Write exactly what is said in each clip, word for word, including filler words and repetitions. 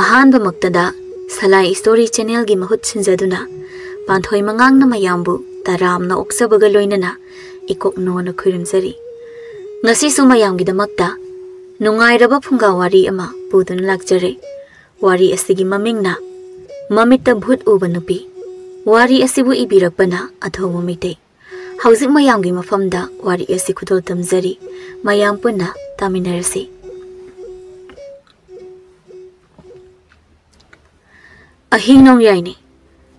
ꯑꯍꯥꯟꯕꯃꯛꯇꯗ ꯁꯂꯥꯏ story ꯆꯦꯅꯦꯜꯒꯤ ꯃꯍꯨꯠ ꯁꯤꯟꯖꯗꯨꯅ ꯄꯥꯟꯊꯣꯏ ꯃꯉꯥꯡꯅ ꯃꯌꯥꯝꯕꯨ ꯇꯔꯥꯝꯅ ꯑꯣꯛꯆꯕꯒ ꯂꯣꯏꯅꯅ ꯏꯀꯣꯛꯅꯣꯅ ꯈꯨꯔꯨꯝꯖꯔꯤ꯫ ꯉꯁꯤꯁꯨ ꯃꯌꯥꯝꯒꯤꯗꯃꯛꯇ ꯅꯨꯡꯉꯥꯏꯔꯕ ꯐꯨꯡꯒꯥ ꯋꯥꯔꯤ ꯑꯃ ꯄꯨꯗꯨꯅ ꯂꯥꯛꯆꯔꯦ꯫ ꯋꯥꯔꯤ ꯑꯁꯤꯒꯤ ꯃꯃꯤꯡꯅ ꯃꯃꯤꯠꯇ ꯚꯨꯠ ꯎꯕ ꯅꯨꯄꯤ꯫ ꯋꯥꯔꯤ ꯑꯁꯤꯕꯨ ꯏꯕꯤꯔꯛꯄꯅ ꯑꯊꯧꯕ ꯃꯩꯇꯩ꯫ ꯍꯧꯖꯤꯛ ꯃꯌꯥꯝꯒꯤ ꯃꯐꯝꯗ ꯋꯥꯔꯤ ꯑꯁꯤ ꯈꯨꯗꯣꯜ ꯇꯝꯖꯔꯤ꯫ ꯃꯌꯥꯝ ꯄꯨꯟꯅ ꯇꯥꯃꯤꯟꯅꯔꯁꯤ꯫ ꯑꯍꯤꯡ ꯅꯣꯡꯌꯥꯏꯅꯤ꯫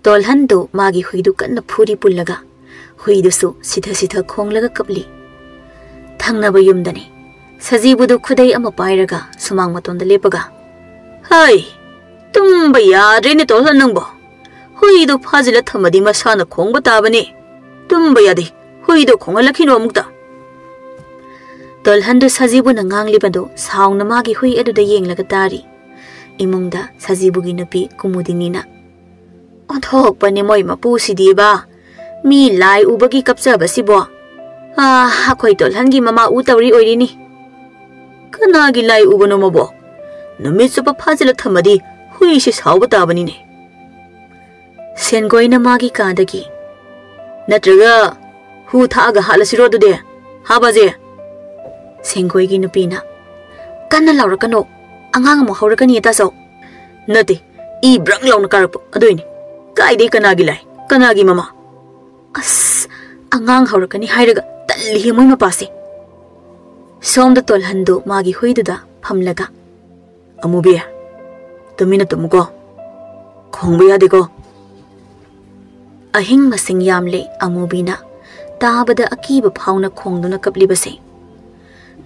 ꯇꯣꯜꯍꯟꯗꯨ ꯃꯥꯒꯤ ꯍꯨꯏꯗꯨ ꯀꯟꯅ ꯐꯨꯔꯤ ꯄꯨꯜꯂꯒ, ꯍꯨꯏꯗꯨꯁꯨ ꯁꯤꯊ ꯁꯤꯊ ꯈꯣꯡꯂꯒ ꯀꯞꯂꯤ꯫ ꯊꯪꯅꯕ ꯌꯨꯝꯗꯅꯤ꯫ ꯁꯖꯤꯕꯨꯗꯨ ꯈꯨꯗꯩ ꯑꯃ ꯄꯥꯏꯔꯒ ꯁꯨꯃꯥꯡ ꯃꯇꯣꯟꯗ ꯂꯦꯞꯄꯒ, "ꯍꯩ, ꯇꯨꯝꯕ ꯌꯥꯗ꯭ꯔꯦꯅꯦ ꯇꯣꯜꯍꯟ ꯅꯪꯕꯣ꯫ ꯍꯨꯏꯗꯣ ꯐꯥꯖꯤꯜꯂ ꯊꯝꯃꯗꯤ ꯃꯁꯥꯅ ꯈꯣꯡꯕ ꯇꯥꯕꯅꯤ꯫ ꯇꯨꯝꯕ ꯌꯥꯗꯦ꯫ ꯍꯨꯏꯗꯣ ꯈꯣꯡꯍꯜꯂꯛꯈꯤꯅꯣ ꯑꯃꯨꯛꯇ꯫" ꯇꯣꯜꯍꯟꯗꯨ ꯁꯖꯤꯕꯨꯅ ꯉꯥꯡꯂꯤꯕꯗꯨ ꯁꯥꯎꯅ ꯃꯥꯒꯤ ꯍꯨꯏ ꯑꯗꯨꯗ ꯌꯦꯡꯂꯒ ꯇꯥꯔꯤ꯫ ꯏꯃꯨꯡꯗ ꯁꯖꯤꯕꯨꯒꯤ ꯅꯨꯄꯤ ꯀꯨꯃꯨꯗꯤꯅꯤꯅ, "ꯑꯣꯟꯊꯣꯛꯄꯅꯤ ꯃꯣꯏ ꯃꯄꯨꯁꯤꯗꯤꯕ꯫ ꯃꯤ ꯂꯥꯏ ꯎꯕꯒꯤ ꯀꯞꯆꯕꯁꯤꯕꯣ꯫ ꯑꯥ, ꯑꯩꯈꯣꯏ ꯇꯣꯜꯍꯟꯒꯤ ꯃꯃꯥ ꯎ ꯇꯧꯔꯤ ꯑꯣꯏꯔꯤꯅꯤ꯫" "ꯀꯅꯥꯒꯤ ꯂꯥꯏ ꯎꯕꯅꯣ ꯃꯕꯣ? ꯅꯨꯃꯤꯠ ꯆꯨꯞꯄ ꯐꯥꯖꯤꯜꯂ ꯊꯝꯃꯗꯤ ꯍꯨꯏꯁꯦ ꯁꯥꯎꯕ ꯇꯥꯕꯅꯤꯅꯦ꯫" ꯁꯦꯟꯒꯣꯏꯅ ꯃꯥꯒꯤ ꯀꯥꯗꯒꯤ, "ꯅꯠꯇ꯭ꯔꯒ ꯍꯨ ꯊꯥꯛꯑꯒ ꯍꯥꯠꯂꯁꯤꯔꯣ ꯑꯗꯨꯗꯤ? ꯍꯥ, ꯕꯥꯖꯦ?" ꯁꯦꯟꯒꯣꯏꯒꯤ ꯅꯨꯄꯤꯅ, "ꯀꯟꯅ ꯂꯥꯎꯔꯛꯀꯅꯣ, ꯑꯉꯥꯡ ꯑꯃꯨꯛ ꯍꯧꯔꯛꯀꯅꯤ ꯇꯥꯆꯧ꯫" "ꯅꯠꯇꯦ, ꯏ ꯕ꯭ꯔꯪ ꯂꯥꯎꯅ ꯀꯥꯔꯛꯄ ꯑꯗꯨꯏꯅꯤ꯫ ꯀꯥꯏꯗꯩ ꯀꯅꯥꯒꯤ ꯂꯥꯏ, ꯀꯅꯥꯒꯤ ꯃꯃꯥ?" ꯑꯁ, ꯑꯉꯥꯡ ꯍꯧꯔꯛꯀꯅꯤ ꯍꯥꯏꯔꯒ ꯇꯜꯂꯤꯍꯦ ꯃꯣꯏ ꯃꯄꯥꯁꯦ꯫ ꯁꯣꯝꯗ ꯇꯣꯜꯍꯟꯗꯨ ꯃꯥꯒꯤ ꯍꯨꯏꯗꯨꯗ ꯐꯝꯂꯒ, "ꯑꯃꯨꯕꯤ, ꯇꯨꯃꯤꯟꯅ ꯇꯨꯝꯃꯨꯀꯣ꯫ ꯈꯣꯡꯕ ꯌꯥꯗꯦꯀꯣ꯫" ꯑꯍꯤꯡ ꯃꯁꯤꯡ ꯌꯥꯝꯂꯦ ꯑꯃꯨꯕꯤꯅ ꯇꯥꯕꯗ ꯑꯀꯤꯕ ꯐꯥꯎꯅ ꯈꯣꯡꯗꯨꯅ ꯀꯞꯂꯤꯕꯁꯦ꯫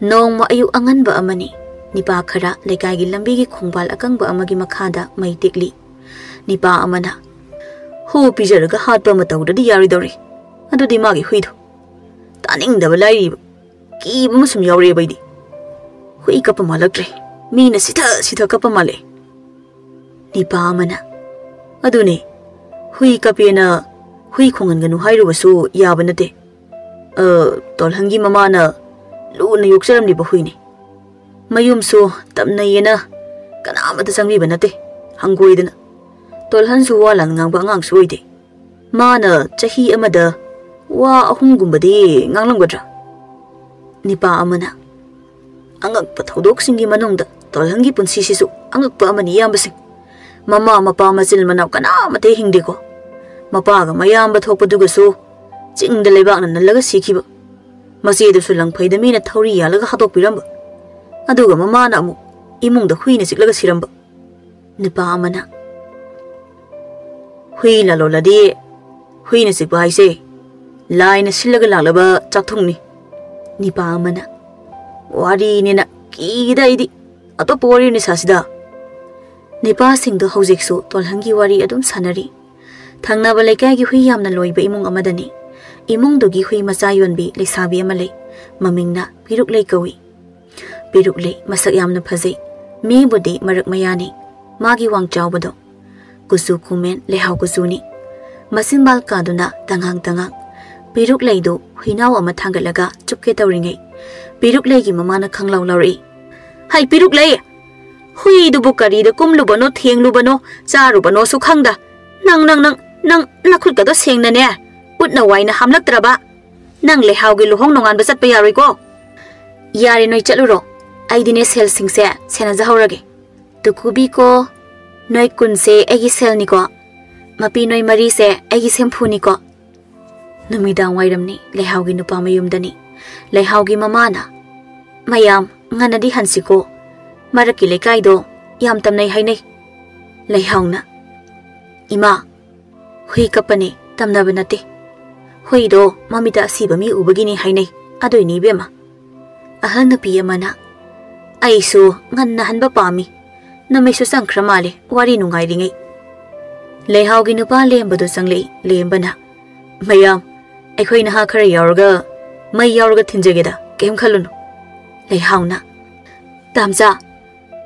ꯅꯣꯡꯃ ꯑꯌꯨꯛ ꯑꯉꯟꯕ ꯑꯃꯅꯤ꯫ ꯅꯤꯄꯥ ꯈꯔ ꯂꯩꯀꯥꯏꯒꯤ ꯂꯝꯕꯤꯒꯤ ꯈꯣꯡꯕꯥꯜ ꯑꯀꯪꯕ ꯑꯃꯒꯤ ꯃꯈꯥꯗ ꯃꯩ ꯇꯤꯛꯂꯤ꯫ ꯅꯤꯄꯥ ꯑꯃꯅ, "ꯍꯨ ꯄꯤꯖꯔꯒ ꯍꯥꯠꯄ ꯑꯃ ꯇꯧꯗ꯭ꯔꯗꯤ ꯌꯥꯔꯣꯏꯗꯧꯔꯤ꯫ ꯑꯗꯨꯗꯤ ꯃꯥꯒꯤ ꯍꯨꯏꯗꯣ꯫ ꯇꯥꯅꯤꯡꯗꯕ ꯂꯥꯏꯔꯤꯕ꯫ ꯀꯤꯕ ꯑꯃ ꯁꯨꯝ ꯌꯥꯎꯔꯛꯑꯦꯕ ꯑꯩꯗꯤ꯫ ꯍꯨꯏ ꯀꯞꯄ ꯃꯥꯜꯂꯛꯇ꯭ꯔꯦ꯫ ꯃꯤꯅ ꯁꯤꯊ ꯁꯤꯊ ꯀꯞꯄ ꯃꯥꯜꯂꯦ꯫" ꯅꯤꯄꯥ ꯑꯃꯅ, "ꯑꯗꯨꯅꯦ, ꯍꯨꯏ ꯀꯞꯄꯦꯅ ꯍꯨꯏ ꯈꯣꯡꯍꯟꯒꯅꯨ ꯍꯥꯏꯔꯨꯕꯁꯨ ꯌꯥꯕ ꯅꯠꯇꯦ꯫ ꯑ, ꯇꯣꯜꯍꯟꯒꯤ ꯃꯃꯥꯅ ꯂꯨꯅ ꯌꯣꯛꯆꯔꯝꯂꯤꯕ ꯍꯨꯏꯅꯤ꯫ ꯃꯌꯨꯝꯁꯨ ꯇꯞꯅꯩꯌꯦꯅ ꯀꯅꯥꯃꯠꯇ ꯆꯪꯕꯤꯕ ꯅꯠꯇꯦ, ꯍꯪꯒꯣꯏꯗꯅ꯫ ꯇꯣꯜꯍꯟꯁꯨ ꯋꯥ ꯂꯥꯟ ꯉꯥꯡꯕ ꯑꯉꯥꯡꯁꯨ ꯑꯣꯏꯗꯦ꯫ ꯃꯥꯅ ꯆꯍꯤ ꯑꯃꯗ ꯋꯥ ꯑꯍꯨꯝꯒꯨꯝꯕꯗꯤ ꯉꯥꯡꯂꯝꯒꯗ꯭ꯔꯥ? ꯅꯤꯄꯥ ꯑꯃꯅ, "ꯑꯉꯛꯄ ꯊꯧꯗꯣꯛꯁꯤꯡꯒꯤ ꯃꯅꯨꯡꯗ ꯇꯣꯜꯍꯟꯒꯤ ꯄꯨꯟꯁꯤꯁꯤꯁꯨ ꯑꯉꯛꯄ ꯑꯃꯅꯤ, ꯏꯌꯥꯝꯕꯁꯤꯡ꯫ ꯃꯃꯥ ꯃꯄꯥ ꯃꯆꯤꯟ ꯃꯅꯥꯎ ꯀꯅꯥꯃꯠꯇ ꯍꯤꯡꯗꯦꯀꯣ꯫ ꯃꯄꯥꯒ ꯃꯌꯥꯝꯕ ꯊꯣꯛꯄꯗꯨꯒꯁꯨ ꯆꯤꯡꯗ ꯂꯩꯕꯥꯛꯅ ꯅꯜꯂꯒ ꯁꯤꯈꯤꯕ꯫ ꯃꯆꯦꯗꯨꯁꯨ ꯂꯪꯐꯩꯗ ꯃꯤꯅ ꯊꯧꯔꯤ ꯌꯥꯜꯂꯒ ꯍꯥꯠꯇꯣꯛꯄꯤꯔꯝꯕ꯫ ꯑꯗꯨꯒ ꯃꯃꯥꯅ ꯑꯃꯨꯛ ꯏꯃꯨꯡꯗ ꯍꯨꯏꯅ ꯆꯤꯛꯂꯒ ꯁꯤꯔꯝꯕ꯫" ꯅꯨꯄꯥ ꯑꯃꯅ, "ꯍꯨꯏ ꯂꯥꯂꯣꯜꯂꯗꯤ ꯍꯨꯏꯅ ꯆꯤꯛꯄ ꯍꯥꯏꯁꯦ ꯂꯥꯏꯅ ꯁꯤꯜꯂꯒ ꯂꯥꯛꯂꯕ ꯆꯥꯛꯊꯨꯡꯅꯤ꯫" ꯅꯤꯄꯥ ꯑꯃꯅ, "ꯋꯥꯔꯤꯅꯦꯅ ꯀꯤꯗ ꯑꯩꯗꯤ꯫ ꯑꯇꯣꯞꯄ ꯋꯥꯔꯤ ꯑꯣꯏꯅ ꯁꯥꯁꯤꯗ꯫" ꯅꯤꯄꯥꯁꯤꯡꯗꯣ ꯍꯧꯖꯤꯛꯁꯨ ꯇꯣꯜꯍꯟꯒꯤ ꯋꯥꯔꯤ ꯑꯗꯨꯝ ꯁꯥꯟꯅꯔꯤ꯫ ꯊꯪꯅꯕ ꯂꯩꯀꯥꯏꯒꯤ ꯍꯨꯏ ꯌꯥꯝꯅ ꯂꯣꯏꯕ ꯏꯃꯨꯡ ꯑꯃꯗꯅꯤ꯫ ꯏꯃꯨꯡꯗꯨꯒꯤ ꯍꯨꯏ ꯃꯆꯥ ꯌꯣꯟꯕꯤ ꯂꯩꯁꯥꯕꯤ ꯑꯃ ꯂꯩ꯫ ꯃꯃꯤꯡꯅ ꯄꯤꯔꯨꯛꯂꯩ ꯀꯧꯏ꯫ ꯄꯤꯔꯨꯛꯂꯩ ꯃꯁꯛ ꯌꯥꯝꯅ ꯐꯖꯩ꯫ ꯃꯤꯕꯨꯗꯤ ꯃꯔꯛ ꯃꯌꯥꯅꯤ꯫ ꯃꯥꯒꯤ ꯋꯥꯡ ꯆꯥꯎꯕꯗꯣ꯫ ꯀꯨꯆꯨ ꯀꯨꯃꯦꯟ ꯂꯩꯍꯥꯎ ꯀꯨꯆꯨꯅꯤ꯫ ꯃꯆꯤꯟꯕꯥꯜ ꯀꯥꯗꯨꯅ ꯇꯉꯥꯡ ꯇꯉꯥꯡ꯫ ꯄꯤꯔꯨꯛꯂꯩꯗꯨ ꯍꯨꯏꯅꯥꯎ ꯑꯃ ꯊꯥꯡꯒꯠꯂꯒ ꯆꯨꯞꯀꯦ ꯇꯧꯔꯤꯉꯩ, ꯄꯤꯔꯨꯛꯂꯩꯒꯤ ꯃꯃꯥꯅ ꯈꯪꯂꯥꯎ ꯂꯥꯎꯔꯛꯏ, "ꯍꯩ ꯄꯤꯔꯨꯛꯂꯩ! ꯍꯨꯏꯗꯨꯕꯨ ꯀꯔꯤꯗ ꯀꯨꯝꯂꯨꯕꯅꯣ, ꯊꯦꯡꯂꯨꯕꯅꯣ, ꯆꯥꯔꯨꯕꯅꯣꯁꯨ ꯈꯪꯗ꯫ ꯅꯪ, ꯅꯪ, ꯅꯪ, ꯅꯪ ꯅꯈꯨꯠꯀꯗꯣ ꯁꯦꯡꯅꯅꯦ, ꯎꯠꯅ ꯋꯥꯏꯅ ꯍꯥꯝꯂꯛꯇ꯭ꯔꯕ? ꯅꯪ ꯂꯩꯍꯥꯎꯒꯤ ꯂꯨꯍꯣꯡ ꯅꯣꯡꯉꯥꯟꯕ ꯆꯠꯄ ꯌꯥꯔꯣꯏꯀꯣ꯫" "ꯌꯥꯔꯦ, ꯅꯣꯏ ꯆꯠꯂꯨꯔꯣ꯫ ꯑꯩꯗꯤꯅꯦ ꯁꯦꯜꯁꯤꯡꯁꯦ ꯁꯦꯟꯅꯖꯍꯧꯔꯒꯦ꯫" "ꯇꯨꯀꯨꯕꯤꯀꯣ, ꯅꯣꯏ ꯀꯨꯟꯁꯦ ꯑꯩꯒꯤ ꯁꯦꯜꯅꯤꯀꯣ꯫ ꯃꯄꯤ ꯅꯣꯏ ꯃꯔꯤꯁꯦ ꯑꯩꯒꯤ ꯁꯦꯝꯐꯨꯅꯤꯀꯣ꯫" ꯅꯨꯃꯤꯗꯥꯡ ꯋꯥꯏꯔꯝꯅꯤ, ꯂꯩꯍꯥꯎꯒꯤ ꯅꯨꯄꯥ ꯃꯌꯨꯝꯗꯅꯤ꯫ ꯂꯩꯍꯥꯎꯒꯤ ꯃꯃꯥꯅ, "ꯃꯌꯥꯝ, ꯉꯟꯅꯗꯤ ꯍꯟꯁꯤꯀꯣ꯫ ꯃꯔꯛꯀꯤ ꯂꯩꯀꯥꯏꯗꯣ ꯌꯥꯝ ꯇꯝꯅꯩ ꯍꯥꯏꯅꯩ꯫" ꯂꯩꯍꯥꯎꯅ, "ꯏꯃꯥ, ꯍꯨꯏ ꯀꯞꯄꯅꯦ, ꯇꯝꯅꯕ ꯅꯠꯇꯦ꯫ ꯍꯨꯏꯗꯣ ꯃꯃꯤꯠꯇ ꯑꯁꯤꯕ ꯃꯤ ꯎꯕꯒꯤꯅꯤ ꯍꯥꯏꯅꯩ, ꯑꯗꯨꯏꯅꯤ ꯏꯕꯦꯝꯃ꯫" ꯑꯍꯜ ꯅꯨꯄꯤ ꯑꯃꯅ, "ꯑꯩꯁꯨ ꯉꯟꯅ ꯍꯟꯕ ꯄꯥꯝꯃꯤ, ꯅꯨꯃꯤꯠꯁꯨ ꯆꯪꯈ꯭ꯔ ꯃꯥꯜꯂꯦ, ꯋꯥꯔꯤ ꯅꯨꯡꯉꯥꯏꯔꯤꯉꯩ꯫" ꯂꯩꯍꯥꯎꯒꯤ ꯅꯨꯄꯥ ꯂꯦꯝꯕꯗꯨ ꯆꯪꯂꯛꯏ꯫ ꯂꯦꯝꯕꯅ, "ꯃꯌꯥꯝ, ꯑꯩꯈꯣꯏ ꯅꯍꯥ ꯈꯔ ꯌꯥꯎꯔꯒ ꯃꯩ ꯌꯥꯎꯔꯒ ꯊꯤꯟꯖꯒꯦꯗ, ꯀꯩꯝ ꯈꯜꯂꯨꯅꯨ꯫" ꯂꯩꯍꯥꯎꯅ, "ꯇꯥꯝꯆꯥ,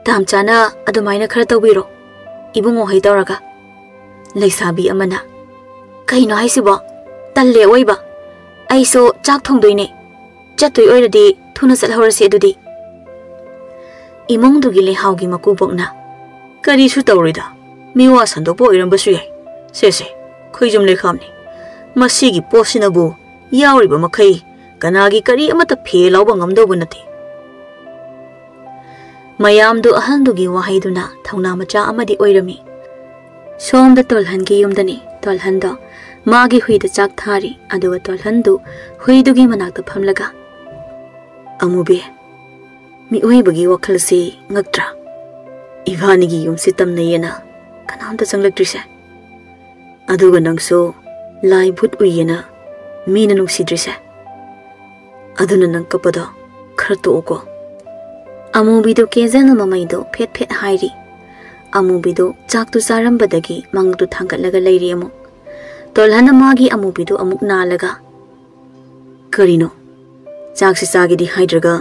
ꯇꯥꯝꯆꯥꯅ ꯑꯗꯨꯃꯥꯏꯅ ꯈꯔ ꯇꯧꯕꯤꯔꯣ, ꯏꯕꯨꯡꯉꯣꯍꯩ ꯇꯧꯔꯒ꯫" ꯂꯩꯁꯥꯕꯤ ꯑꯃꯅ, "ꯀꯩꯅꯣ ꯍꯥꯏꯁꯤꯕꯣ? ꯇꯜꯂꯦ ꯑꯑꯣꯏꯕ꯫ ꯑꯩꯁꯨ ꯆꯥꯛ ꯊꯣꯡꯗꯣꯏꯅꯦ꯫ ꯆꯠꯇꯣꯏ ꯑꯣꯏꯔꯗꯤ ꯊꯨꯅ ꯆꯠꯍꯧꯔꯁꯤ ꯑꯗꯨꯗꯤ꯫" ꯏꯃꯨꯡꯗꯨꯒꯤ ꯂꯩꯍꯥꯎꯒꯤ ꯃꯀꯨꯕꯣꯛꯅ, "ꯀꯔꯤꯁꯨ ꯇꯧꯔꯣꯏꯗ, ꯃꯤꯋꯥ ꯁꯟꯗꯣꯛꯄ ꯑꯣꯏꯔꯝꯕꯁꯨ ꯌꯥꯏ꯫ ꯁꯦ ꯁꯦ, ꯈꯣꯏꯖꯨꯝ ꯂꯩꯈꯥꯝꯅꯤ꯫ ꯃꯁꯤꯒꯤ ꯄꯣꯠꯁꯤꯅꯕꯨ ꯌꯥꯎꯔꯤꯕ ꯃꯈꯩ ꯀꯅꯥꯒꯤ ꯀꯔꯤ ꯑꯃꯠꯇ ꯐꯦ ꯂꯥꯎꯕ ꯉꯝꯗꯧꯕ ꯅꯠꯇꯦ"꯫ ꯃꯌꯥꯝꯗꯨ ꯑꯍꯜꯗꯨꯒꯤ ꯋꯥꯍꯩꯗꯨꯅ ꯊꯧꯅꯥ ꯃꯆꯥ ꯑꯃꯗꯤ ꯑꯣꯏꯔꯝꯃꯤ꯫ ꯁꯣꯝꯗ ꯇꯣꯜꯍꯟꯒꯤ ꯌꯨꯝꯗꯅꯤ꯫ ꯇꯣꯜꯍꯟꯗꯣ ꯃꯥꯒꯤ ꯍꯨꯏꯗ ꯆꯥꯛ ꯊꯥꯔꯤ꯫ ꯑꯗꯨꯒ ꯇꯣꯜꯍꯟꯗꯨ ꯍꯨꯏꯗꯨꯒꯤ ꯃꯅꯥꯛꯇ ꯐꯝꯂꯒ, "ꯑꯃꯨꯕꯤ, ꯃꯤꯑꯣꯏꯕꯒꯤ ꯋꯥꯈꯜꯁꯤ ꯉꯛꯇ꯭ꯔꯥ? ꯏꯕꯥꯅꯤꯒꯤ ꯌꯨꯝꯁꯤ ꯇꯝꯅꯩꯌꯦꯅ ꯀꯅꯥꯝꯇ ꯆꯪꯂꯛꯇ꯭ꯔꯤꯁꯦ꯫ ꯑꯗꯨꯒ ꯅꯪꯁꯨ ꯂꯥꯏ ꯚꯨꯠ ꯎꯏꯌꯦꯅ ꯃꯤꯅ ꯅꯨꯡꯁꯤꯗ꯭ꯔꯤꯁꯦ꯫ ꯑꯗꯨꯅ ꯅꯪ ꯀꯞꯄꯗꯣ ꯈꯔ ꯇꯣꯛꯎꯀꯣ"꯫ ꯑꯃꯨꯕꯤꯗꯨ ꯀꯦꯖꯅ ꯃꯃꯩꯗꯨ ꯐꯦꯠ ꯐꯦꯠ ꯍꯥꯏꯔꯤ꯫ ꯑꯃꯨꯕꯤꯗꯨ ꯆꯥꯛꯇꯨ ꯆꯥꯔꯝꯕꯗꯒꯤ ꯃꯉꯛꯇꯨ ꯊꯥꯡꯒꯠꯂꯒ ꯂꯩꯔꯤ ꯑꯃꯨꯛ꯫ ꯇꯣꯜꯍꯟꯅ ꯃꯥꯒꯤ ꯑꯃꯨꯕꯤꯗꯨ ꯑꯃꯨꯛ ꯅꯥꯜꯂꯒ, "ꯀꯔꯤꯅꯣ? ꯆꯥꯛꯁꯤ ꯆꯥꯒꯦꯗꯤ ꯍꯥꯏꯗ꯭ꯔꯒ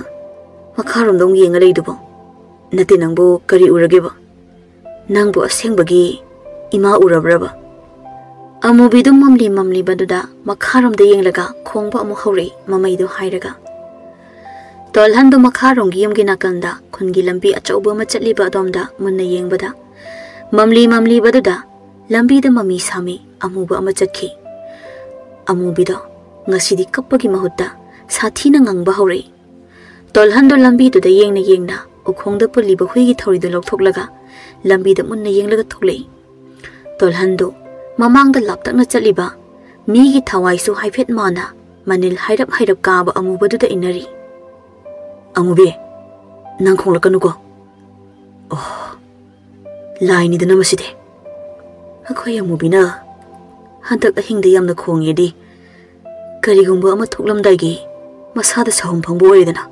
ꯃꯈꯥꯔꯣꯝꯗ ꯑꯃꯨꯛ ꯌꯦꯡꯉ ꯂꯩꯗꯨꯕꯣ? ꯅꯠꯇꯦ, ꯅꯪꯕꯨ ꯀꯔꯤ ꯎꯔꯒꯦꯕ? ꯅꯪꯕꯨ ꯑꯁꯦꯡꯕꯒꯤ ꯏꯃꯥ ꯎꯔꯕ꯭ꯔꯕ?" ꯑꯃꯨꯕꯤꯗꯨ ꯃꯝꯂꯤ ꯃꯝꯂꯤꯕꯗꯨꯗ ꯃꯈꯥꯔꯣꯝꯗ ꯌꯦꯡꯂꯒ ꯈꯣꯡꯕ ꯑꯃꯨꯛ ꯍꯧꯔꯛꯏ, ꯃꯃꯩꯗꯨ ꯍꯥꯏꯔꯒ꯫ ꯇꯣꯜꯍꯟꯗꯨ ꯃꯈꯥꯔꯣꯝꯒꯤ ꯌꯨꯝꯒꯤ ꯅꯥꯀꯟꯗ ꯈꯨꯟꯒꯤ ꯂꯝꯕꯤ ꯑꯆꯧꯕ ꯑꯃ ꯆꯠꯂꯤꯕ ꯑꯗꯣꯝꯗ ꯃꯨꯟꯅ ꯌꯦꯡꯕꯗ, ꯃꯝꯂꯤ ꯃꯝꯂꯤꯕꯗꯨꯗ ꯂꯝꯕꯤꯗ ꯃꯃꯤ ꯁꯥꯃꯤ ꯑꯃꯨꯕ ꯑꯃ ꯆꯠꯈꯤ꯫ ꯑꯃꯨꯕꯤꯗꯣ ꯉꯁꯤꯗꯤ ꯀꯞꯄꯒꯤ ꯃꯍꯨꯠꯇ ꯁꯥꯊꯤꯅ ꯉꯪꯕ ꯍꯧꯔꯛꯏ꯫ ꯇꯣꯜꯍꯟꯗꯣ ꯂꯝꯕꯤꯗꯨꯗ ꯌꯦꯡꯅ ꯌꯦꯡꯅ ꯎꯈꯣꯡꯗ ꯄꯨꯜꯂꯤꯕ ꯍꯨꯏꯒꯤ ꯊꯧꯔꯤꯗꯨ ꯂꯧꯊꯣꯛꯂꯒ ꯂꯝꯕꯤꯗ ꯃꯨꯟꯅ ꯌꯦꯡꯂꯒ ꯊꯣꯛꯂꯛꯏ꯫ ꯇꯣꯜꯍꯟꯗꯣ ꯃꯃꯥꯡꯗ ꯂꯥꯞꯇꯛꯅ ꯆꯠꯂꯤꯕ ꯃꯤꯒꯤ ꯊꯋꯥꯏꯁꯨ ꯍꯥꯏꯐꯦꯠ ꯃꯥꯅ ꯃꯅꯤꯜ ꯍꯥꯏꯔꯞ ꯍꯥꯏꯔꯞ ꯀꯥꯕ ꯑꯃꯨꯕꯗꯨꯗ ꯏꯟꯅꯔꯤ꯫ "ꯑꯃꯨꯕꯤ, ꯅꯪ ꯈꯣꯡꯂꯛꯀꯅꯨꯀꯣ꯫ ꯑꯣ, ꯂꯥꯏꯅꯤꯗꯅ ꯃꯁꯤꯗꯤ꯫ ꯑꯩꯈꯣꯏ ꯑꯃꯨꯕꯤꯅ ꯍꯟꯗꯛ ꯑꯍꯤꯡꯗ ꯌꯥꯝꯅ ꯈꯣꯡꯉꯦꯗꯤ ꯀꯔꯤꯒꯨꯝꯕ ꯑꯃ ꯊꯣꯛꯂꯝꯗꯥꯏꯒꯤ ꯃꯁꯥꯗ ꯁꯥꯍꯨꯝ ꯐꯪꯕ ꯑꯣꯏꯔꯦꯗꯅ"꯫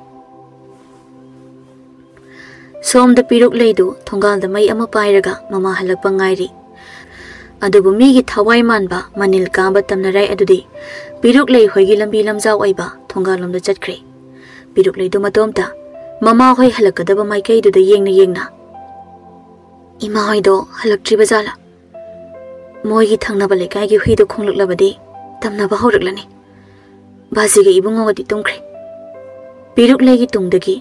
ꯁꯣꯝꯗ ꯄꯤꯔꯨꯛ ꯂꯩꯗꯨ ꯊꯣꯡꯒꯥꯜꯗ ꯃꯩ ꯑꯃ ꯄꯥꯏꯔꯒ ꯃꯃꯥ ꯍꯜꯂꯛꯄ ꯉꯥꯏꯔꯤ꯫ ꯑꯗꯨꯕꯨ ꯃꯤꯒꯤ ꯊꯋꯥꯏ ꯃꯥꯟꯕ ꯃꯅꯤꯜ ꯀꯥꯕ ꯇꯝꯅꯔꯥꯏ ꯑꯗꯨꯗꯤ ꯄꯤꯔꯨꯛ ꯂꯩ ꯍꯣꯏꯒꯤ ꯂꯝꯕꯤ ꯂꯝꯖꯥꯎ ꯑꯣꯏꯕ ꯊꯣꯡꯒꯥꯜꯂꯣꯝꯗ ꯆꯠꯈ꯭ꯔꯦ꯫ ꯄꯤꯔꯨꯛ ꯂꯩꯗꯨ ꯃꯇꯣꯝꯇ ꯃꯃꯥ ꯍꯣꯏ ꯍꯜꯂꯛꯀꯗꯕ ꯃꯥꯏꯀꯩꯗꯨꯗ ꯌꯦꯡꯅ ꯌꯦꯡꯅ, "ꯏꯃꯥ ꯍꯣꯏꯗꯣ ꯍꯜꯂꯛꯇ꯭ꯔꯤꯕ ꯖꯥꯠꯂꯥ? ꯃꯣꯏꯒꯤ ꯊꯪꯅꯕ ꯂꯩꯀꯥꯏꯒꯤ ꯍꯨꯏꯗꯣ ꯈꯣꯡꯂꯛꯂꯕꯗꯤ ꯇꯝꯅꯕ ꯍꯧꯔꯛꯂꯅꯤ꯫ ꯕꯥꯖꯤꯒ ꯏꯕꯨꯡꯉꯣꯒꯗꯤ ꯇꯨꯝꯈ꯭ꯔꯦ"꯫ ꯄꯤꯔꯨꯛ ꯂꯩꯒꯤ ꯇꯨꯡꯗꯒꯤ,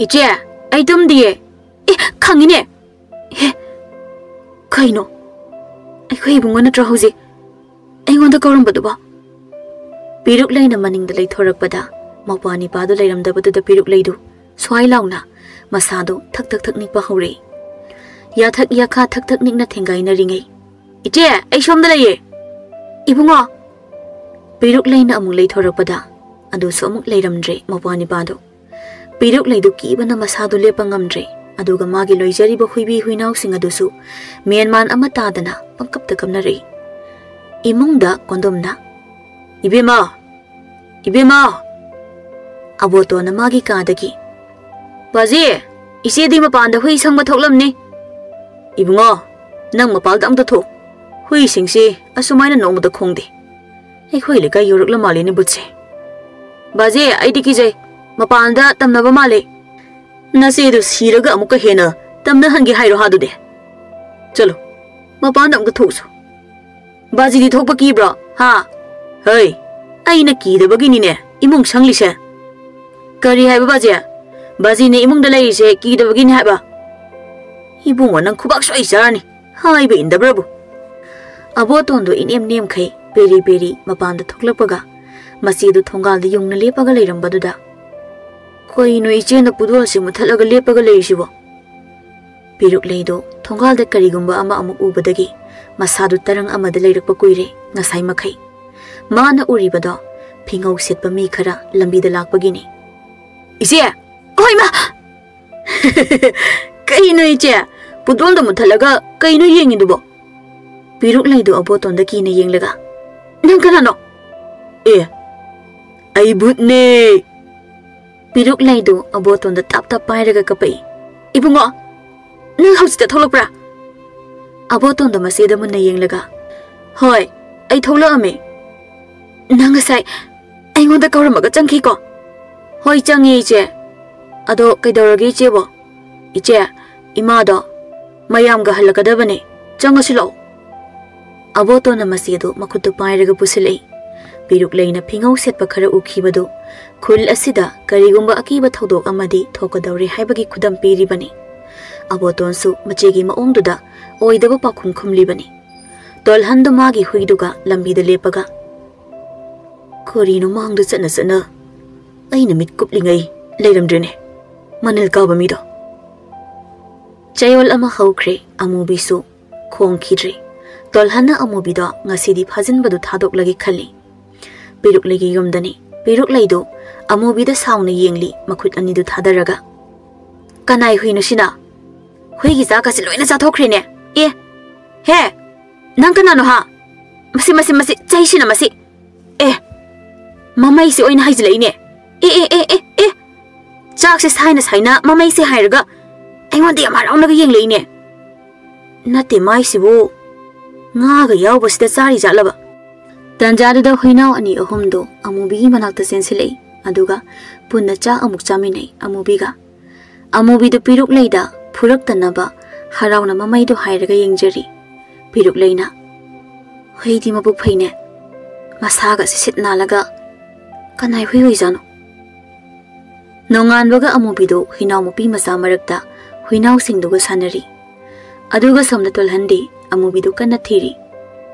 "ꯏꯆꯦ, "ꯑꯩ ꯇꯨꯝꯗꯤꯌꯦ꯫ ꯑꯦ, ꯈꯪꯉꯤꯅꯦ꯫ ꯑꯦ, ꯀꯩꯅꯣ? ꯑꯩꯈꯣꯏ ꯏꯕꯨꯡꯉꯣ ꯅꯠꯇ꯭ꯔꯣ ꯍꯧꯖꯤꯛ ꯑꯩꯉꯣꯟꯗ ꯀꯧꯔꯝꯕꯗꯨꯕꯣ?" ꯄꯤꯔꯨꯛ ꯂꯩꯅ ꯃꯅꯤꯡꯗ ꯂꯩꯊꯣꯔꯛꯄꯗ, ꯃꯧꯄ꯭ꯋꯥ ꯅꯤꯄꯥꯗꯨ ꯂꯩꯔꯝꯗꯕꯗꯨꯗ ꯄꯤꯔꯨꯛ ꯂꯩꯗꯨ ꯁ꯭ꯋꯥꯏ ꯂꯥꯎꯅ ꯃꯁꯥꯗꯨ ꯊꯛ ꯊꯛ ꯊꯛ ꯅꯤꯛꯄ ꯍꯧꯔꯦ꯫ ꯌꯥꯊꯛ ꯌꯥꯈꯥ ꯊꯛ ꯊꯛ ꯅꯤꯛꯅ ꯊꯦꯡꯒꯥꯏꯅꯔꯤꯉꯩ, "ꯏꯆꯦ, ꯑꯩ ꯁꯣꯝꯗ ꯂꯩꯌꯦ꯫ ꯏꯕꯨꯡꯉꯣ!" ꯄꯤꯔꯨꯛ ꯂꯩꯅ ꯑꯃꯨꯛ ꯂꯩꯊꯣꯔꯛꯄꯗ, ꯑꯗꯨꯁꯨ ꯑꯃꯨꯛ ꯂꯩꯔꯝꯗ꯭ꯔꯦ ꯃꯧꯄ꯭ꯋꯥ ꯅꯤꯄꯥꯗꯨ꯫ ꯄꯤꯔꯨꯛ ꯂꯩꯗꯨ ꯀꯤꯕꯅ ꯃꯁꯥꯗꯨ ꯂꯦꯞꯄ ꯉꯝꯗ꯭ꯔꯦ, ꯑꯗꯨꯒ ꯃꯥꯒꯤ ꯂꯣꯏꯖꯔꯤꯕ ꯍꯨꯏꯕꯤ ꯍꯨꯏꯅꯥꯎꯁꯤꯡ ꯑꯗꯨꯁꯨ ꯃꯦꯟꯃꯥꯟ ꯑꯃ ꯇꯥꯗꯅ ꯄꯪꯀꯞꯇ ꯀꯞꯅꯔꯛꯏ꯫ ꯏꯃꯨꯡꯗ ꯀꯣꯟꯗꯣꯝꯅ, "ꯏꯕꯦꯝꯃ! ꯏꯕꯦꯝꯃ!" ꯑꯕꯣꯇꯣꯟꯅ ꯃꯥꯒꯤ ꯀꯥꯗꯒꯤ, "ꯕꯥꯖꯤ, ꯏꯆꯦꯗꯤ ꯃꯄꯥꯟꯗ ꯍꯨꯏ ꯁꯪꯕ ꯊꯣꯛꯂꯝꯅꯤ꯫ ꯏꯕꯨꯡꯉꯣ, ꯅꯪ ꯃꯄꯥꯜꯗ ꯑꯝꯇ ꯊꯣꯛ꯫ ꯍꯨꯏꯁꯤꯡꯁꯤ ꯑꯁꯨꯃꯥꯏꯅ ꯅꯣꯡꯃꯗ ꯈꯣꯡꯗꯦ꯫ ꯑꯩꯈꯣꯏ ꯂꯩꯀꯥꯏ ꯌꯧꯔꯛꯂ ꯃꯥꯜꯂꯦꯅꯦ ꯕꯨꯠꯁꯦ꯫ ꯕꯥꯖꯤ, ꯑꯩꯗꯤ ꯀꯤꯖꯩ꯫ ꯃꯄꯥꯟꯗ ꯇꯝꯅꯕ ꯃꯥꯜꯂꯦ꯫ ꯅꯆꯦꯗꯨ ꯁꯤꯔꯒ ꯑꯃꯨꯛꯀ ꯍꯦꯟꯅ ꯇꯝꯅꯍꯟꯒꯦ ꯍꯥꯏꯔꯣ ꯍꯥ ꯑꯗꯨꯗꯤ? ꯆꯠꯂꯣ, ꯃꯄꯥꯟꯗ ꯑꯃꯨꯛꯇ ꯊꯣꯛꯎꯁꯣ꯫ ꯕꯥꯖꯤꯗꯤ ꯊꯣꯛꯄ ꯀꯤꯕ꯭ꯔꯣ? ꯍꯥ? ꯍꯩ, ꯑꯩꯅ ꯀꯤꯗꯕꯒꯤꯅꯤꯅꯦ ꯏꯃꯨꯡ ꯁꯪꯂꯤꯁꯦ꯫ ꯀꯔꯤ ꯍꯥꯏꯕ ꯕꯥꯖꯤ? ꯕꯥꯖꯤꯅ ꯏꯃꯨꯡꯗ ꯂꯩꯔꯤꯁꯦ ꯀꯤꯗꯕꯒꯤꯅꯤ ꯍꯥꯏꯕ? ꯏꯕꯨꯡꯉꯣ, ꯅꯪ ꯈꯨꯕꯥꯛ ꯁꯣꯏ ꯆꯥꯔꯅꯤ꯫ ꯍꯥꯏꯕ ꯏꯟꯗꯕ꯭ꯔꯕꯨ?" ꯑꯕꯣꯇꯣꯟꯗꯣ ꯏꯅꯦꯝ ꯅꯦꯝꯈꯩ ꯄꯦꯔꯤ ꯄꯦꯔꯤ ꯃꯄꯥꯟꯗ ꯊꯣꯛꯂꯛꯄꯒ, ꯃꯆꯦꯗꯨ ꯊꯣꯡꯒꯥꯜꯗ ꯌꯨꯡꯅ ꯂꯦꯞꯄꯒ ꯂꯩꯔꯝꯕꯗꯨꯗ, "ꯀꯩꯅꯣ ꯏꯆꯦꯅ ꯄꯨꯗꯣꯜꯁꯤ ꯃꯨꯠꯊꯠꯂꯒ ꯂꯦꯞꯄꯒ ꯂꯩꯔꯤꯁꯤꯕꯣ?" ꯄꯤꯔꯨꯛꯂꯩꯗꯣ ꯊꯣꯡꯒꯥꯜꯗ ꯀꯔꯤꯒꯨꯝꯕ ꯑꯃ ꯑꯃꯨꯛ ꯎꯕꯗꯒꯤ ꯃꯁꯥꯗꯨ ꯇꯔꯪ ꯑꯃꯗ ꯂꯩꯔꯛꯄ ꯀꯨꯏꯔꯦ ꯉꯁꯥꯏ ꯃꯈꯩ꯫ ꯃꯥꯅ ꯎꯔꯤꯕꯗꯣ ꯐꯤꯉꯧ ꯁꯦꯠꯄ ꯃꯤ ꯈꯔ ꯂꯝꯕꯤꯗ ꯂꯥꯛꯄꯒꯤꯅꯤ꯫ "ꯏꯆꯦ!" "ꯑꯍꯣꯏ, ꯃꯥ!" "ꯀꯩꯅꯣ ꯏꯆꯦ? ꯄꯨꯗꯣꯜꯗ ꯃꯨꯠꯊꯠꯂꯒ ꯀꯩꯅꯣ ꯌꯦꯡꯉꯤꯗꯨꯕꯣ?" ꯄꯤꯔꯨꯛꯂꯩꯗꯣ ꯑꯕꯣꯇꯣꯟꯗ ꯀꯤꯅ ꯌꯦꯡꯂꯒ, "ꯅꯪ ꯀꯅꯥꯅꯣ?" "ꯑꯦ, ꯑꯩ ꯚꯨꯠꯅꯦ!" ꯄꯤꯔꯨꯛꯂꯩꯗꯣ ꯑꯕꯣꯇꯣꯟꯗ ꯇꯞ ꯇꯞ ꯄꯥꯏꯔꯒ ꯀꯞꯄꯛꯏ꯫ "ꯏꯕꯨꯡꯉꯣ, ꯅꯪ ꯍꯧꯖꯤꯛꯇ ꯊꯣꯛꯂꯛꯄ꯭ꯔꯥ?" ꯑꯕꯣꯇꯣꯟꯗꯣ ꯃꯆꯦꯗ ꯃꯨꯟꯅ ꯌꯦꯡꯂꯒ, "ꯍꯣꯏ, ꯑꯩ ꯊꯣꯛꯂꯛꯑꯝꯃꯦ꯫ ꯅꯪ ꯉꯁꯥꯏ ꯑꯩꯉꯣꯟꯗ ꯀꯧꯔꯝꯃꯒ ꯆꯪꯈꯤꯀꯣ?" "ꯍꯣꯏ, ꯆꯪꯉꯦ, ꯏꯆꯦ꯫ ꯑꯗꯣ ꯀꯩꯗꯧꯔꯒꯦ, ꯏꯆꯦꯕꯣ?" "ꯏꯆꯦ, ꯏꯃꯥꯗꯣ ꯃꯌꯥꯝꯒ ꯍꯜꯂꯛꯀꯗꯕꯅꯦ꯫ ꯆꯪꯉꯁꯤ ꯂꯥꯛꯑꯣ꯫" ꯑꯕꯣꯇꯣꯟꯅ ꯃꯆꯦꯗꯨ ꯃꯈꯨꯠꯇꯨ ꯄꯥꯏꯔꯒ ꯄꯨꯁꯤꯜꯂꯛꯏ꯫ ꯄꯤꯔꯨꯛꯂꯩꯅ ꯐꯤꯉꯧ ꯁꯦꯠꯄ ꯈꯔ ꯎꯈꯤꯕꯗꯨ ꯈꯨꯜ ꯑꯁꯤꯗ ꯀꯔꯤꯒꯨꯝꯕ ꯑꯀꯤꯕ ꯊꯧꯗꯣꯛ ꯑꯃꯗꯤ ꯊꯣꯛꯀꯗꯧꯔꯦ ꯍꯥꯏꯕꯒꯤ ꯈꯨꯗꯝ ꯄꯤꯔꯤꯕꯅꯤ꯫ ꯑꯕꯣꯇꯣꯟꯁꯨ ꯃꯆꯦꯒꯤ ꯃꯑꯣꯡꯗꯨꯗ ꯑꯣꯏꯗꯕ ꯄꯥꯎꯈꯨꯝ ꯈꯨꯝꯂꯤꯕꯅꯤ꯫ ꯇꯣꯜꯍꯟꯗꯨ ꯃꯥꯒꯤ ꯍꯨꯏꯗꯨꯒ ꯂꯝꯕꯤꯗ ꯂꯦꯞꯄꯒ, "ꯀꯔꯤꯅꯣ ꯃꯥꯡꯗ ꯆꯠꯅ ꯆꯠꯅ ꯑꯩꯅ ꯃꯤꯠ ꯀꯨꯞꯂꯤꯉꯩ ꯂꯩꯔꯝꯗ꯭ꯔꯦꯅꯦ, ꯃꯅꯤꯜ ꯀꯥꯕ ꯃꯤꯗꯣ?" ꯆꯌꯣꯜ ꯑꯃ ꯍꯧꯈ꯭ꯔꯦ, ꯑꯃꯨꯕꯤꯁꯨ ꯈꯣꯡꯈꯤꯗ꯭ꯔꯦ꯫ ꯇꯣꯜꯍꯟꯅ ꯑꯃꯨꯕꯤꯗꯣ ꯉꯁꯤꯗꯤ ꯐꯥꯖꯤꯟꯕꯗꯨ ꯊꯥꯗꯣꯛꯂꯒꯦ ꯈꯜꯂꯤ꯫ ꯄꯤꯔꯨꯛꯂꯩꯒꯤ ꯌꯨꯝꯗꯅꯤ꯫ ꯄꯤꯔꯨꯛꯂꯩꯗꯨ ꯑꯃꯨꯕꯤꯗ ꯁꯥꯎꯅ ꯌꯦꯡꯂꯤ, ꯃꯈꯨꯠ ꯑꯅꯤꯗꯨ ꯊꯥꯗꯔꯒ꯫ "ꯀꯅꯥꯏ ꯍꯨꯏꯅꯣ ꯁꯤꯅ? ꯍꯨꯏꯒꯤ ꯆꯥꯛꯀꯁꯦ ꯂꯣꯏꯅ ꯆꯥꯊꯣꯛꯈ꯭ꯔꯦꯅꯦ꯫ ꯑꯦ, ꯍꯦ, ꯅꯪ ꯀꯅꯥꯅꯣ ꯍꯥ? ꯃꯁꯤ, ꯃꯁꯤ, ꯃꯁꯤ, ꯆꯩꯁꯤꯅ ꯃꯁꯤ꯫ ꯑꯦ, ꯃꯃꯩꯁꯤ ꯑꯣꯏꯅ ꯍꯥꯏꯖꯤꯜꯂꯛꯏꯅꯦ꯫ ꯑꯦ, ꯑꯦ, ꯑꯦ, ꯑꯦ, ꯑꯦ꯫ ꯆꯥꯛꯁꯦ ꯁꯥꯏꯅ ꯁꯥꯏꯅ ꯃꯃꯩꯁꯦ ꯍꯥꯏꯔꯒ ꯑꯩꯉꯣꯟꯗ ꯌꯥꯝ ꯍꯔꯥꯎꯅꯒ ꯌꯦꯡꯂꯛꯏꯅꯦ꯫ ꯅꯠꯇꯦ, ꯃꯥꯏꯁꯤꯕꯨ ꯉꯥꯒ ꯌꯥꯎꯕꯁꯤꯗ ꯆꯥꯔꯤ ꯖꯥꯠꯂꯕ?" ꯇꯟꯖꯥꯗꯨꯗ ꯍꯨꯏꯅꯥꯎ ꯑꯅꯤ ꯑꯍꯨꯝꯗꯣ ꯑꯃꯨꯕꯤꯒꯤ ꯃꯅꯥꯛꯇ ꯆꯦꯟꯁꯤꯜꯂꯛꯏ, ꯑꯗꯨꯒ ꯄꯨꯟꯅ ꯆꯥꯛ ꯑꯃꯨꯛ ꯆꯥꯃꯤꯟꯅꯩ꯫ ꯑꯃꯨꯕꯤꯒ ꯑꯃꯨꯕꯤꯗꯨ ꯄꯤꯔꯨꯛꯂꯩꯗ ꯐꯨꯔꯛꯇꯅꯕ ꯍꯔꯥꯎꯅ ꯃꯃꯩꯗꯨ ꯍꯥꯏꯔꯒ ꯌꯦꯡꯖꯔꯤ꯫ ꯄꯤꯔꯨꯛꯂꯩꯅ, "ꯍꯨꯏꯗꯤ ꯃꯕꯨꯛ ꯐꯩꯅꯦ, ꯃꯁꯥꯒ ꯁꯤꯠ ꯁꯤꯠ ꯅꯥꯜꯂꯒ꯫ ꯀꯅꯥꯏ ꯍꯨꯏ ꯑꯣꯏꯖꯥꯠꯅꯣ?" ꯅꯣꯡꯉꯥꯟꯕꯒ ꯑꯃꯨꯕꯤꯗꯨ ꯍꯨꯏꯅꯥꯎ ꯃꯄꯤ ꯃꯆꯥ ꯃꯔꯛꯇ ꯍꯨꯏꯅꯥꯎꯁꯤꯡꯗꯨꯒ ꯁꯥꯟꯅꯔꯤ꯫ ꯑꯗꯨꯒ ꯁꯣꯝꯗ ꯇꯣꯜꯍꯟꯗꯤ ꯑꯃꯨꯕꯤꯗꯨ ꯀꯟꯅ ꯊꯤꯔꯤ꯫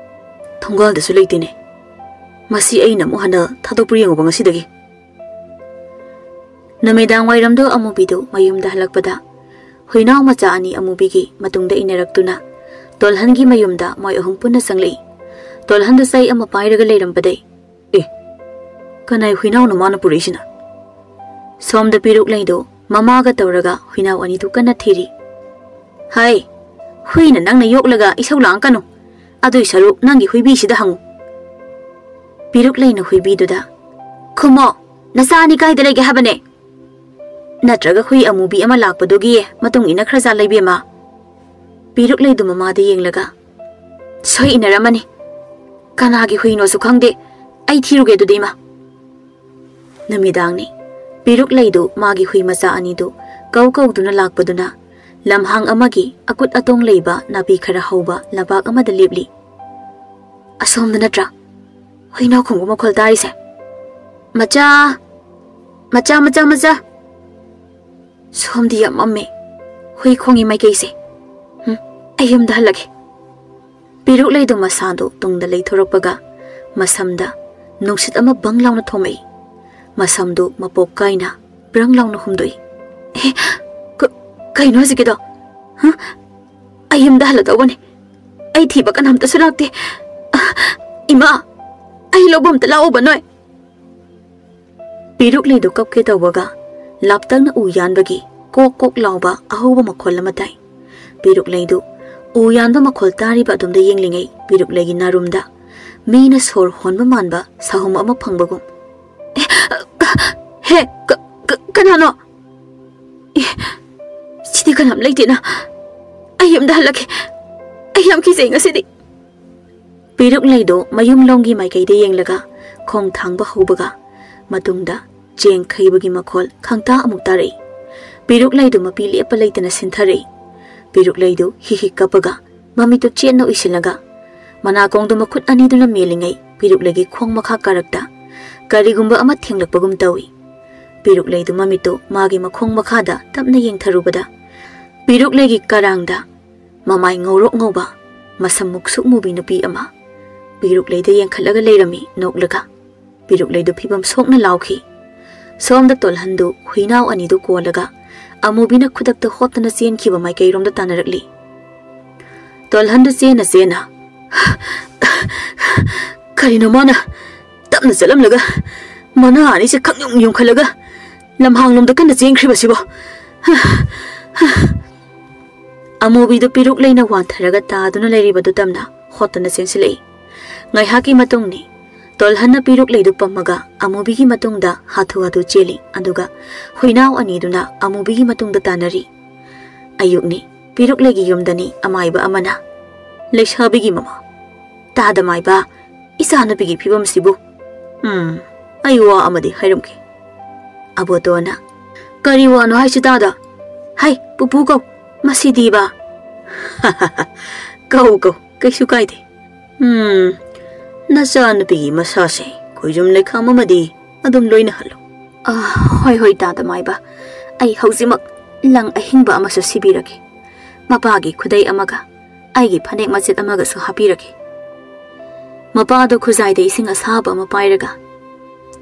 "ꯊꯣꯡꯒꯥꯜꯗꯁꯨ ꯂꯩꯇꯦꯅꯦ꯫ ꯃꯁꯤ ꯑꯩꯅ ꯑꯃꯨꯛ ꯍꯟꯅ ꯊꯥꯗꯣꯛꯄ꯭ꯔꯥ ꯌꯦꯡꯉꯨꯕ ꯉꯁꯤꯗꯒꯤ꯫" ꯅꯨꯃꯤꯗꯥꯡ ꯋꯥꯏꯔꯝꯗꯣ ꯑꯃꯨꯕꯤꯗꯨ ꯃꯌꯨꯝꯗ ꯍꯜꯂꯛꯄꯗ ꯍꯨꯏꯅꯥꯎ ꯃꯆꯥ ꯑꯅꯤ ꯑꯃꯨꯕꯤꯒꯤ ꯃꯇꯨꯡꯗ ꯏꯟꯅꯔꯛꯇꯨꯅ ꯇꯣꯜꯍꯟꯒꯤ ꯃꯌꯨꯝꯗ ꯃꯣꯏ ꯑꯍꯨꯝ ꯄꯨꯟꯅ ꯆꯪꯂꯛꯏ꯫ ꯇꯣꯜꯍꯟꯗꯨ ꯆꯩ ꯑꯃ ꯄꯥꯏꯔꯒ ꯂꯩꯔꯝꯕꯗꯩ, "ꯑꯦ, ꯀꯅꯥꯏ ꯍꯨꯏꯅꯥꯎꯅꯣ ꯃꯥꯅ ꯄꯨꯔꯛꯏꯁꯤꯅ?" ꯁꯣꯝꯗ ꯄꯤꯔꯨꯛꯂꯩꯗꯨ ꯃꯃꯥꯒ ꯇꯧꯔꯒ ꯍꯨꯏꯅꯥꯎ ꯑꯅꯤꯗꯨ ꯀꯟꯅ ꯊꯤꯔꯤ꯫ "ꯍꯥꯏ, ꯍꯨꯏꯅ ꯅꯪꯅ ꯌꯣꯛꯂꯒ ꯏꯁꯧ ꯂꯥꯡꯉꯛꯀꯅꯨ꯫ ꯑꯗꯨꯏ ꯁꯔꯨꯛ ꯅꯪꯒꯤ ꯍꯨꯏꯕꯤꯁꯤꯗ ꯍꯪꯉꯨ꯫" ꯄꯤꯔꯨꯛꯂꯩꯅ ꯍꯨꯏꯕꯤꯗꯨꯗ, "ꯈꯨꯝꯃꯣ, ꯅꯆꯥ ꯑꯅꯤ ꯀꯥꯏꯗ ꯂꯩꯒꯦ ꯍꯥꯏꯕꯅꯦ? ꯅꯠꯇ꯭ꯔꯒ ꯍꯨꯏ ꯑꯃꯨꯕꯤ ꯑꯃ ꯂꯥꯛꯄꯗꯨꯒꯤ ꯃꯇꯨꯡ ꯏꯟꯅꯈ꯭ꯔꯖꯥꯠꯂ ꯏꯕꯦꯝꯃ?" ꯄꯤꯔꯨꯛꯂꯩꯗꯨ ꯃꯃꯥꯗ ꯌꯦꯡꯂꯒ, "ꯁꯣꯏ ꯏꯟꯅꯔꯝꯃꯅꯤ꯫ ꯀꯅꯥꯒꯤ ꯍꯨꯏꯅꯣꯁꯨ ꯈꯪꯗꯦ꯫ ꯑꯩ ꯊꯤꯔꯨꯒꯦ ꯑꯗꯨꯗꯤ, ꯏꯃꯥ꯫" ꯅꯨꯃꯤꯗꯥꯡꯅꯤ꯫ ꯄꯤꯔꯨꯛꯂꯩꯗꯨ ꯃꯥꯒꯤ ꯍꯨꯏ ꯃꯆꯥ ꯑꯅꯤꯗꯨ ꯀꯧ ꯀꯧꯗꯨꯅ ꯂꯥꯛꯄꯗꯨꯅ ꯂꯝꯍꯥꯡ ꯑꯃꯒꯤ ꯑꯀꯨꯠ ꯑꯇꯣꯡ ꯂꯩꯕ ꯅꯥꯄꯤ ꯈꯔ ꯍꯧꯕ ꯂꯝꯄꯥꯛ ꯑꯃꯗ ꯂꯦꯞꯂꯤ꯫ "ꯑꯁꯣꯝꯗ ꯅꯠꯇ꯭ꯔꯥ? ꯀꯩꯅꯣ ꯈꯣꯡꯕ ꯃꯈꯣꯜ ꯇꯥꯔꯤꯁꯦ? "ꯃꯆꯥ, ꯃꯆꯥ, ꯃꯆꯥ, ꯃꯆꯥ!" ꯁꯣꯝꯗꯤ ꯌꯥꯝ ꯃꯝꯃꯦ꯫ ꯍꯨꯏ ꯈꯣꯡꯉꯤ ꯃꯥꯏꯀꯩꯁꯦ꯫ ꯍꯨꯝ, ꯑꯩ ꯌꯨꯝꯗ ꯍꯜꯂꯒꯦ꯫ ꯄꯤꯔꯨꯛ ꯂꯩꯗꯨ ꯃꯁꯥꯗꯨ ꯇꯨꯡꯗ ꯂꯩꯊꯣꯔꯛꯄꯒ ꯃꯁꯝꯗ ꯅꯨꯡꯁꯤꯠ ꯑꯃ ꯕꯪ ꯂꯥꯎꯅ ꯊꯣꯝꯃꯛꯏ꯫ ꯃꯁꯝꯗꯨ ꯃꯄꯣꯞ ꯀꯥꯏꯅ ꯕ꯭ꯔꯪ ꯂꯥꯎꯅ ꯍꯨꯝꯗꯣꯛꯏ꯫ "ꯑꯦ, ꯀ-, ꯀꯩꯅꯣ ꯍꯧꯖꯤꯛꯀꯤꯗꯣ? ꯍꯥ? ꯑꯩ ꯌꯨꯝꯗ ꯍꯜꯂꯗꯧꯕꯅꯦ꯫ ꯑꯩ ꯊꯤꯕ ꯀꯅꯥꯝꯇꯁꯨ ꯂꯥꯛꯇꯦ꯫ ꯑ, ꯏꯃꯥ, ꯑꯩ ꯂꯧꯕ ꯑꯝꯇ ꯂꯥꯛꯑꯣꯕ ꯅꯣꯏ꯫" ꯄꯤꯔꯨꯛ ꯂꯩꯗꯨ ꯀꯞꯀꯦ ꯇꯧꯕꯒ ꯂꯥꯞꯇꯛꯅ ꯎ ꯌꯥꯟꯕꯒꯤ ꯀꯣꯛ ꯀꯣꯛ ꯂꯥꯎꯕ ꯑꯍꯧꯕ ꯃꯈꯣꯜ ꯑꯃ ꯇꯥꯏ꯫ ꯄꯤꯔꯨꯛ ꯂꯩꯗꯨ ꯎ ꯌꯥꯟꯕ ꯃꯈꯣꯜ ꯇꯥꯔꯤꯕ ꯑꯗꯣꯝꯗ ꯌꯦꯡꯂꯤꯉꯩ ꯄꯤꯔꯨꯛ ꯂꯩꯒꯤ ꯅꯥꯔꯨꯝꯗ ꯃꯤꯅ ꯁꯣꯔ ꯍꯣꯟꯕ ꯃꯥꯟꯕ ꯁꯥꯍꯨꯝ ꯑꯃ ꯐꯪꯕꯒꯨꯝ꯫ "ꯑꯦ, ꯀ-, ꯍꯦ, ꯀ-, ꯀ-, ꯀꯅꯥꯅꯣ? ꯑꯦ, ꯁꯤꯗꯤ ꯀꯅꯥꯝ ꯂꯩꯇꯦꯅ꯫ ꯑꯩ ꯌꯨꯝꯗ ꯍꯜꯂꯒꯦ꯫ ꯑꯩ ꯌꯥꯝ ꯀꯤꯖꯩ ꯉꯁꯤꯗꯤ꯫" ꯄꯤꯔꯨꯛ ꯂꯩꯗꯨ ꯃꯌꯨꯝꯂꯣꯝꯒꯤ ꯃꯥꯏꯀꯩꯗ ꯌꯦꯡꯂꯒ ꯈꯣꯡ ꯊꯥꯡꯕ ꯍꯧꯕꯒ ꯃꯇꯨꯡꯗ ꯆꯦꯡ ꯈꯩꯕꯒꯤ ꯃꯈꯣꯜ ꯈꯪꯇꯥ ꯑꯃꯨꯛ ꯇꯥꯔꯛꯏ꯫ ꯄꯤꯔꯨꯛ ꯂꯩꯗꯨ ꯃꯄꯤ ꯂꯦꯞꯄ ꯂꯩꯇꯅ ꯁꯤꯟꯊꯔꯛꯏ꯫ ꯄꯤꯔꯨꯛ ꯂꯩꯗꯨ ꯍꯤ ꯍꯤ ꯀꯞꯄꯒ ꯃꯃꯤꯠꯇꯨ ꯆꯦꯠꯅ ꯎꯏꯁꯤꯜꯂꯒ ꯃꯅꯥꯀꯣꯡꯗꯨ ꯃꯈꯨꯠ ꯑꯅꯤꯗꯨꯅ ꯃꯦꯜꯂꯤꯉꯩ ꯄꯤꯔꯨꯛ ꯂꯩꯒꯤ ꯈꯣꯡ ꯃꯈꯥ ꯀꯥꯔꯛꯇ ꯀꯔꯤꯒꯨꯝꯕ ꯑꯃ ꯊꯦꯡꯂꯛꯄꯒꯨꯝ ꯇꯧꯏ꯫ ꯄꯤꯔꯨꯛ ꯂꯩꯗꯨ ꯃꯃꯤꯠꯇꯨ ꯃꯥꯒꯤ ꯃꯈꯣꯡ ꯃꯈꯥꯗ ꯇꯞꯅ ꯌꯦꯡꯊꯔꯨꯕꯗ ꯄꯤꯔꯨꯛ ꯂꯩꯒꯤ ꯀꯔꯥꯡꯗ ꯃꯃꯥꯏ ꯉꯧꯔꯣꯛ ꯉꯧꯕ, ꯃꯁꯝ ꯃꯨꯛꯁꯨꯛ ꯃꯨꯕꯤ ꯅꯨꯄꯤ ꯑꯃ ꯄꯤꯔꯨꯛ ꯂꯩꯗ ꯌꯦꯡꯈꯠꯂꯒ ꯂꯩꯔꯝꯃꯤ ꯅꯣꯛꯂꯒ꯫ ꯄꯤꯔꯨꯛ ꯂꯩꯗꯨ ꯐꯤꯕꯝ ꯁꯣꯛꯅ ꯂꯥꯎꯈꯤ꯫ ꯁꯣꯝꯗ ꯇꯣꯜꯍꯟꯗꯨ ꯍꯨꯏꯅꯥꯎ ꯑꯅꯤꯗꯨ ꯀꯣꯜꯂꯒ ꯑꯃꯨꯕꯤꯅ ꯈꯨꯗꯛꯇ ꯍꯣꯠꯇꯅ ꯆꯦꯟꯈꯤꯕ ꯃꯥꯏꯀꯩꯔꯣꯝꯗ ꯇꯥꯟꯅꯔꯛꯂꯤ꯫ ꯇꯣꯜꯍꯟꯗꯨ ꯆꯦꯟꯅ ꯆꯦꯟꯅ, "ꯀꯔꯤꯅꯣ ꯃꯥꯅ ꯇꯞꯅ ꯆꯠꯂꯝꯂꯒ ꯃꯅꯥ ꯑꯅꯤꯁꯦ ꯈꯪꯌꯨꯡ ꯌꯨꯡꯈꯠꯂꯒ ꯂꯝꯍꯥꯡꯂꯣꯝꯗ ꯀꯟꯅ ꯆꯦꯟꯈ꯭ꯔꯤꯕꯁꯤꯕꯣ?" ꯑꯃꯨꯕꯤꯗꯨ ꯄꯤꯔꯨꯛ ꯂꯩꯅ ꯋꯥꯟꯊꯔꯒ ꯇꯥꯗꯨꯅ ꯂꯩꯔꯤꯕꯗꯨ ꯇꯝꯅ ꯍꯣꯠꯇꯅ ꯆꯦꯟꯁꯤꯜꯂꯛꯏ꯫ ꯉꯥꯏꯍꯥꯛꯀꯤ ꯃꯇꯨꯡꯅꯤ꯫ ꯇꯣꯜꯍꯟꯅ ꯄꯤꯔꯨꯛ ꯂꯩꯗꯨ ꯄꯝꯃꯒ ꯑꯃꯨꯕꯤꯒꯤ ꯃꯇꯨꯡꯗ ꯍꯥꯊꯨ ꯍꯥꯊꯨ ꯆꯦꯜꯂꯤ, ꯑꯗꯨꯒ ꯍꯨꯏꯅꯥꯎ ꯑꯅꯤꯗꯨꯅ ꯑꯃꯨꯕꯤꯒꯤ ꯃꯇꯨꯡꯗ ꯇꯥꯟꯅꯔꯤ꯫ ꯑꯌꯨꯛꯅꯤ꯫ ꯄꯤꯔꯨꯛ ꯂꯩꯒꯤ ꯌꯨꯝꯗꯅꯤ ꯑꯃꯥꯏꯕ ꯑꯃꯅ, "ꯂꯩꯁꯥꯕꯤꯒꯤ ꯃꯃꯥ, ꯇꯥꯗ ꯃꯥꯏꯕ, ꯏꯆꯥꯅꯨꯄꯤꯒꯤ ꯐꯤꯕꯝꯁꯤꯕꯨ꯫ ꯎꯝ, ꯑꯩ ꯋꯥ ꯑꯃꯗꯤ ꯍꯥꯏꯔꯝꯒꯦ꯫" ꯑꯕꯣꯇꯣꯅ, "ꯀꯔꯤ ꯋꯥꯅꯣ ꯍꯥꯏꯁꯤ ꯇꯥꯗ?" "ꯍꯩ, ꯄꯨꯄꯨ ꯀꯧ, ꯃꯁꯤꯗꯤꯕ꯫" "ꯀꯧ, ꯀꯧ, ꯀꯩꯁꯨ ꯀꯥꯏꯗꯦ꯫ ꯎꯝ, ꯅꯆꯥꯅꯨꯄꯤꯒꯤ ꯃꯁꯥꯁꯦ ꯈꯣꯏꯖꯨꯝ ꯂꯩꯈꯥꯝ ꯑꯃꯗꯤ ꯑꯗꯨꯝ ꯂꯣꯏꯅꯍꯜꯂꯨ꯫ ꯑ, ꯍꯣꯏ, ꯍꯣꯏ, ꯇꯥꯗ ꯃꯥꯏꯕ꯫ ꯑꯩ ꯍꯧꯖꯤꯛꯃꯛ ꯂꯪ ꯑꯍꯤꯡꯕ ꯑꯃꯁꯨ ꯁꯤꯕꯤꯔꯒꯦ꯫ ꯃꯄꯥꯒꯤ ꯈꯨꯗꯩ ꯑꯃꯒ ꯑꯩꯒꯤ ꯐꯅꯦꯛ ꯃꯆꯦꯠ ꯑꯃꯒꯁꯨ ꯍꯥꯞꯄꯤꯔꯒꯦ꯫ ꯃꯄꯥꯗꯣ ꯈꯨꯖꯥꯏꯗ ꯏꯁꯤꯡ ꯑꯁꯥꯕ ꯑꯃ ꯄꯥꯏꯔꯒ,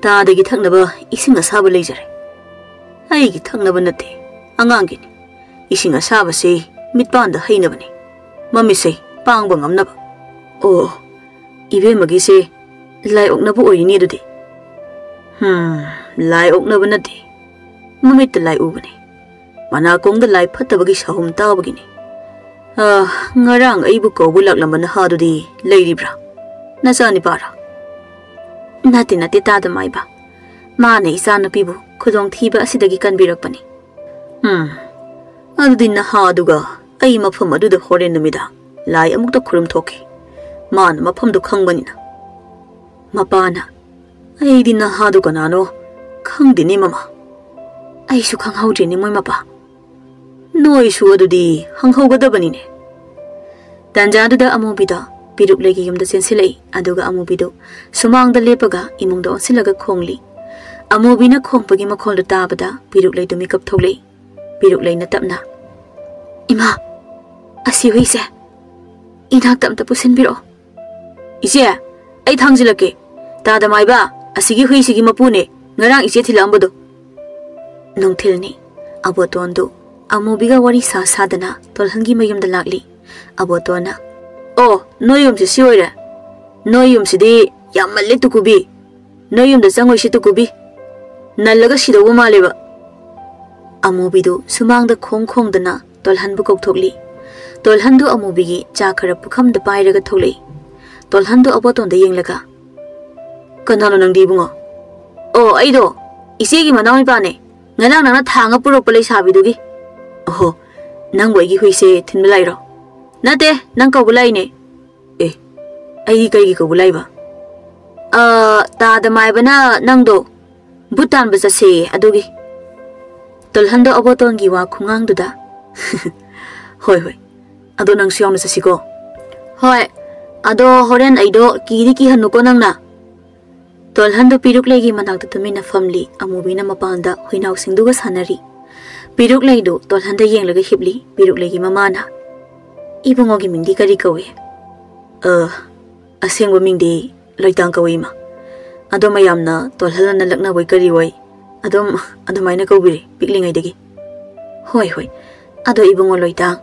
"ꯇꯥꯗꯒꯤ ꯊꯛꯅꯕ ꯏꯁꯤꯡ ꯑꯁꯥꯕ ꯂꯩꯖꯔꯦ꯫ ꯑꯩꯒꯤ ꯊꯛꯅꯕ ꯅꯠꯇꯦ, ꯑꯉꯥꯡꯒꯤꯅꯤ꯫ ꯏꯁꯤꯡ ꯑꯁꯥꯕꯁꯤ ꯃꯤꯠꯄꯥꯟꯗ ꯍꯩꯅꯕꯅꯤ, ꯃꯃꯤꯠꯁꯦ ꯄꯥꯡꯕ ꯉꯝꯅꯕ꯫ ꯑꯣ, ꯏꯕꯦꯝꯃꯒꯤꯁꯦ ꯂꯥꯏ ꯑꯣꯛꯅꯕ ꯑꯣꯏꯔꯤꯅꯤ ꯑꯗꯨꯗꯤ꯫" "ꯍꯝ, ꯂꯥꯏ ꯑꯣꯛꯅꯕ ꯅꯠꯇꯦ, ꯃꯃꯤꯠꯇ ꯂꯥꯏ ꯎꯕꯅꯤ꯫ ꯃꯅꯥꯀꯣꯡꯗ ꯂꯥꯏ ꯐꯠꯇꯕꯒꯤ ꯁꯥꯍꯨꯝ ꯇꯥꯕꯒꯤꯅꯤ꯫ ꯑ, ꯉꯔꯥꯡ ꯑꯩꯕꯨ ꯀꯧꯕ ꯂꯥꯛꯂꯝꯕ ꯅꯍꯥꯗꯨꯗꯤ ꯂꯩꯔꯤꯕ꯭ꯔꯥ? ꯅꯆꯥꯅꯤꯄꯥꯔꯥ?" "ꯅꯠꯇꯦ, ꯅꯠꯇꯦ, ꯇꯥꯗ ꯃꯥꯏꯕ꯫ ꯃꯥꯅ ꯏꯆꯥꯅꯨꯄꯤꯕꯨ ꯈꯨꯗꯣꯡꯊꯤꯕ ꯑꯁꯤꯗꯒꯤ ꯀꯟꯕꯤꯔꯛꯄꯅꯤ꯫" "ꯎꯝ, ꯑꯗꯨꯗꯤ ꯅꯍꯥꯗꯨꯒ ꯑꯩ ꯃꯐꯝ ꯑꯗꯨꯗ ꯍꯣꯔꯦꯟ ꯅꯨꯃꯤꯗꯥꯡ ꯂꯥꯏ ꯑꯃꯨꯛꯇ ꯈꯨꯔꯨꯝ ꯊꯣꯛꯀꯦ꯫ ꯃꯥꯅ ꯃꯐꯝꯗꯨ ꯈꯪꯕꯅꯤꯅ꯫" ꯃꯄꯥꯅ, "ꯑꯩꯗꯤ ꯅꯍꯥꯗꯨ ꯀꯅꯥꯅꯣ ꯈꯪꯗꯦꯅꯦ, ꯃꯃꯥ꯫" "ꯑꯩꯁꯨ ꯈꯪꯍꯧꯗ꯭ꯔꯦꯅꯦ, ꯃꯣꯏ ꯃꯄꯥ꯫" "ꯅꯣꯏꯁꯨ ꯑꯗꯨꯗꯤ ꯍꯪꯍꯧꯒꯗꯕꯅꯤꯅꯦ꯫" ꯇꯥꯟꯖꯥꯗꯨꯗ ꯑꯃꯨꯕꯤꯗꯣ ꯄꯤꯔꯨꯛꯂꯩꯒꯤ ꯌꯨꯝꯗ ꯆꯦꯟꯁꯤꯜꯂꯛꯏ꯫ ꯑꯗꯨꯒ ꯑꯃꯨꯕꯤꯗꯨ ꯁꯨꯃꯥꯡꯗ ꯂꯦꯞꯄꯒ ꯏꯃꯨꯡꯗ ꯑꯣꯟꯁꯤꯜꯂꯒ ꯈꯣꯡꯂꯤ꯫ ꯑꯃꯨꯕꯤꯅ ꯈꯣꯡꯄꯒꯤ ꯃꯈꯣꯜꯗꯨ ꯇꯥꯕꯗ ꯄꯤꯔꯨꯛꯂꯩꯗꯨ ꯃꯤꯀꯞ ꯊꯣꯛꯂꯛꯏ꯫ ꯄꯤꯔꯨꯛꯂꯩꯅ ꯇꯞꯅ, "ꯏꯃꯥ, ꯑꯁꯤ ꯍꯨꯏꯁꯦ ꯏꯅꯥꯛꯇ ꯑꯝꯇ ꯄꯨꯁꯤꯟꯕꯤꯔꯛꯑꯣ꯫" "ꯏꯆꯦ, ꯑꯩ ꯊꯥꯡꯖꯤꯜꯂꯛꯀꯦ꯫ ꯇꯥꯗ ꯃꯥꯏꯕ, ꯑꯁꯤꯒꯤ ꯍꯨꯏꯁꯤꯒꯤ ꯃꯄꯨꯅꯦ, ꯉꯔꯥꯡ ꯏꯆꯦ ꯊꯤꯜꯂꯛꯑꯝꯕꯗꯣ꯫" ꯅꯨꯡꯊꯤꯜꯅꯤ꯫ ꯑꯕꯣꯇꯣꯟꯗꯨ ꯑꯃꯨꯕꯤꯒ ꯋꯥꯔꯤ ꯁꯥ ꯁꯥꯗꯅ ꯇꯣꯜꯍꯟꯒꯤ ꯃꯌꯨꯝꯗ ꯂꯥꯛꯂꯤ꯫ ꯑꯕꯣꯇꯣꯟꯅ, "ꯑꯣ, ꯅꯣꯏ ꯌꯨꯝꯁꯤ ꯁꯤ ꯑꯣꯏꯔꯦ꯫ ꯅꯣꯏ ꯌꯨꯝꯁꯤꯗꯤ ꯌꯥꯝꯃꯜꯂꯦ ꯇꯨꯀꯨꯕꯤ꯫ ꯅꯣꯏ ꯌꯨꯝꯗ ꯆꯪꯉꯣꯏꯁꯤ ꯇꯨꯀꯨꯕꯤ꯫ ꯅꯜꯂꯒ ꯁꯤꯗꯧꯕ ꯃꯥꯜꯂꯦꯕ꯫" ꯑꯃꯨꯕꯤꯗꯨ ꯁꯨꯃꯥꯡꯗ ꯈꯣꯡ ꯈꯣꯡꯗꯅ ꯇꯣꯜꯍꯟꯕꯨ ꯀꯧꯊꯣꯛꯂꯤ꯫ ꯇꯣꯜꯍꯟꯗꯨ ꯑꯃꯨꯕꯤꯒꯤ ꯆꯥ ꯈꯔ ꯄꯨꯈꯝꯗ ꯄꯥꯏꯔꯒ ꯊꯣꯛꯂꯛꯏ꯫ ꯇꯣꯜꯍꯟꯗꯨ ꯑꯕꯣꯇꯣꯟꯗ ꯌꯦꯡꯂꯒ, "ꯀꯅꯥꯅꯣ ꯅꯪꯗꯤ, ꯏꯕꯨꯡꯉꯣ?" "ꯑꯣ, ꯑꯩꯗꯣ ꯏꯆꯦꯒꯤ ꯃꯅꯥꯎ ꯅꯨꯄꯥꯅꯦ, ꯉꯔꯥꯡ ꯅꯪꯅ ꯊꯥꯡꯉ ꯄꯨꯔꯛꯄ ꯂꯩꯁꯥꯕꯤꯗꯨꯒꯤ꯫" "ꯑꯣꯍꯣ, ꯅꯪꯕꯨ ꯑꯩꯒꯤ ꯍꯨꯏꯁꯦ ꯊꯤꯟꯕ ꯂꯥꯛꯏꯔꯣ?" "ꯅꯠꯇꯦ, ꯅꯪ ꯀꯧꯕ ꯂꯥꯛꯏꯅꯦ꯫" "ꯑꯦ, ꯑꯩꯗꯤ ꯀꯩꯒꯤ ꯀꯧꯕ ꯂꯥꯛꯏꯕ?" "ꯑ, ꯇꯥꯗ ꯃꯥꯏꯕꯅ ꯅꯪꯗꯣ ꯚꯨꯠ ꯇꯥꯟꯕ ꯆꯠꯁꯦꯌꯦ, ꯑꯗꯨꯒꯤ꯫" ꯇꯣꯜꯍꯟꯗꯣ ꯑꯕꯣꯇꯣꯟꯒꯤ ꯋꯥ ꯈꯨꯉꯥꯡꯗꯨꯗ, "ꯍꯣꯏ, ꯍꯣꯏ, ꯑꯗꯣ ꯅꯪꯁꯨ ꯌꯥꯎꯅ ꯆꯠꯁꯤꯀꯣ꯫" "ꯍꯣꯏ, ꯑꯗꯣ ꯍꯣꯔꯦꯟ ꯑꯩꯗꯣ ꯀꯤꯗꯤ ꯀꯤꯍꯟꯅꯨꯀꯣ ꯅꯪꯅ꯫ ꯇꯣꯜꯍꯟꯗꯨ ꯄꯤꯔꯨꯛꯂꯩꯒꯤ ꯃꯅꯥꯛꯇ ꯇꯨꯃꯤꯟꯅ ꯐꯝꯂꯤ꯫ ꯑꯃꯨꯕꯤꯅ ꯃꯄꯥꯟꯗ ꯍꯨꯏꯅꯥꯎꯁꯤꯡꯗꯨꯒ ꯁꯥꯟꯅꯔꯤ꯫ ꯄꯤꯔꯨꯛꯂꯩꯗꯨ ꯇꯣꯜꯍꯟꯗ ꯌꯦꯡꯂꯒ ꯍꯤꯞꯂꯤ꯫ ꯄꯤꯔꯨꯛꯂꯩꯒꯤ ꯃꯃꯥꯅ, "ꯏꯕꯨꯡꯉꯣꯒꯤ ꯃꯤꯡꯗꯤ ꯀꯔꯤ ꯀꯧꯏ?" "ꯑ, ꯑꯁꯦꯡꯕ ꯃꯤꯡꯗꯤ ꯂꯣꯏꯇꯥꯡ ꯀꯧꯏ, ꯏꯃꯥ꯫ ꯑꯗꯣ ꯃꯌꯥꯝꯅ ꯇꯣꯜꯍꯜ ꯑꯅ ꯂꯛꯅꯕꯣꯏ ꯀꯔꯤ ꯑꯣꯏ, ꯑꯗꯨꯝ ꯑꯗꯨꯃꯥꯏꯅ ꯀꯧꯕꯤꯔꯦ ꯄꯤꯛꯂꯤꯉꯩꯗꯒꯤ꯫" "ꯍꯣꯏ, ꯍꯣꯏ꯫ ꯑꯗꯣ ꯏꯕꯨꯡꯉꯣ ꯂꯣꯏꯇꯥꯡ,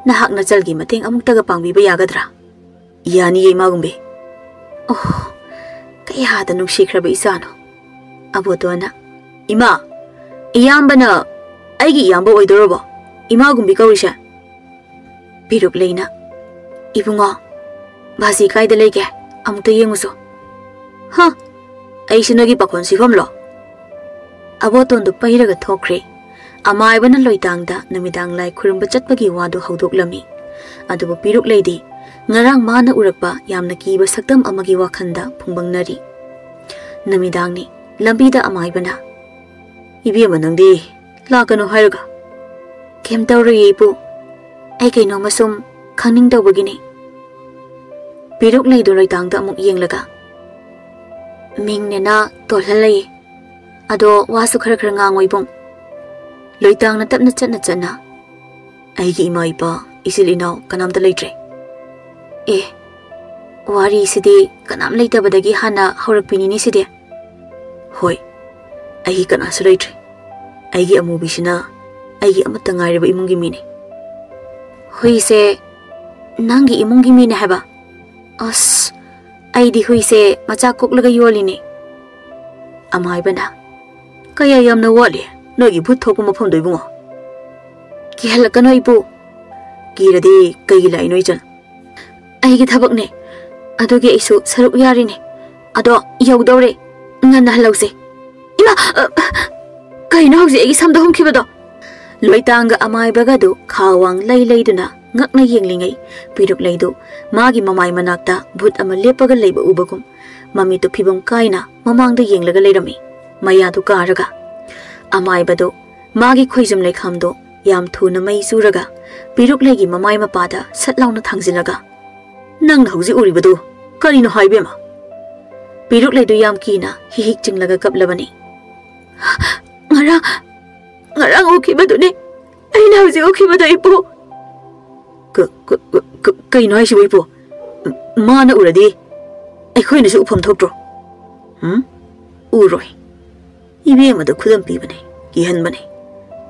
ꯅꯍꯥꯛ ꯅꯆꯜꯒꯤ ꯃꯇꯦꯡ ꯑꯃꯨꯛꯇꯒ ꯄꯥꯡꯕꯤꯕ ꯌꯥꯒꯗ꯭ꯔꯥ?" "ꯌꯥꯅꯤꯌꯦ, ꯏꯃꯥꯒꯨꯝꯕꯤ꯫" ꯑꯣ, ꯀꯌꯥꯗ ꯅꯨꯡꯁꯤꯈ꯭ꯔꯕ ꯏꯆꯥꯅꯣ꯫ ꯑꯕꯣꯇꯣꯟꯅ, "ꯏꯃꯥ, ꯏꯌꯥꯝꯕꯅ ꯑꯩꯒꯤ ꯏꯌꯥꯝꯕ ꯑꯣꯏꯗꯧꯔꯕꯣ ꯏꯃꯥꯒꯨꯝꯕꯤ ꯀꯧꯔꯤꯁꯦ?" ꯄꯤꯔꯨꯛꯂꯩꯅ, "ꯏꯕꯨꯡꯉꯣ, ꯚꯥꯖꯤ ꯀꯥꯏꯗ ꯂꯩꯒꯦ? ꯑꯃꯨꯛꯇ ꯌꯦꯡꯉꯨꯁꯣ꯫" "ꯍ, ꯑꯩꯁꯤ ꯅꯣꯏꯒꯤ ꯄꯥꯈꯣꯟ ꯁꯤꯐꯝꯂꯣ?" ꯑꯕꯣꯇꯣꯟꯗꯨ ꯄꯩꯔꯒ ꯊꯣꯛꯈ꯭ꯔꯦ꯫ ꯑꯃꯥꯏꯕꯅ ꯂꯣꯏꯇꯥꯡꯗ ꯅꯨꯃꯤꯗꯥꯡ ꯂꯥꯏ ꯈꯨꯔꯨꯝꯕ ꯆꯠꯄꯒꯤ ꯋꯥꯗꯨ ꯍꯧꯗꯣꯛꯂꯝꯃꯤ꯫ ꯑꯗꯨꯕꯨ ꯄꯤꯔꯨꯛꯂꯩꯗꯤ ꯉꯔꯥꯡ ꯃꯥꯅ ꯎꯔꯛꯄ ꯌꯥꯝꯅ ꯀꯤꯕ ꯁꯛꯇꯝ ꯑꯃꯒꯤ ꯋꯥꯈꯜꯗ ꯐꯨꯡꯕꯪꯅꯔꯤ꯫ ꯅꯨꯃꯤꯗꯥꯡꯅꯤ꯫ ꯂꯝꯕꯤꯗ ꯑꯃꯥꯏꯕꯅ, "ꯏꯕꯦꯝꯃ, ꯅꯪꯗꯤ ꯂꯥꯛꯀꯅꯨ ꯍꯥꯏꯔꯒ?" "ꯀꯩꯝ ꯇꯧꯔꯣꯏꯌꯦ, ꯏꯄꯨ꯫ ꯑꯩ ꯀꯩꯅꯣꯝꯃ ꯁꯨꯝ ꯈꯪꯅꯤꯡ ꯇꯧꯕꯒꯤꯅꯦ꯫" ꯄꯤꯔꯨꯛꯂꯩꯗꯣ ꯂꯣꯏꯇꯥꯡꯗ ꯑꯃꯨꯛ ꯌꯦꯡꯂꯒ, "ꯃꯤꯡꯅꯦꯅ ꯇꯣꯜꯍꯜꯂꯛꯏ꯫ ꯑꯗꯣ ꯋꯥꯁꯨ ꯈꯔ ꯈꯔ ꯉꯥꯡꯉꯣ ꯏꯕꯨꯡ꯫" ꯂꯣꯏꯇꯥꯡꯅ ꯇꯞꯅ ꯆꯠꯅ ꯆꯠꯅ, "ꯑꯩꯒꯤ ꯏꯃꯥ ꯏꯄꯥ, ꯏꯆꯤꯜ ꯏꯅꯥꯎ ꯀꯅꯥꯝꯇ ꯂꯩꯇ꯭ꯔꯦ꯫" "ꯑꯦ, ꯋꯥꯔꯤꯁꯤꯗꯤ ꯀꯅꯥꯝ ꯂꯩꯇꯕꯗꯒꯤ ꯍꯥꯟꯅ ꯍꯧꯔꯛꯄꯤꯅꯤꯅꯦ ꯁꯤꯗꯤ꯫" "ꯍꯣꯏ, ꯑꯩꯒꯤ ꯀꯅꯥꯁꯨ ꯂꯩꯇ꯭ꯔꯦ꯫ ꯑꯩꯒꯤ ꯑꯃꯨꯕꯤꯁꯤꯅ ꯑꯩꯒꯤ ꯑꯃꯠꯇ ꯉꯥꯏꯔꯕ ꯏꯃꯨꯡꯒꯤ ꯃꯤꯅꯤ꯫" "ꯍꯨꯏꯁꯦ ꯅꯪꯒꯤ ꯏꯃꯨꯡꯒꯤ ꯃꯤꯅꯦ ꯍꯥꯏꯕ? ꯑꯁ, ꯑꯩꯗꯤ ꯍꯨꯏꯁꯦ ꯃꯆꯥ ꯀꯣꯛꯂꯒ ꯌꯣꯜꯂꯤꯅꯦ꯫" ꯑꯃꯥꯏꯕꯅ, "ꯀꯌꯥ ꯌꯥꯝꯅ ꯋꯥꯠꯂꯤ ꯅꯣꯏꯒꯤ ꯚꯨꯠ ꯊꯣꯛꯄ ꯃꯐꯝꯗꯣ, ꯏꯕꯨꯡꯉꯣ?" "ꯀꯤꯍꯜꯂꯛꯀꯅꯣ ꯏꯄꯨ꯫" "ꯀꯤꯔꯗꯤ ꯀꯩꯒꯤ ꯂꯥꯛꯏꯅꯣ, ꯏꯆꯟ?" "ꯑꯩꯒꯤ ꯊꯕꯛꯅꯦ꯫ ꯑꯗꯨꯒꯤ ꯑꯩꯁꯨ ꯁꯔꯨꯛ ꯌꯥꯔꯤꯅꯦ꯫ ꯑꯗꯣ ꯌꯧꯗꯧꯔꯦ꯫ ꯉꯟꯅ ꯍꯜꯂꯧꯁꯦ꯫" "ꯏꯃꯥ! ꯑ, ꯀꯩꯅꯣ ꯍꯧꯖꯤꯛ ꯑꯩꯒꯤ ꯁꯝꯗ ꯍꯨꯝꯈꯤꯕꯗꯣ?" ꯂꯣꯏꯇꯥꯡꯒ ꯑꯃꯥꯏꯕꯒꯗꯨ ꯈꯥ ꯋꯥꯡ ꯂꯩ ꯂꯩꯗꯨꯅ ꯉꯛꯅ ꯌꯦꯡꯂꯤꯉꯩ, ꯄꯤꯔꯨꯛꯂꯩꯗꯨ ꯃꯥꯒꯤ ꯃꯃꯥꯏ ꯃꯅꯥꯛꯇ ꯚꯨꯠ ꯑꯃ ꯂꯦꯞꯄꯒ ꯂꯩꯕ ꯎꯕꯒꯨꯝ, ꯃꯃꯤꯠꯇꯨ ꯐꯤꯕꯝ ꯀꯥꯏꯅ ꯃꯃꯥꯡꯗ ꯌꯦꯡꯂꯒ ꯂꯩꯔꯝꯃꯤ꯫ ꯃꯌꯥꯗꯨ ꯀꯥꯔꯒ, ꯑꯃꯥꯏꯕꯗꯨ ꯃꯥꯒꯤ ꯈꯣꯏꯖꯨꯝ ꯂꯩꯈꯥꯝꯗꯣ ꯌꯥꯝ ꯊꯨꯅ ꯃꯩ ꯆꯨꯔꯒ, ꯄꯤꯔꯨꯛꯂꯩꯒꯤ ꯃꯃꯥꯏ ꯃꯄꯥꯗ ꯁꯠ ꯂꯥꯎꯅ ꯊꯥꯡꯖꯤꯜꯂꯒ, ꯅꯪꯅ ꯍꯧꯖꯤꯛ ꯎꯔꯤꯕꯗꯨ ꯀꯔꯤꯅꯣ ꯍꯥꯏ, ꯏꯕꯦꯝꯃ? ꯄꯤꯔꯨꯛ ꯂꯩꯗꯨ ꯌꯥꯝ ꯀꯤꯅ ꯍꯤꯛ ꯍꯤꯛ ꯆꯤꯡꯂꯒ ꯀꯞꯂꯕꯅꯤ꯫ "ꯉꯔꯥꯡ, ꯉꯔꯥꯡ ꯎꯈꯤꯕꯗꯨꯅꯤ ꯑꯩꯅ ꯍꯧꯖꯤꯛ ꯎꯈꯤꯕꯗꯣ, ꯏꯄꯨ!" "ꯀ-, ꯀ-, ꯀ-, ꯀ-, ꯀꯩꯅꯣ ꯍꯥꯏꯁꯤꯕꯣ, ꯏꯄꯨ? ꯃꯥꯅ ꯎꯔꯗꯤ ꯑꯩꯈꯣꯏꯅꯁꯨ ꯎꯐꯝ ꯊꯣꯛꯇ꯭ꯔꯣ?" "ꯎꯝ? ꯎꯔꯣꯏ꯫ ꯏꯕꯦꯝꯃꯗ ꯈꯨꯗꯝ ꯄꯤꯕꯅꯤ, ꯀꯤꯍꯟꯕꯅꯤ꯫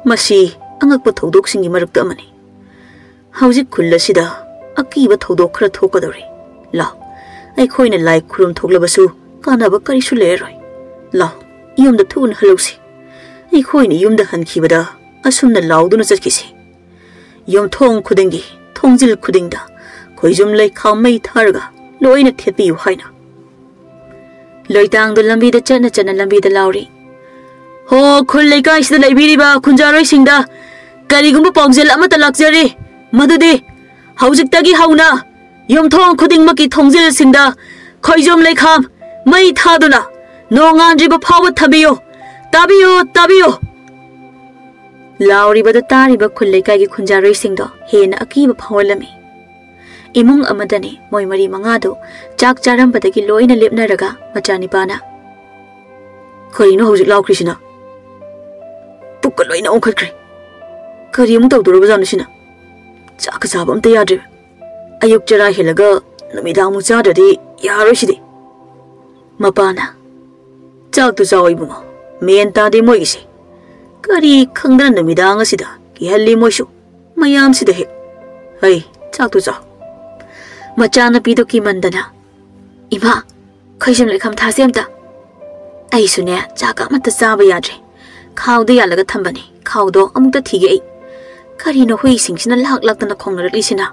ꯃꯁꯤ ꯑꯉꯛꯄ ꯊꯧꯗꯣꯛꯁꯤꯡꯒꯤ ꯃꯔꯛꯇ ꯑꯃꯅꯤ꯫ ꯍꯧꯖꯤꯛ ꯈꯨꯜ ꯑꯁꯤꯗ ꯑꯀꯤꯕ ꯊꯧꯗꯣꯛ ꯈꯔ ꯊꯣꯛꯀꯗꯧꯔꯤ꯫ ꯂꯥꯎ, ꯑꯩꯈꯣꯏꯅ ꯂꯥꯏ ꯈꯨꯔꯨꯝ ꯊꯣꯛꯂꯕꯁꯨ ꯀꯥꯟꯅꯕ ꯀꯔꯤꯁꯨ ꯂꯩꯔꯔꯣꯏ꯫ ꯂꯥꯎ, ꯌꯨꯝꯗ ꯊꯨꯅ ꯍꯜꯂꯧꯁꯤ꯫ ꯑꯩꯈꯣꯏꯅ ꯌꯨꯝꯗ ꯍꯟꯈꯤꯕꯗ ꯑꯁꯨꯝꯅ ꯂꯥꯎꯗꯨꯅ ꯆꯠꯈꯤꯁꯤ꯫ ꯌꯨꯝꯊꯣꯡ ꯈꯨꯗꯤꯡꯒꯤ, ꯊꯣꯡꯖꯤꯜ ꯈꯨꯗꯤꯡꯗ ꯈꯣꯏꯖꯨꯝ ꯂꯩꯈꯥꯝ ꯃꯩ ꯊꯥꯔꯒ ꯂꯣꯏꯅ ꯊꯦꯠꯄꯤꯌꯨ" ꯍꯥꯏꯅ꯫ ꯂꯣꯏꯇꯥꯡꯗꯣ ꯂꯝꯕꯤꯗ ꯆꯠꯅ ꯆꯠꯅ ꯂꯝꯕꯤꯗ ꯂꯥꯎꯔꯤ꯫ "ꯍꯣ, ꯈꯨꯜ ꯂꯩꯀꯥꯏꯁꯤꯗ ꯂꯩꯕꯤꯔꯤꯕ ꯈꯨꯟꯖꯥꯔꯣꯏꯁꯤꯡꯗ ꯀꯔꯤꯒꯨꯝꯕ ꯄꯥꯎꯖꯦꯜ ꯑꯃꯠꯇ ꯂꯥꯛꯆꯔꯤ, ꯃꯗꯨꯗꯤ ꯍꯧꯖꯤꯛꯇꯒꯤ ꯍꯧꯅ ꯌꯨꯝꯊꯣꯡ ꯈꯨꯗꯤꯡꯃꯛꯀꯤ ꯊꯣꯡꯖꯤꯜꯁꯤꯡꯗ ꯈꯣꯏꯖꯣꯝ ꯂꯩꯈꯥꯝ ꯃꯩ ꯊꯥꯗꯨꯅ ꯅꯣꯡꯉꯥꯟꯗ꯭ꯔꯤꯕ ꯐꯥꯎꯕ ꯊꯝꯕꯤꯌꯨ꯫ ꯇꯥꯕꯤꯌꯨ, ꯇꯥꯕꯤꯌꯨ!" ꯂꯥꯎꯔꯤꯕꯗ ꯇꯥꯔꯤꯕ ꯈꯨꯜ ꯂꯩꯀꯥꯏꯒꯤ ꯈꯨꯟꯖꯥꯔꯣꯏꯁꯤꯡꯗꯣ ꯍꯦꯟꯅ ꯑꯀꯤꯕ ꯐꯥꯎꯍꯜꯂꯝꯃꯤ꯫ ꯏꯃꯨꯡ ꯑꯃꯗꯅꯤ ꯃꯣꯏ ꯃꯔꯤ ꯃꯉꯥꯗꯨ ꯆꯥꯛ ꯆꯥꯔꯝꯕꯗꯒꯤ ꯂꯣꯏꯅ ꯂꯦꯞꯅꯔꯒ ꯃꯆꯥꯅꯤꯄꯥꯅ, "ꯀꯔꯤꯅꯣ ꯍꯧꯖꯤꯛ ꯂꯥꯎꯈ꯭ꯔꯤꯁꯤꯅ? ꯄꯨꯛꯀ ꯂꯣꯏꯅ ꯑꯣꯟꯈꯠꯈ꯭ꯔꯦ꯫ ꯀꯔꯤ ꯑꯃꯨꯛ ꯇꯧꯗꯣꯔꯕꯖꯥꯠꯅꯣ ꯁꯤꯅ? ꯆꯥꯛꯀ ꯆꯥꯕ ꯑꯝꯇ ꯌꯥꯗ꯭ꯔꯦ꯫ ꯑꯌꯨꯛ ꯆꯔꯥ ꯍꯦꯜꯂꯒ ꯅꯨꯃꯤꯗꯥꯡ ꯑꯃꯨꯛ ꯆꯥꯗ꯭ꯔꯗꯤ ꯌꯥꯔꯣꯏ ꯁꯤꯗꯤ꯫" ꯃꯄꯥꯅ, "ꯆꯥꯛꯇꯨ ꯆꯥꯎ ꯏꯕꯨꯡꯉꯣ, ꯃꯦꯟ ꯇꯥꯗꯦ ꯃꯣꯏꯒꯤꯁꯦ꯫ ꯀꯔꯤ ꯈꯪꯗꯅ ꯅꯨꯃꯤꯗꯥꯡ ꯑꯁꯤꯗ ꯀꯤꯍꯜꯂꯤ ꯃꯣꯏꯁꯨ꯫ ꯃꯌꯥꯝꯁꯤꯗ ꯍꯦꯛ꯫ ꯍꯩ, ꯆꯥꯛꯇꯨ ꯆꯥꯎ꯫" ꯃꯆꯥꯅꯨꯄꯤꯗꯨ ꯀꯤꯃꯟꯗꯅ, "ꯏꯃꯥ, ꯈꯣꯏꯖꯨꯝ ꯂꯩꯈꯥꯝ ꯊꯥꯁꯦ ꯑꯝꯇ꯫ ꯑꯩꯁꯨꯅꯦ, ꯆꯥꯛ ꯑꯃꯠꯇ ꯆꯥꯕ ꯌꯥꯗ꯭ꯔꯦ꯫ ꯈꯥꯎꯗ ꯌꯥꯜꯂꯒ ꯊꯝꯕꯅꯦ꯫ ꯈꯥꯎꯗꯣ ꯑꯃꯨꯛꯇ ꯊꯤꯒꯦ ꯑꯩ꯫ ꯀꯔꯤꯅꯣ ꯍꯨꯏꯁꯤꯡꯁꯤꯅ ꯂꯥꯛ ꯂꯥꯛꯇꯅ ꯈꯣꯡꯅꯔꯛꯂꯤꯁꯤꯅ?"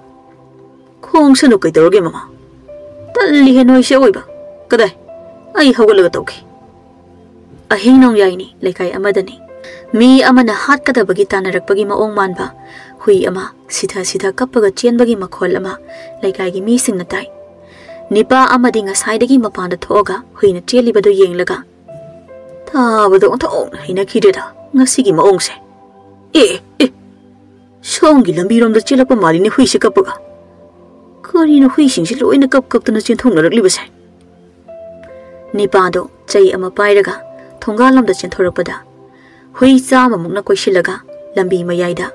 "ꯈꯣꯡꯁꯅꯨ ꯀꯩꯗꯧꯔꯒꯦ ꯃꯃꯥ? ꯇꯜꯂꯤꯍꯦ ꯅꯣꯏꯁꯦ ꯑꯑꯣꯏꯕ꯫ ꯀꯗꯥꯏ? ꯑꯩ ꯍꯧꯒꯠꯂꯒ ꯇꯧꯒꯦ꯫" ꯑꯍꯤꯡ ꯅꯣꯡꯌꯥꯏꯅꯤ, ꯂꯩꯀꯥꯏ ꯑꯃꯗꯅꯤ꯫ ꯃꯤ ꯑꯃꯅ ꯍꯥꯠꯀꯗꯕꯒꯤ ꯇꯥꯟꯅꯔꯛꯄꯒꯤ ꯃꯑꯣꯡ ꯃꯥꯟꯕ ꯍꯨꯏ ꯑꯃ ꯁꯤꯊ ꯁꯤꯊ ꯀꯞꯄꯒ ꯆꯦꯟꯕꯒꯤ ꯃꯈꯣꯜ ꯑꯃ ꯂꯩꯀꯥꯏꯒꯤ ꯃꯤꯁꯤꯡꯅ ꯇꯥꯏ꯫ ꯅꯤꯄꯥ ꯑꯃꯗꯤ ꯉꯁꯥꯏꯗꯒꯤ ꯃꯄꯥꯟꯗ ꯊꯣꯛꯑꯒ ꯍꯨꯏꯅ ꯆꯦꯜꯂꯤꯕꯗꯨ ꯌꯦꯡꯂꯒ, "ꯊꯥꯕꯗ ꯑꯣꯟꯊꯣꯛꯅ ꯍꯩꯅꯈꯤꯗ꯭ꯔꯦꯗ ꯉꯁꯤꯒꯤ ꯃꯑꯣꯡꯁꯦ꯫ ꯑꯦ, ꯑꯦ, ꯁꯣꯝꯒꯤ ꯂꯝꯕꯤꯔꯣꯝꯗ ꯆꯦꯜꯂꯛꯄ ꯃꯥꯜꯂꯤꯅꯦ ꯍꯨꯏꯁꯦ ꯀꯞꯄꯒ꯫ "ꯀꯔꯤꯅꯣ ꯍꯨꯏꯁꯤꯡꯁꯤ ꯂꯣꯏꯅ ꯀꯞ ꯀꯞꯇꯅ ꯆꯦꯟꯊꯣꯛꯅꯔꯛꯂꯤꯕꯁꯦ?" ꯅꯤꯄꯥꯗꯣ ꯆꯩ ꯑꯃ ꯄꯥꯏꯔꯒ ꯊꯣꯡꯒꯥꯜꯂꯣꯝꯗ ꯆꯦꯟꯊꯣꯔꯛꯄꯗ, ꯍꯨꯏ ꯆꯥꯝꯃꯃꯨꯛꯅ ꯀꯣꯏꯁꯤꯜꯂꯒ ꯂꯝꯕꯤ ꯃꯌꯥꯏꯗ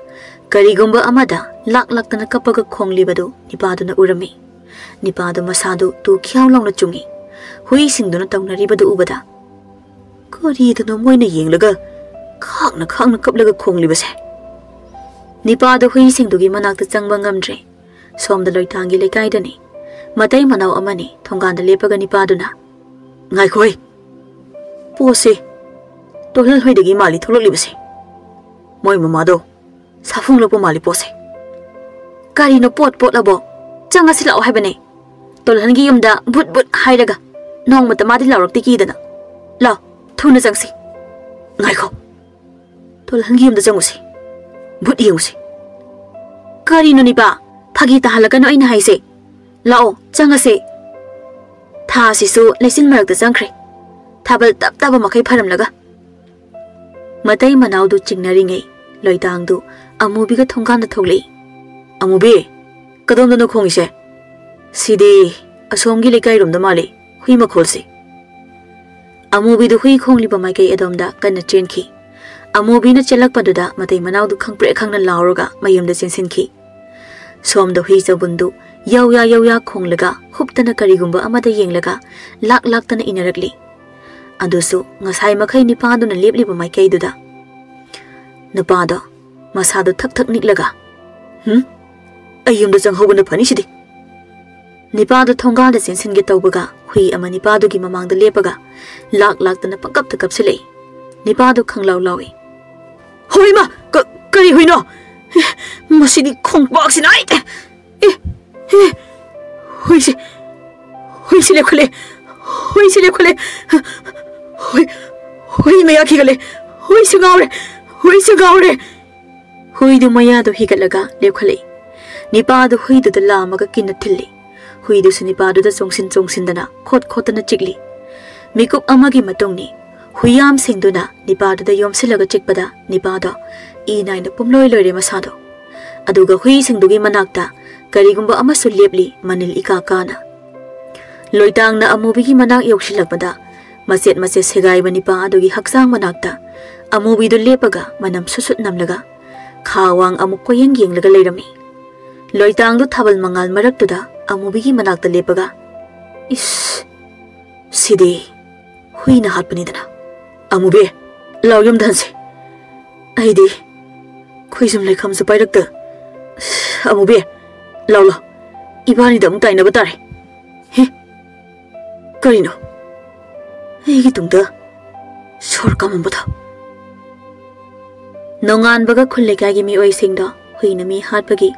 ꯀꯔꯤꯒꯨꯝꯕ ꯑꯃꯗ ꯂꯥꯛ ꯂꯥꯛꯇꯅ ꯀꯞꯄꯒ ꯈꯣꯡꯂꯤꯕꯗꯨ ꯅꯤꯄꯥꯗꯨꯅ ꯎꯔꯝꯃꯤ꯫ ꯅꯤꯄꯥꯗꯨ ꯃꯁꯥꯗꯨ ꯇꯨ ꯈ꯭ꯌꯥꯎ ꯂꯥꯎꯅ ꯆꯨꯡꯉꯤ꯫ ꯍꯨꯏꯁꯤꯡꯗꯨꯅ ꯇꯧꯅꯔꯤꯕꯗꯨ ꯎꯕꯗ, "ꯀꯔꯤꯗꯅꯣ ꯃꯣꯏꯅ ꯌꯦꯡꯂꯒ ꯈꯥꯡꯅ ꯈꯥꯡꯅ ꯀꯞꯂꯒ ꯈꯣꯡꯂꯤꯕꯁꯦ?" ꯅꯤꯄꯥꯗꯨ ꯍꯨꯏꯁꯤꯡꯗꯨꯒꯤ ꯃꯅꯥꯛꯇ ꯆꯪꯕ ꯉꯝꯗ꯭ꯔꯦ꯫ ꯁꯣꯝꯗ ꯂꯣꯏꯇꯥꯡꯒꯤ ꯂꯩꯀꯥꯏꯗꯅꯤ꯫ ꯃꯇꯩ ꯃꯅꯥꯎ ꯑꯃꯅꯤ ꯊꯣꯡꯒꯥꯟꯗ ꯂꯦꯞꯄꯒ ꯅꯤꯄꯥꯗꯨꯅ, "ꯉꯥꯏꯈꯣꯍꯦ, ꯄꯣꯠꯁꯦ ꯇꯣꯜꯍꯜ ꯍꯣꯏꯗꯒꯤ ꯃꯥꯜꯂꯤ ꯊꯣꯛꯂꯛꯂꯤꯕꯁꯦ꯫ ꯃꯣꯏ ꯃꯃꯥꯗꯣ ꯁꯥꯐꯨꯡꯂꯛꯄ ꯃꯥꯜꯂꯤ ꯄꯣꯠꯁꯦ꯫ ꯀꯔꯤꯅꯣ ꯄꯣꯠ ꯄꯣꯠꯂꯕꯣ? ꯆꯪꯉꯁꯤ ꯂꯥꯛꯑꯣ ꯍꯥꯏꯕꯅꯦ꯫ ꯇꯣꯜꯍꯟꯒꯤ ꯌꯨꯝꯗ ꯚꯨꯠ ꯚꯨꯠ ꯍꯥꯏꯔꯒ ꯅꯣꯡꯃꯇ ꯃꯥꯗꯤ ꯂꯥꯎꯔꯛꯇꯦ ꯀꯤꯗꯅ꯫ ꯂꯥꯎ, ꯊꯨꯅ ꯆꯪꯁꯤ꯫" "ꯉꯥꯏꯈꯣ, ꯇꯣꯜꯍꯟꯒꯤ ꯌꯨꯝꯗ ꯆꯪꯉꯨꯁꯤ, ꯚꯨꯠ ꯌꯦꯡꯉꯨꯁꯤ꯫" "ꯀꯔꯤꯅꯣ ꯅꯤꯄꯥ? ꯐꯥꯒꯤ ꯇꯥꯍꯜꯂꯛꯀꯅꯣ ꯑꯩꯅ ꯍꯥꯏꯁꯦ꯫ ꯂꯥꯛꯑꯣ, ꯆꯪꯉꯁꯦ꯫" ꯊꯥꯁꯤꯁꯨ ꯂꯩꯆꯤꯟ ꯃꯔꯛꯇ ꯆꯪꯈ꯭ꯔꯦ, ꯊꯥꯕꯜ ꯇꯞ ꯇꯥꯕ ꯃꯈꯩ ꯐꯔꯝꯂꯒ꯫ ꯃꯇꯩ ꯃꯅꯥꯎꯗꯨ ꯆꯤꯡꯅꯔꯤꯉꯩ ꯂꯣꯏꯇꯥꯡꯗꯨ ꯑꯃꯨꯕꯤꯒ ꯊꯣꯡꯒꯥꯟꯗ ꯊꯣꯛꯂꯛꯏ꯫ "ꯑꯃꯨꯕꯤ, ꯀꯗꯣꯝꯗꯅꯣ ꯈꯣꯡꯉꯤꯁꯦ? ꯁꯤꯗꯤ ꯑꯁꯣꯝꯒꯤ ꯂꯩꯀꯥꯏꯔꯣꯝꯗ ꯃꯥꯜꯂꯤ, ꯍꯨꯏ ꯃꯈꯣꯜꯁꯤ꯫" ꯑꯃꯨꯕꯤꯗꯨ ꯍꯨꯏ ꯈꯣꯡꯂꯤꯕ ꯃꯥꯏꯀꯩ ꯑꯗꯣꯝꯗ ꯀꯟꯅ ꯆꯦꯟꯈꯤ꯫ ꯑꯃꯨꯕꯤꯅ ꯆꯦꯜꯂꯛꯄꯗꯨꯗ ꯃꯇꯩ ꯃꯅꯥꯎꯗꯨ ꯈꯪꯄ꯭ꯔꯦꯛ ꯈꯪꯅ ꯂꯥꯎꯔꯒ ꯃꯌꯨꯝꯗ ꯆꯦꯟꯁꯤꯟꯈꯤ꯫ ꯁꯣꯝꯗ ꯍꯨꯏ ꯆꯕꯨꯟꯗꯨ ꯌꯧꯌꯥ ꯌꯧꯌꯥ ꯈꯣꯡꯂꯒ ꯍꯨꯞꯇꯅ ꯀꯔꯤꯒꯨꯝꯕ ꯑꯃꯗ ꯌꯦꯡꯂꯒ ꯂꯥꯛ ꯂꯥꯛꯇꯅ ꯏꯟꯅꯔꯛꯂꯤ꯫ ꯑꯗꯨꯁꯨ ꯉꯁꯥꯏ ꯃꯈꯩ ꯅꯤꯄꯥꯗꯨꯅ ꯂꯦꯞꯂꯤꯕ ꯃꯥꯏꯀꯩꯗꯨꯗ꯫ ꯅꯨꯄꯥꯗꯣ ꯃꯁꯥꯗꯣ ꯊꯛ ꯊꯛ ꯅꯤꯛꯂꯒ, "ꯍꯨꯝ? ꯑꯩ ꯌꯨꯝꯗ ꯆꯪꯍꯧꯕꯅ ꯐꯅꯤ ꯁꯤꯗꯤ꯫" ꯅꯤꯄꯥꯗꯣ ꯊꯣꯡꯒꯥꯜꯗ ꯆꯦꯟꯁꯤꯟꯒꯦ ꯇꯧꯕꯒ ꯍꯨꯏ ꯑꯃ ꯅꯤꯄꯥꯗꯨꯒꯤ ꯃꯃꯥꯡꯗ ꯂꯦꯞꯄꯒ ꯂꯥꯛ ꯂꯥꯛꯇꯅ ꯄꯪꯀꯞꯇ ꯀꯞꯁꯤꯜꯂꯛꯏ꯫ ꯅꯤꯄꯥꯗꯣ ꯈꯪꯂꯥꯎ ꯂꯥꯎꯏ꯫ "ꯍꯣꯏ ꯏꯃꯥ, ꯀ-, ꯀꯔꯤ ꯍꯨꯏꯅꯣ? ꯑꯦ, ꯃꯁꯤꯗꯤ ꯈꯣꯡꯄꯥꯛꯁꯤꯅ ꯑꯩ, ꯑꯦ, ꯑꯦ, ꯍꯨꯏꯁꯦ, ꯍꯨꯏꯁꯦ ꯂꯦꯞꯈꯠꯂꯦ, ꯍꯨꯏꯁꯦ ꯂꯦꯞꯈꯠꯂꯦ, ꯍꯨꯏ, ꯍꯨꯏ ꯃꯌꯥ ꯈꯤꯒꯠꯂꯦ, ꯍꯨꯏꯁꯦ ꯉꯥꯎꯔꯦ, ꯍꯨꯏꯁꯦ ꯉꯥꯎꯔꯦ꯫" ꯍꯨꯏꯗꯨ ꯃꯌꯥꯗꯨ ꯍꯤꯒꯠꯂꯒ ꯂꯦꯞꯈꯠꯂꯛꯏ꯫ ꯅꯤꯄꯥꯗꯨ ꯍꯨꯏꯗꯨꯗ ꯂꯥꯝꯃꯒ ꯀꯤꯟꯅ ꯊꯤꯜꯂꯤ꯫ ꯍꯨꯏꯗꯨꯁꯨ ꯅꯤꯄꯥꯗꯨꯗ ꯆꯣꯡꯁꯤꯟ ꯆꯣꯡꯁꯤꯟꯗꯅ ꯈꯣꯠ ꯈꯣꯠꯇꯅ ꯆꯤꯛꯂꯤ꯫ ꯃꯤꯀꯨꯞ ꯑꯃꯒꯤ ꯃꯇꯨꯡꯅꯤ꯫ ꯍꯨꯏꯌꯥꯝꯁꯤꯡꯗꯨꯅ ꯅꯤꯄꯥꯗꯨꯗ ꯌꯣꯝꯁꯤꯜꯂꯒ ꯆꯤꯛꯄꯗ ꯅꯤꯄꯥꯗꯣ ꯏ ꯅꯥꯏꯅ ꯄꯨꯝꯂꯣꯏ ꯂꯣꯏꯔꯦ ꯃꯁꯥꯗꯣ꯫ ꯑꯗꯨꯒ ꯍꯨꯏꯁꯤꯡꯗꯨꯒꯤ ꯃꯅꯥꯛꯇ ꯀꯔꯤꯒꯨꯝꯕ ꯑꯃꯁꯨ ꯂꯦꯞꯂꯤ ꯃꯅꯤꯜ ꯏꯀꯥ ꯀꯥꯅ꯫ ꯂꯣꯏꯇꯥꯡꯅ ꯑꯃꯨꯕꯤꯒꯤ ꯃꯅꯥꯛ ꯌꯧꯁꯤꯜꯂꯛꯄꯗ, ꯃꯆꯦꯠ ꯃꯆꯦꯠ ꯁꯦꯒꯥꯏꯕ ꯅꯤꯄꯥ ꯑꯗꯨꯒꯤ ꯍꯛꯆꯥꯡ ꯃꯅꯥꯛꯇ ꯑꯃꯨꯕꯤꯗꯨ ꯂꯦꯞꯄꯒ ꯃꯅꯝ ꯁꯨꯠ ꯁꯨꯠ ꯅꯝꯂꯒ ꯈꯥ ꯋꯥꯡ ꯑꯃꯨꯛ ꯀꯣꯏꯌꯦꯡ ꯌꯦꯡꯂꯒ ꯂꯩꯔꯝꯃꯤ꯫ ꯂꯣꯏꯇꯥꯡꯗꯨ ꯊꯥꯕꯜ ꯃꯉꯥꯜ ꯃꯔꯛꯇꯨꯗ ꯑꯃꯨꯕꯤꯒꯤ ꯃꯅꯥꯛꯇ ꯂꯦꯞꯄꯒ, "ꯏꯁ, ꯁꯤꯗꯤ ꯍꯨꯏꯅ ꯍꯥꯠꯄꯅꯤꯗꯅ꯫ ꯑꯃꯨꯕꯤ, ꯂꯥꯎ, ꯌꯨꯝꯗ ꯍꯟꯁꯦ꯫ ꯑꯩꯗꯤ ꯈꯣꯏꯖꯨꯝ ꯂꯩꯈꯥꯝꯁꯨ ꯄꯥꯏꯔꯛꯇ꯫ ꯑꯃꯨꯕꯤ, ꯂꯥꯎ, ꯂꯥꯎ, ꯏꯕꯥꯅꯤꯗ ꯑꯃꯨꯛ ꯇꯥꯏꯅꯕ ꯇꯥꯔꯦ꯫ ꯍꯦ, ꯀꯔꯤꯅꯣ? ꯑꯩꯒꯤ ꯇꯨꯡꯗ ꯁꯣꯔ ꯀꯥꯝꯃꯝꯕꯗꯣ?" ꯅꯣꯡꯉꯥꯟꯕꯒ ꯈꯨꯜ ꯂꯩꯀꯥꯏꯒꯤ ꯃꯤꯑꯣꯏꯁꯤꯡꯗꯣ ꯍꯨꯏꯅ ꯃꯤ ꯍꯥꯠꯄꯒꯤ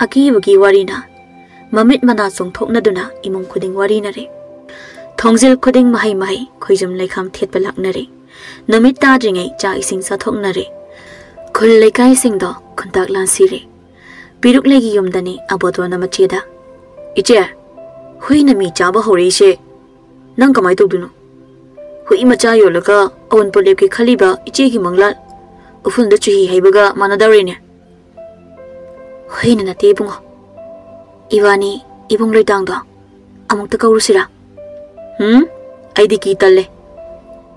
ꯑꯀꯤꯕꯒꯤ ꯋꯥꯔꯤꯅ ꯃꯃꯤꯠ ꯃꯅꯥ ꯆꯣꯡꯊꯣꯛꯅꯗꯨꯅ ꯏꯃꯨꯡ ꯈꯨꯗꯤꯡ ꯋꯥꯔꯤꯅꯔꯦ꯫ ꯊꯣꯡꯖꯤꯜ ꯈꯨꯗꯤꯡ ꯃꯍꯩ ꯃꯍꯩ ꯈꯣꯏꯖꯨꯝ ꯂꯩꯈꯥꯝ ꯊꯦꯠꯄ ꯂꯥꯛꯅꯔꯦ꯫ ꯅꯨꯃꯤꯠ ꯇꯥꯗ꯭ꯔꯤꯉꯩ ꯆꯥꯛ ꯏꯁꯤꯡ ꯆꯥꯊꯣꯛꯅꯔꯦ꯫ ꯈꯨꯜ ꯂꯩꯀꯥꯏꯁꯤꯡꯗꯣ ꯈꯨꯟꯇꯥꯛ ꯂꯥꯟꯁꯤꯔꯦ꯫ ꯄꯤꯔꯨꯛꯂꯩꯒꯤ ꯌꯨꯝꯗꯅꯤ ꯑꯕꯣꯇꯣꯟꯅ ꯃꯆꯦꯗ, "ꯏꯆꯦ, ꯍꯨꯏꯅ ꯃꯤ ꯆꯥꯕ ꯍꯧꯔꯛꯏꯁꯦ ꯅꯪ ꯀꯃꯥꯏ ꯇꯧꯗꯣꯏꯅꯣ? ꯍꯨꯏ ꯃꯆꯥ ꯌꯣꯜꯂꯒ ꯑꯋꯨꯟꯄꯣꯠ ꯂꯦꯞꯀꯦ ꯈꯜꯂꯤꯕ ꯏꯆꯦꯒꯤ ꯃꯪꯂꯥꯟ ꯎꯐꯨꯜꯗ ꯆꯨꯍꯤ ꯍꯩꯕꯒ ꯃꯥꯟꯅꯗꯧꯔꯦꯅꯦ꯫" "ꯍꯨꯏꯅ ꯅꯠꯇꯦ ꯏꯕꯨꯡꯉꯣ꯫ ꯏꯕꯥꯅꯤ ꯏꯕꯨꯡ ꯂꯣꯏꯇꯥꯡꯗꯣ ꯑꯃꯨꯛꯇ ꯀꯧꯔꯨꯁꯤꯔꯥ?" "ꯍꯨꯝ? ꯑꯩꯗꯤ ꯀꯤ ꯇꯜꯂꯦ꯫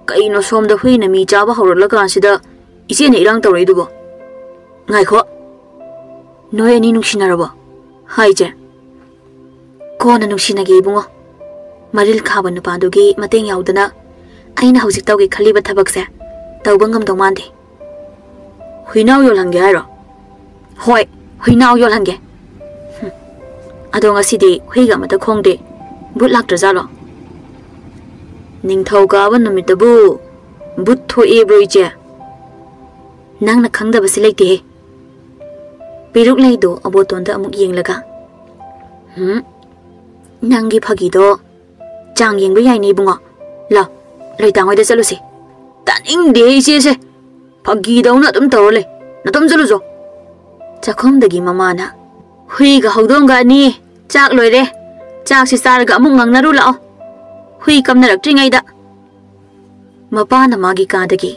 ꯀꯩꯅꯣ ꯁꯣꯝꯗ ꯍꯨꯏꯅ ꯃꯤ ꯆꯥꯕ ꯍꯧꯔꯛꯂꯀꯥꯟꯁꯤꯗ ꯏꯆꯦꯅ ꯏꯔꯥꯡ ꯇꯧꯔꯛꯏꯗꯨꯕꯣ? ꯉꯥꯏꯈꯣ꯫ ꯅꯣꯏ ꯑꯅꯤ ꯅꯨꯡꯁꯤꯅꯔꯕꯣ?" "ꯍꯥꯏ, ꯏꯆꯦ꯫ ꯀꯣꯟꯅ ꯅꯨꯡꯁꯤꯅꯒꯦ ꯏꯕꯨꯡꯉꯣ꯫ ꯃꯔꯤꯜ ꯈꯥꯕ ꯅꯨꯄꯥꯗꯨꯒꯤ ꯃꯇꯦꯡ ꯌꯥꯎꯗꯅ ꯑꯩꯅ ꯍꯧꯖꯤꯛ ꯇꯧꯒꯦ ꯈꯜꯂꯤꯕ ꯊꯕꯛꯁꯦ ꯇꯧꯕ ꯉꯝꯗꯧ ꯃꯥꯟꯗꯦ꯫" "ꯍꯨꯏꯅꯥꯎ ꯌꯣꯜꯍꯟꯒꯦ ꯍꯥꯏꯔꯣ?" "ꯍꯣꯏ, ꯍꯨꯏꯅꯥꯎ ꯌꯣꯜꯍꯟꯒꯦ꯫" "ꯍꯨꯝ, ꯑꯗꯣ ꯉꯁꯤꯗꯤ ꯍꯨꯏꯒ ꯑꯃꯇ ꯈꯣꯡꯗꯦ꯫ ꯚꯨꯠ ꯂꯥꯛꯇ꯭ꯔꯖꯥꯠꯂꯣ?" "ꯅꯤꯡꯊꯧꯀꯥꯕ ꯅꯨꯃꯤꯠꯇꯕꯨ ꯚꯨꯠ ꯊꯣꯛꯑꯦꯕ꯭ꯔꯣ, ꯏꯆꯦ?" "ꯅꯪꯅ ꯈꯪꯗꯕꯁꯤ ꯂꯩꯇꯦꯍꯦ꯫" ꯄꯤꯔꯨꯛꯂꯩꯗꯨ ꯑꯕꯣꯇꯣꯟꯗ ꯑꯃꯨꯛ ꯌꯦꯡꯂꯒ, "ꯍꯨꯝ, ꯅꯪꯒꯤ ꯐꯥꯒꯤꯗꯣ ꯆꯥꯡ ꯌꯦꯡꯕ ꯌꯥꯏꯅꯦ ꯏꯕꯨꯡꯉꯣ꯫ ꯂꯥꯎ, ꯂꯣꯏꯇꯥꯡ ꯍꯣꯏꯗ ꯆꯠꯂꯨꯁꯤ꯫" "ꯇꯥꯅꯤꯡꯗꯦ ꯏꯆꯦꯁꯦ꯫ ꯐꯥꯒꯤꯗꯧꯅ ꯑꯗꯨꯝ ꯇꯧꯔ ꯂꯩ꯫ ꯅꯇꯣꯝ ꯆꯠꯂꯨꯆꯣ꯫" ꯆꯥꯛꯈꯨꯝꯗꯒꯤ ꯃꯃꯥꯅ, "ꯍꯨꯏꯒ ꯍꯧꯗꯣꯡꯒ ꯑꯅꯤ, ꯆꯥꯛ ꯂꯣꯏꯔꯦ꯫ ꯆꯥꯛꯁꯤ ꯆꯥꯔꯒ ꯑꯃꯨꯛ ꯉꯪꯅꯔꯨ ꯂꯥꯛꯑꯣ꯫ ꯍꯨꯏ ꯀꯝꯅꯔꯛꯇ꯭ꯔꯤꯉꯩꯗ꯫" ꯃꯄꯥꯅ ꯃꯥꯒꯤ ꯀꯥꯗꯒꯤ,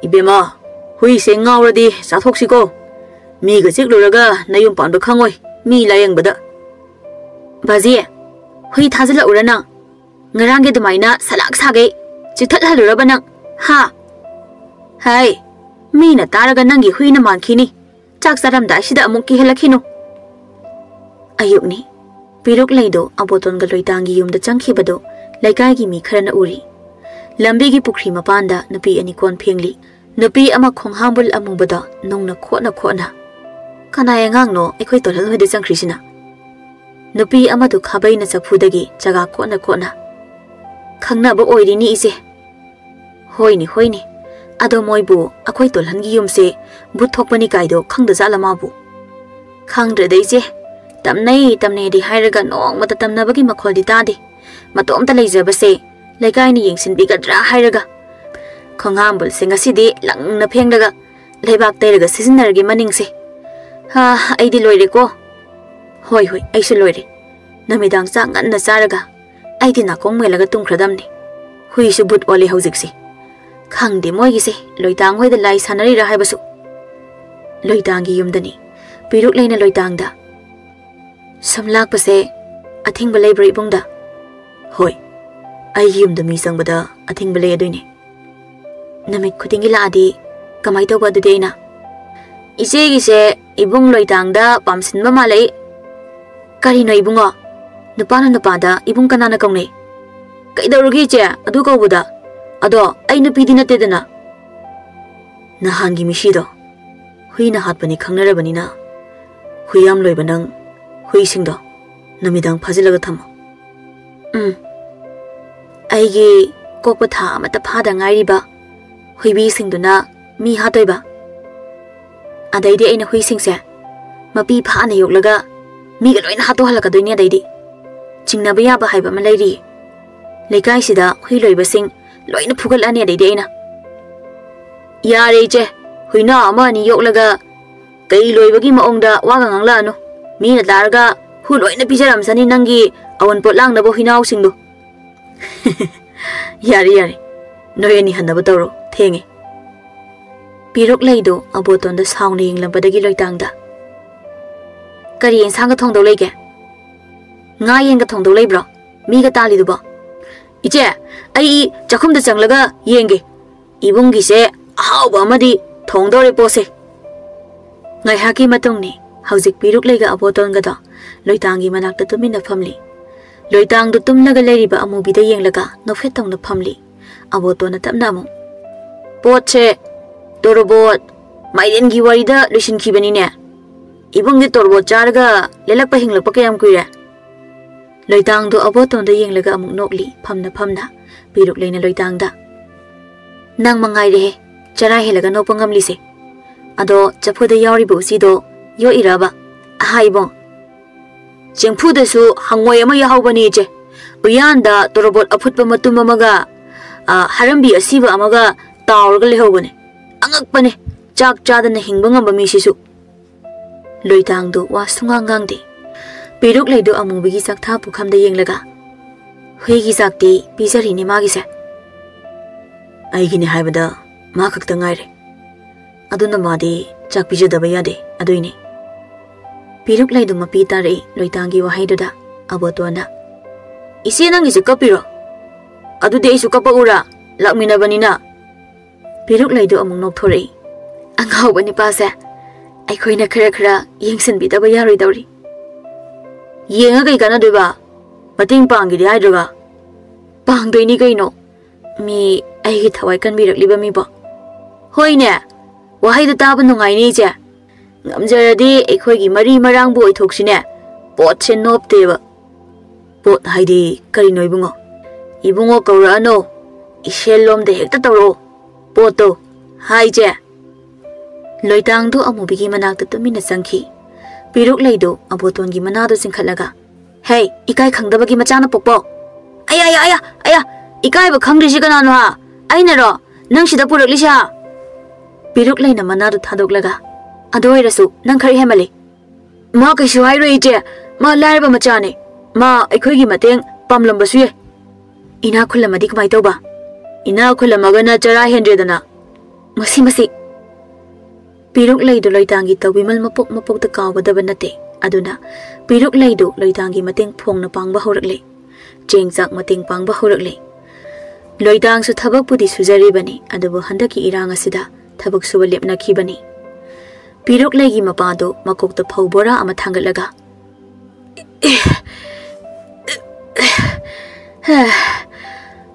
"ꯏꯕꯦꯝꯃ, ꯍꯨꯏꯁꯦ ꯉꯥꯎꯔꯗꯤ ꯆꯥꯊꯣꯛꯁꯤꯀꯣ꯫ ꯃꯤꯒ ꯆꯤꯛꯂꯨꯔꯒ ꯅꯌꯨꯝ ꯄꯥꯟꯕ ꯈꯪꯉꯣꯏ꯫ ꯃꯤ ꯂꯥꯌꯦꯡꯕꯗ꯫ ꯕꯥꯖꯤ, ꯍꯨꯏ ꯊꯥꯖꯤꯜꯂꯛꯎꯔ ꯅꯪ? ꯉꯔꯥꯡꯒꯤ ꯑꯗꯨꯃꯥꯏꯅ ꯁꯂꯥꯛ ꯁꯥꯒꯩ ꯆꯤꯛꯊꯠꯍꯜꯂꯨꯔꯕ ꯅꯪ? ꯍꯥ? ꯍꯥꯏ, ꯃꯤꯅ ꯇꯥꯔꯒ ꯅꯪꯒꯤ ꯍꯨꯏꯅ ꯃꯥꯟꯈꯤꯅꯤ꯫ ꯆꯥꯛ ꯆꯥꯔꯝꯗꯥꯏꯁꯤꯗ ꯑꯃꯨꯛ ꯀꯤꯍꯜꯂꯛꯈꯤꯅꯨ꯫ ꯑꯌꯨꯛꯅꯤ꯫ ꯄꯤꯔꯨꯛ ꯂꯩꯗꯣ ꯑꯕꯣꯇꯣꯟꯒ ꯂꯣꯏꯇꯥꯡꯒꯤ ꯌꯨꯝꯗ ꯆꯪꯈꯤꯕꯗꯣ ꯂꯩꯀꯥꯏꯒꯤ ꯃꯤ ꯈꯔꯅ ꯎꯔꯤ꯫ ꯂꯝꯕꯤꯒꯤ ꯄꯨꯈ꯭ꯔꯤ ꯃꯄꯥꯟꯗ ꯅꯨꯄꯤ ꯑꯅꯤ ꯀꯣꯟ ꯐꯦꯡꯂꯤ꯫ ꯅꯨꯄꯤ ꯑꯃ ꯈꯣꯡꯍꯥꯝꯕꯨꯜ ꯑꯃꯨꯕꯗ ꯅꯨꯡꯅ ꯈꯣꯠꯅ ꯈꯣꯠꯅ, "ꯀꯅꯥꯏ ꯑꯉꯥꯡꯅꯣ ꯑꯩꯈꯣꯏ ꯇꯣꯜꯍꯟ ꯍꯣꯏꯗ ꯆꯪꯈ꯭ꯔꯤꯁꯤꯅ?" ꯅꯨꯄꯤ ꯑꯃꯗꯨ ꯈꯥꯕꯩꯅ ꯆꯐꯨꯗꯒꯤ ꯆꯒꯥ ꯀꯣꯠꯅ ꯀꯣꯠꯅ, "ꯈꯪꯅꯕ ꯑꯣꯏꯔꯤꯅꯤ ꯏꯆꯦ꯫" "ꯍꯣꯏꯅꯦ, ꯍꯣꯏꯅꯦ꯫ ꯑꯗꯣ ꯃꯣꯏꯕꯨ ꯑꯩꯈꯣꯏ ꯇꯣꯜꯍꯟꯒꯤ ꯌꯨꯝꯁꯦ ꯚꯨꯠ ꯊꯣꯛꯄꯅꯤ ꯀꯥꯏꯗꯣ ꯈꯪꯗꯖꯥꯠꯂ ꯃꯥꯕꯨ?" "ꯈꯪꯗ꯭ꯔꯦꯗ ꯏꯆꯦ꯫ ꯇꯝꯅꯩ ꯇꯝꯅꯩꯗꯤ ꯍꯥꯏꯔꯒ ꯅꯣꯡꯃꯇ ꯇꯝꯅꯕꯒꯤ ꯃꯈꯣꯜꯗꯤ ꯇꯥꯗꯦ꯫ ꯃꯇꯣꯝꯇ ꯂꯩꯖꯕꯁꯦ ꯂꯩꯀꯥꯏꯅ ꯌꯦꯡꯁꯤꯟꯕꯤꯒꯗ꯭ꯔꯥ ꯍꯥꯏꯔꯒ꯫ ꯈꯣꯡꯍꯥꯝꯕꯨꯜꯁꯦ ꯉꯁꯤꯗꯤ ꯂꯪꯅ ꯐꯦꯡꯂꯒ ꯂꯩꯕꯥꯛ ꯇꯩꯔꯒ ꯁꯤꯖꯤꯟꯅꯔꯒꯦ ꯃꯅꯤꯡꯁꯦ꯫ ꯍꯥ, ꯑꯩꯗꯤ ꯂꯣꯏꯔꯦꯀꯣ꯫ ꯍꯣꯏ, ꯍꯣꯏ, ꯑꯩꯁꯨ ꯂꯣꯏꯔꯦ꯫ ꯅꯨꯃꯤꯗꯥꯡ ꯆꯥꯛ ꯉꯟꯅ ꯆꯥꯔꯒ ꯑꯩꯗꯤ ꯅꯥꯀꯣꯡ ꯃꯦꯜꯂꯒ ꯇꯨꯝꯈ꯭ꯔꯗꯝꯅꯤ꯫ ꯍꯨꯏꯁꯨ ꯚꯨꯠ ꯑꯣꯜꯂꯦ ꯍꯧꯖꯤꯛꯁꯦ꯫ ꯈꯪꯗꯦ ꯃꯣꯏꯒꯤꯁꯦ, ꯂꯣꯏꯇꯥꯡ ꯍꯣꯏꯗ ꯂꯥꯏ ꯁꯥꯟꯅꯔꯤꯔꯥ ꯍꯥꯏꯕꯁꯨ꯫" ꯂꯣꯏꯇꯥꯡꯒꯤ ꯌꯨꯝꯗꯅꯤ꯫ ꯄꯤꯔꯨꯛ ꯂꯩꯅ ꯂꯣꯏꯇꯥꯡꯗ, "ꯁꯨꯝ ꯂꯥꯛꯄꯁꯦ ꯑꯊꯤꯡꯕ ꯂꯩꯕ꯭ꯔꯣ ꯏꯕꯨꯡꯗ?" "ꯍꯣꯏ, ꯑꯩꯒꯤ ꯌꯨꯝꯗ ꯃꯤ ꯆꯪꯕꯗ ꯑꯊꯤꯡꯕ ꯂꯩ ꯑꯗꯨꯏꯅꯦ꯫" "ꯅꯨꯃꯤꯠ ꯈꯨꯗꯤꯡꯒꯤ ꯂꯥꯛꯑꯗꯤ ꯀꯃꯥꯏ ꯇꯧꯕ ꯑꯗꯨꯗꯤ ꯑꯩꯅ?" "ꯏꯆꯦꯒꯤꯁꯦ ꯏꯕꯨꯡ ꯂꯣꯏꯇꯥꯡꯗ ꯄꯥꯝꯁꯤꯟꯕ ꯃꯥꯜꯂꯛꯏ꯫" "ꯀꯔꯤꯅꯣ ꯏꯕꯨꯡꯉꯣ? ꯅꯨꯄꯥꯅ ꯅꯨꯄꯥꯗ ꯏꯕꯨꯡ ꯀꯅꯥꯅ ꯀꯧꯅꯩ?" "ꯀꯩꯗꯧꯔꯒꯦ ꯏꯆꯦ ꯑꯗꯨ ꯀꯧꯕꯗ? ꯑꯗꯣ ꯑꯩ ꯅꯨꯄꯤꯗꯤ ꯅꯠꯇꯦꯗꯅ꯫" "ꯅꯍꯥꯟꯒꯤ ꯃꯤꯁꯤꯗꯣ ꯍꯨꯏꯅ ꯍꯥꯠꯄꯅꯤ ꯈꯪꯅꯔꯕꯅꯤꯅ, ꯍꯨꯏ ꯌꯥꯝ ꯂꯣꯏꯕ ꯅꯪ ꯍꯨꯏꯁꯤꯡꯗꯣ ꯅꯨꯃꯤꯗꯥꯡ ꯐꯥꯖꯤꯜꯂꯒ ꯊꯝꯃꯣ꯫" "ꯎꯝ, ꯑꯩꯒꯤ ꯀꯣꯛꯄ ꯊꯥ ꯑꯃꯠꯇ ꯐꯥꯗ ꯉꯥꯏꯔꯤꯕ ꯍꯨꯏꯕꯤꯁꯤꯡꯗꯨꯅ ꯃꯤ ꯍꯥꯠꯇꯣꯏꯕ꯫ ꯑꯗꯩꯗꯤ ꯑꯩꯅ ꯍꯨꯏꯁꯤꯡꯁꯦ ꯃꯄꯤ ꯐꯥꯅ ꯌꯣꯛꯂꯒ ꯃꯤꯒ ꯂꯣꯏꯅ ꯍꯥꯠꯇꯣꯛꯍꯜꯂꯛꯀꯗꯣꯏꯅꯦ꯫ ꯑꯗꯩꯗꯤ ꯆꯤꯡꯅꯕ ꯌꯥꯕ ꯍꯥꯏꯕ ꯑꯃ ꯂꯩꯔꯤ꯫ ꯂꯩꯀꯥꯏꯁꯤꯗ ꯍꯨꯏ ꯂꯣꯏꯕꯁꯤꯡ ꯂꯣꯏꯅ ꯐꯨꯒꯠꯂꯅꯤ ꯑꯗꯩꯗꯤ ꯑꯩꯅ꯫" "ꯌꯥꯔꯦ ꯏꯆꯦ, ꯍꯨꯏꯅꯥꯎ ꯑꯃ ꯑꯅꯤ ꯌꯣꯛꯂꯒ ꯀꯩ ꯂꯣꯏꯕꯒꯤ ꯃꯑꯣꯡꯗ ꯋꯥꯒ ꯉꯥꯡꯂꯛꯑꯅꯨ꯫ ꯃꯤꯅ ꯇꯥꯔꯒ ꯍꯨ ꯂꯣꯏꯅ ꯄꯤꯖꯔꯝꯁꯅꯤ ꯅꯪꯒꯤ ꯑꯋꯨꯟꯄꯣꯠ ꯂꯥꯡꯅꯕ ꯍꯨꯏꯅꯥꯎꯁꯤꯡꯗꯣ꯫" "ꯌꯥꯔꯦ, ꯌꯥꯔꯦ, ꯅꯣꯏ ꯑꯅꯤ ꯍꯟꯅꯕ ꯇꯧꯔꯣ, ꯊꯦꯡꯉꯦ꯫" ꯄꯤꯔꯨꯛ ꯂꯩꯗꯣ ꯑꯕꯣꯇꯣꯟꯗ ꯁꯥꯎꯅ ꯌꯦꯡꯂꯝꯕꯗꯒꯤ ꯂꯣꯏꯇꯥꯡꯗ, ꯀꯔꯤ ꯏꯟꯁꯥꯡꯒ ꯊꯣꯡꯗꯧ ꯂꯩꯒꯦ? ꯉꯥ ꯌꯦꯟꯒ ꯊꯣꯡꯗꯧ ꯂꯩꯕ꯭ꯔꯣ? ꯃꯤꯒ ꯇꯥꯜꯂꯤꯗꯨꯕꯣ? ꯏꯆꯦ, ꯑꯩ ꯆꯥꯛꯈꯨꯝꯗ ꯆꯪꯂꯒ ꯌꯦꯡꯒꯦ꯫ ꯏꯕꯨꯡꯒꯤꯁꯦ ꯑꯍꯥꯎꯕ ꯑꯃꯗꯤ ꯊꯣꯡꯗꯧꯔꯦ ꯄꯣꯠꯁꯦ꯫ ꯉꯥꯏꯍꯥꯛꯀꯤ ꯃꯇꯨꯡꯅꯤ꯫ ꯍꯧꯖꯤꯛ ꯄꯤꯔꯨꯛꯂꯩꯒ ꯑꯕꯣꯇꯣꯟꯒꯗꯣ ꯂꯣꯏꯇꯥꯡꯒꯤ ꯃꯅꯥꯛꯇ ꯇꯨꯃꯤꯟꯅ ꯐꯝꯂꯤ꯫ ꯂꯣꯏꯇꯥꯡꯗꯨ ꯇꯨꯝꯂꯒ ꯂꯩꯔꯤꯕ ꯑꯃꯨꯕꯤꯗ ꯌꯦꯡꯂꯒ ꯅꯣꯛꯐꯦꯠ ꯇꯧꯅ ꯐꯝꯂꯤ꯫ ꯑꯕꯣꯇꯣꯟꯅ ꯇꯞꯅ ꯑꯃꯨꯛ, "ꯄꯣꯠꯁꯦ ꯇꯣꯔꯣꯕꯣꯠ, ꯃꯥꯏꯔꯦꯟꯒꯤ ꯋꯥꯔꯤꯗ ꯂꯣꯏꯁꯤꯟꯈꯤꯕꯅꯤꯅꯦ꯫ ꯏꯕꯨꯡꯗꯤ ꯇꯣꯔꯣꯕꯣꯠ ꯆꯥꯔꯒ ꯂꯦꯜꯂꯛꯄ ꯍꯤꯡꯂꯛꯄ ꯀꯌꯥꯝ ꯀꯨꯏꯔꯦ?" ꯂꯣꯏꯇꯥꯡꯗꯣ ꯑꯕꯣꯇꯣꯟꯗ ꯌꯦꯡꯂꯒ ꯑꯃꯨꯛ ꯅꯣꯛꯂꯤ, ꯐꯝꯅ ꯐꯝꯅ꯫ ꯄꯤꯔꯨꯛꯂꯩꯅ ꯂꯣꯏꯇꯥꯡꯗ, "ꯅꯪ ꯃꯉꯥꯏꯔꯦꯍꯦ, ꯆꯔꯥ ꯍꯦꯜꯂꯒ ꯅꯣꯛꯄ ꯉꯝꯂꯤꯁꯦ꯫ ꯑꯗꯣ ꯆꯐꯨꯗ ꯌꯥꯎꯔꯤꯕ ꯎꯆꯤꯗꯣ ꯌꯣꯛꯏꯔꯕ?" "ꯑꯍꯥ ꯏꯕꯨꯡ, ꯆꯦꯡꯐꯨꯗꯁꯨ ꯍꯪꯉꯣꯏ ꯑꯃ ꯌꯥꯎꯍꯧꯕꯅꯤ ꯏꯆꯦ꯫ ꯎꯌꯥꯟꯗ ꯇꯣꯔꯣꯕꯣꯠ ꯑꯐꯨꯠꯄ ꯃꯇꯨꯝ ꯑꯃꯒ, ꯑ, ꯍꯥꯔꯝꯕꯤ ꯑꯁꯤꯕ ꯑꯃꯒ ꯇꯥꯎꯔꯒ ꯂꯩꯍꯧꯕꯅꯦ꯫ ꯑꯉꯛꯄꯅꯦ, ꯆꯥꯛ ꯆꯥꯗꯅ ꯍꯤꯡꯕ ꯉꯝꯕ ꯃꯤꯁꯤꯁꯨ꯫" ꯂꯣꯏꯇꯥꯡꯗꯨ ꯋꯥ ꯁꯨꯡꯉꯥꯡ ꯉꯥꯡꯗꯦ꯫ ꯄꯤꯔꯨꯛꯂꯩꯗꯨ ꯑꯃꯨꯕꯤꯒꯤ ꯆꯥꯛꯊꯥ ꯄꯨꯈꯝꯗ ꯌꯦꯡꯂꯒ, "ꯍꯨꯏꯒꯤ ꯆꯥꯛꯇꯤ ꯄꯤꯖꯔꯤꯅꯦ ꯃꯥꯒꯤꯁꯦ꯫ ꯑꯩꯒꯤꯅꯦ ꯍꯥꯏꯕꯗ ꯃꯥ ꯈꯛꯇ ꯉꯥꯏꯔꯦ꯫ ꯑꯗꯨꯅ ꯃꯥꯗꯤ ꯆꯥꯛ ꯄꯤꯖꯗꯕ ꯌꯥꯗꯦ, ꯑꯗꯨꯏꯅꯦ꯫" ꯄꯤꯔꯨꯛꯂꯩꯗꯨ ꯃꯄꯤ ꯇꯥꯔꯛꯏ ꯂꯣꯏꯇꯥꯡꯒꯤ ꯋꯥꯍꯩꯗꯨꯗ꯫ ꯑꯕꯣꯇꯣꯟꯅ, "ꯏꯆꯦ, ꯅꯪꯒꯤꯁꯦ ꯀꯞꯄꯤꯔꯣ? ꯑꯗꯨꯗꯤ ꯑꯩꯁꯨ ꯀꯞꯄꯛꯎꯔꯥ? ꯂꯥꯛꯃꯤꯟꯅꯕꯅꯤꯅ꯫" ꯄꯤꯔꯨꯛꯂꯩꯗꯨ ꯑꯃꯨꯛ ꯅꯣꯛꯊꯣꯔꯛꯏ꯫ "ꯑꯉꯥꯎꯕ ꯅꯤꯄꯥꯁꯦ, ꯑꯩꯈꯣꯏꯅ ꯈꯔ ꯈꯔ ꯌꯦꯡꯁꯤꯟꯕꯤꯗꯕ ꯌꯥꯔꯣꯏꯗꯧꯔꯤ꯫" "ꯌꯦꯡꯉ ꯀꯩ ꯀꯥꯟꯅꯗꯣꯏꯕ? ꯃꯇꯦꯡ ꯄꯥꯡꯒꯦꯗꯤ ꯍꯥꯏꯗ꯭ꯔꯒ?" "ꯄꯥꯡꯗꯣꯏꯅꯤ ꯀꯩꯅꯣ, ꯃꯤ ꯑꯩꯒꯤ ꯊꯋꯥꯏ ꯀꯟꯕꯤꯔꯛꯂꯤꯕ ꯃꯤꯕꯣ꯫" "ꯍꯣꯏꯅꯦ, ꯋꯥꯍꯩꯗꯣ ꯇꯥꯕ ꯅꯨꯡꯉꯥꯏꯅꯦ ꯏꯆꯦ꯫ ꯉꯝꯖꯔꯗꯤ ꯑꯩꯈꯣꯏꯒꯤ ꯃꯔꯤ ꯃꯔꯥꯡꯕꯨ ꯑꯣꯏꯊꯣꯛꯁꯤꯅꯦ꯫ ꯄꯣꯠꯁꯦ ꯅꯣꯞꯇꯦꯕ꯫" "ꯄꯣꯠ ꯍꯥꯏꯗꯤ ꯀꯔꯤꯅꯣ ꯏꯕꯨꯡꯉꯣ?" "ꯏꯕꯨꯡꯉꯣ ꯀꯧꯔꯛꯑꯅꯣ, ꯏꯁꯦꯜꯂꯣꯝꯗ ꯍꯦꯛꯇ ꯇꯧꯔꯛꯑꯣ꯫ ꯄꯣꯠꯇꯣ ꯍꯥꯏ ꯏꯆꯦ꯫" ꯂꯣꯏꯇꯥꯡꯗꯨ ꯑꯃꯨꯕꯤꯒꯤ ꯃꯅꯥꯛꯇ ꯇꯨꯃꯤꯟꯅ ꯆꯪꯈꯤ꯫ ꯄꯤꯔꯨꯛꯂꯩꯗꯨ ꯑꯕꯣꯇꯣꯟꯒꯤ ꯃꯅꯥꯗꯨ ꯆꯤꯡꯈꯠꯂꯒ, "ꯍꯦ, ꯏꯀꯥꯏ ꯈꯪꯗꯕꯒꯤ ꯃꯆꯥꯅ ꯄꯣꯛꯄꯧ! ꯑꯌꯥ, ꯑꯌꯥ, ꯑꯌꯥ, ꯑꯌꯥ! ꯏꯀꯥꯏꯕ ꯈꯪꯗ꯭ꯔꯤꯁꯤ ꯀꯅꯥꯅꯣ ꯍꯥ? ꯑꯩꯅꯔꯣ? ꯅꯪ ꯁꯤꯗ ꯄꯨꯔꯛꯂꯤꯁꯤ ꯍꯥ?" ꯄꯤꯔꯨꯛꯂꯩꯅ ꯃꯅꯥꯗꯨ ꯊꯥꯗꯣꯛꯂꯒ, "ꯑꯗꯨ ꯑꯣꯏꯔꯁꯨ ꯅꯪ ꯈꯔ ꯍꯦꯟꯃꯜꯂꯤ꯫" "ꯃꯥ ꯀꯩꯁꯨ ꯍꯥꯏꯔꯣꯏ ꯏꯆꯦ, ꯃꯥ ꯂꯥꯏꯔꯕ ꯃꯆꯥꯅꯤ꯫ ꯃꯥ ꯑꯩꯈꯣꯏꯒꯤ ꯃꯇꯦꯡ ꯄꯥꯝꯂꯝꯕꯁꯨ ꯌꯥꯏ꯫" "ꯏꯅꯥꯛ ꯈꯨꯜꯂꯝꯃꯗꯤ ꯀꯃꯥꯏ ꯇꯧꯕ?" "ꯏꯅꯥꯛ ꯈꯨꯜꯂꯝꯃꯒꯅ ꯆꯔꯥ ꯍꯦꯟꯗ꯭ꯔꯦꯗꯅ꯫" "ꯃꯁꯤ, ꯃꯁꯤ!" ꯄꯤꯔꯨꯛꯂꯩꯗꯨ ꯂꯣꯏꯇꯥꯡꯒꯤ ꯇꯧꯕꯤꯃꯜ ꯃꯄꯣꯛ ꯃꯄꯣꯛꯇ ꯀꯥꯎꯒꯗꯕ ꯅꯠꯇꯦ꯫ ꯑꯗꯨꯅ ꯄꯤꯔꯨꯛ ꯂꯩꯗꯨ ꯂꯣꯏꯇꯥꯡꯒꯤ ꯃꯇꯦꯡ ꯐꯣꯡꯅ ꯄꯥꯡꯕ ꯍꯧꯔꯛꯂꯦ꯫ ꯆꯦꯡ ꯆꯥꯛ ꯃꯇꯦꯡ ꯄꯥꯡꯕ ꯍꯧꯔꯛꯂꯦ꯫ ꯂꯣꯏꯇꯥꯡꯁꯨ ꯊꯕꯛꯄꯨꯗꯤ ꯁꯨꯖꯔꯤꯕꯅꯤ, ꯑꯗꯨꯕꯨ ꯍꯟꯗꯛꯀꯤ ꯏꯔꯥꯡ ꯑꯁꯤꯗ ꯊꯕꯛ ꯁꯨꯕ ꯂꯦꯞꯅꯈꯤꯕꯅꯤ꯫ ꯄꯤꯔꯨꯛ ꯂꯩꯒꯤ ꯃꯄꯥꯗꯨ ꯃꯀꯣꯛꯇ ꯐꯧ ꯕꯣꯔꯥ ꯑꯃ ꯊꯥꯡꯒꯠꯂꯒ,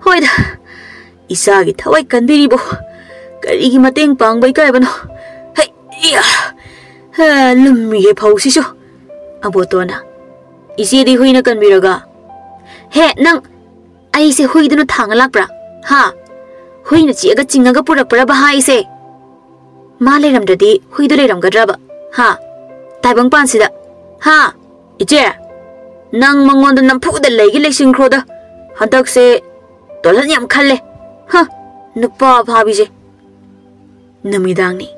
"ꯍꯣꯏꯗ, ꯏꯆꯥꯒꯤ ꯊꯋꯥꯏ ꯀꯟꯕꯤꯔꯤꯕꯣ, ꯀꯔꯤꯒꯤ ꯃꯇꯦꯡ ꯄꯥꯡꯕ ꯏꯀꯥꯏꯕꯅꯣ? ꯍꯩ, ꯏꯌꯥ! ꯍꯥ, ꯂꯨꯝꯃꯤꯍꯦ ꯐꯧꯁꯤꯁꯨ꯫" ꯑꯕꯣꯇꯣꯟꯅ, "ꯏꯆꯦꯗꯤ ꯍꯨꯏꯅ ꯀꯟꯕꯤꯔꯒ?" "ꯍꯦ, ꯅꯪ, ꯑꯩꯁꯦ ꯍꯨꯏꯗꯨꯅ ꯊꯥꯡꯉ ꯂꯥꯛꯄ꯭ꯔꯥ? ꯍꯥ? ꯍꯨꯏꯅ ꯆꯤꯛꯑꯒ ꯆꯤꯡꯉꯒ ꯄꯨꯔꯛꯄ꯭ꯔꯕ ꯍꯥꯏꯁꯦ? ꯃꯥ ꯂꯩꯔꯝꯗ꯭ꯔꯗꯤ ꯍꯨꯏꯗꯨ ꯂꯩꯔꯝꯒꯗ꯭ꯔꯕ? ꯍꯥ? ꯇꯥꯏꯕꯪꯄꯥꯟꯁꯤꯗ? ꯍꯥ?" "ꯏꯆꯦ, ꯅꯪ ꯃꯉꯣꯟꯗ ꯅꯝꯐꯨꯗ ꯂꯩꯒꯤ ꯂꯩꯁꯤꯟꯈ꯭ꯔꯣꯗ꯫ ꯍꯟꯗꯛꯁꯦ ꯇꯣꯂꯟ ꯌꯥꯝ ꯈꯜꯂꯦ꯫ ꯍ, ꯅꯨꯄꯥ ꯐꯥꯕꯤꯁꯦ꯫" ꯅꯨꯃꯤꯗꯥꯡꯅꯤ꯫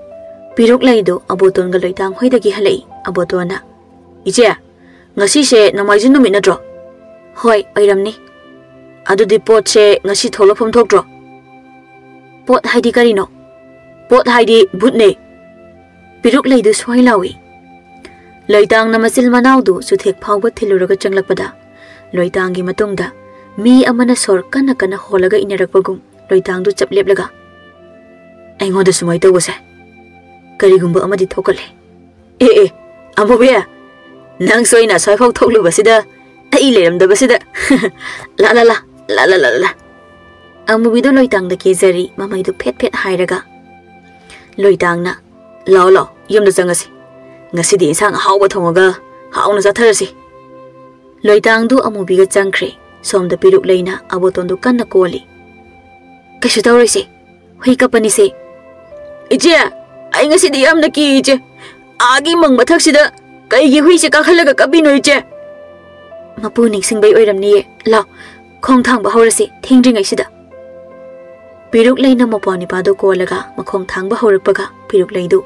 ꯄꯤꯔꯨꯛ ꯂꯩꯗꯨ ꯑꯕꯣꯇꯣꯟꯒ ꯂꯣꯏꯇꯥꯡ ꯍꯣꯏꯗꯒꯤ ꯍꯜꯂꯛꯏ꯫ ꯑꯕꯣꯇꯣꯟꯅ, "ꯏꯆꯦ, ꯉꯁꯤꯁꯦ ꯅꯣꯡꯃꯥꯏꯖꯤꯡ ꯅꯨꯃꯤꯠ ꯅꯠꯇ꯭ꯔꯣ?" "ꯍꯣꯏ, ꯑꯣꯏꯔꯝꯅꯤ꯫" "ꯑꯗꯨꯗꯤ ꯄꯣꯠꯁꯦ ꯉꯁꯤ ꯊꯣꯛꯂꯛꯐꯝ ꯊꯣꯛꯇ꯭ꯔꯣ?" "ꯄꯣꯠ ꯍꯥꯏꯗꯤ ꯀꯔꯤꯅꯣ?" "ꯄꯣꯠ ꯍꯥꯏꯗꯤ ꯚꯨꯠꯅꯦ꯫" ꯄꯤꯔꯨꯛ ꯂꯩꯗꯨ ꯁ꯭ꯋꯥꯏ ꯂꯥꯎꯏ꯫ ꯂꯣꯏꯇꯥꯡꯅ ꯃꯆꯤꯜ ꯃꯅꯥꯎꯗꯨ ꯆꯨꯊꯦꯛ ꯐꯥꯎꯕ ꯊꯤꯜꯂꯨꯔꯒ ꯆꯪꯂꯛꯄꯗ, ꯂꯣꯏꯇꯥꯡꯒꯤ ꯃꯇꯨꯡꯗ ꯃꯤ ꯑꯃꯅ ꯁꯣꯔ ꯀꯟꯅ ꯀꯟꯅ ꯍꯣꯜꯂꯒ ꯏꯟꯅꯔꯛꯄꯒꯨꯝ ꯂꯣꯏꯇꯥꯡꯗꯨ ꯆꯞ ꯂꯦꯞꯂꯒ, "ꯑꯩꯉꯣꯟꯗ ꯁꯨꯃꯥꯏ ꯇꯧꯕꯁꯦ ꯀꯔꯤꯒꯨꯝꯕ ꯑꯃꯗꯤ ꯊꯣꯛꯀꯜꯂꯦ꯫ ꯑꯦ, ꯑꯦ, ꯑꯃꯨꯕꯤ, ꯅꯪꯁꯨ ꯑꯩꯅ ꯑꯁ꯭ꯋꯥꯏꯐꯥꯎ ꯊꯣꯛꯂꯨꯕꯁꯤꯗ ꯑꯩ ꯂꯩꯔꯝꯗꯕꯁꯤꯗ꯫ ꯂꯥ, ꯂꯥ, ꯂꯥ, ꯂꯥ, ꯂꯥ, ꯂꯥ, ꯂꯥ, ꯂꯥ꯫" ꯑꯃꯨꯕꯤꯗꯣ ꯂꯣꯏꯇꯥꯡꯗ ꯀꯦꯖꯔꯤ, ꯃꯃꯩꯗꯨ ꯐꯦꯠ ꯐꯦꯠ ꯍꯥꯏꯔꯒ꯫ ꯂꯣꯏꯇꯥꯡꯅ, "ꯂꯥꯛꯑꯣ, ꯂꯥꯛꯑꯣ, ꯌꯨꯝꯗ ꯆꯪꯉꯁꯤ꯫ ꯉꯁꯤꯗꯤ ꯏꯟꯁꯥꯡ ꯑꯍꯥꯎꯕ ꯊꯣꯡꯉꯒ ꯍꯥꯎꯅ ꯆꯥꯊꯔꯁꯤ꯫" ꯂꯣꯏꯇꯥꯡꯗꯨ ꯑꯃꯨꯕꯤꯒ ꯆꯪꯈ꯭ꯔꯦ꯫ ꯁꯣꯝꯗ ꯄꯤꯔꯨꯛ ꯂꯩꯅ ꯑꯕꯣꯇꯣꯟꯗꯨ ꯀꯟꯅ ꯀꯣꯜꯂꯤ꯫ "ꯀꯩꯁꯨ ꯇꯧꯔꯣꯏꯁꯦ, ꯍꯨꯏ ꯀꯞꯄꯅꯤꯁꯦ꯫" "ꯏꯆꯦ, ꯑꯩ ꯉꯁꯤꯗꯤ ꯌꯥꯝꯅ ꯀꯤ, ꯏꯆꯦ꯫ ꯑꯥꯒꯤ ꯃꯪ ꯃꯊꯛꯁꯤꯗ ꯀꯩꯒꯤ ꯍꯨꯏꯁꯦ ꯀꯥꯈꯠꯂꯒ ꯀꯞꯄꯤꯅꯣ, ꯏꯆꯦ?" "ꯃꯄꯨ ꯅꯤꯡꯁꯤꯡꯕꯩ ꯑꯣꯏꯔꯝꯅꯤꯌꯦ꯫ ꯂꯥꯎ, ꯈꯣꯡ ꯊꯥꯡꯕ ꯍꯧꯔꯁꯤ, ꯊꯦꯡꯗ꯭ꯔꯤꯉꯩꯁꯤꯗ꯫" ꯄꯤꯔꯨꯛ ꯂꯩꯅ ꯃꯧꯄ꯭ꯋꯥ ꯅꯤꯄꯥꯗꯨ ꯀꯣꯜꯂꯒ ꯃꯈꯣꯡ ꯊꯥꯡꯕ ꯍꯧꯔꯛꯄꯒ ꯄꯤꯔꯨꯛ ꯂꯩꯗꯨ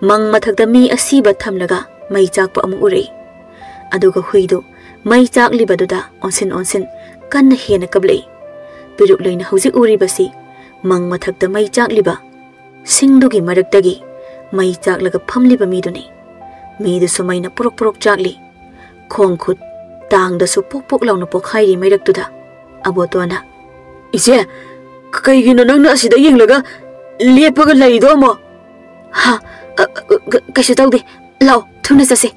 ꯃꯪ ꯃꯊꯛꯇ ꯃꯤ ꯑꯁꯤꯕ ꯊꯝꯂꯒ ꯃꯩ ꯆꯥꯛꯄ ꯑꯃꯨꯛ ꯎꯔꯛꯏ꯫ ꯑꯗꯨꯒ ꯍꯨꯏꯗꯨ ꯃꯩ ꯆꯥꯛꯂꯤꯕꯗꯨꯗ ꯑꯣꯟꯁꯤꯟ ꯑꯣꯟꯁꯤꯟ ꯀꯟꯅ ꯍꯦꯟꯅ ꯀꯞꯂꯛꯏ꯫ ꯄꯤꯔꯨꯛ ꯂꯩꯅ ꯍꯧꯖꯤꯛ ꯎꯔꯤꯕꯁꯤ ꯃꯪ ꯃꯊꯛꯇ ꯃꯩ ꯆꯥꯛꯂꯤꯕ ꯁꯤꯡꯗꯨꯒꯤ ꯃꯔꯛꯇꯒꯤ ꯃꯩ ꯆꯥꯛꯂꯒ ꯐꯝꯂꯤꯕ ꯃꯤꯗꯨꯅꯤ꯫ ꯃꯤꯗꯨꯁꯨ ꯃꯩꯅ ꯄꯨꯔꯨꯛ ꯄꯨꯔꯨꯛ ꯆꯥꯛꯂꯤ꯫ ꯈꯣꯡ ꯈꯨꯠ ꯇꯥꯡꯗꯁꯨ ꯄꯣꯛ ꯄꯣꯛ ꯂꯥꯎꯅ ꯄꯣꯛꯈꯥꯏꯔꯤ ꯃꯩꯔꯛꯇꯨꯗ꯫ ꯑꯕꯣꯇꯣꯟꯅ, "ꯏꯆꯦ, ꯀꯩꯒꯤꯅꯣ ꯅꯪꯅ ꯑꯁꯤꯗ ꯌꯦꯡꯂꯒ ꯂꯦꯞꯄꯒ ꯂꯩꯔꯤꯗꯣ ꯑꯃꯨꯛ?" "ꯍꯥ? ꯑ, ꯑ, ꯀ-, ꯀꯩꯁꯨ ꯇꯧꯗꯦ꯫ ꯂꯥꯛꯑꯣ, ꯊꯨꯅ ꯆꯠꯁꯦ꯫"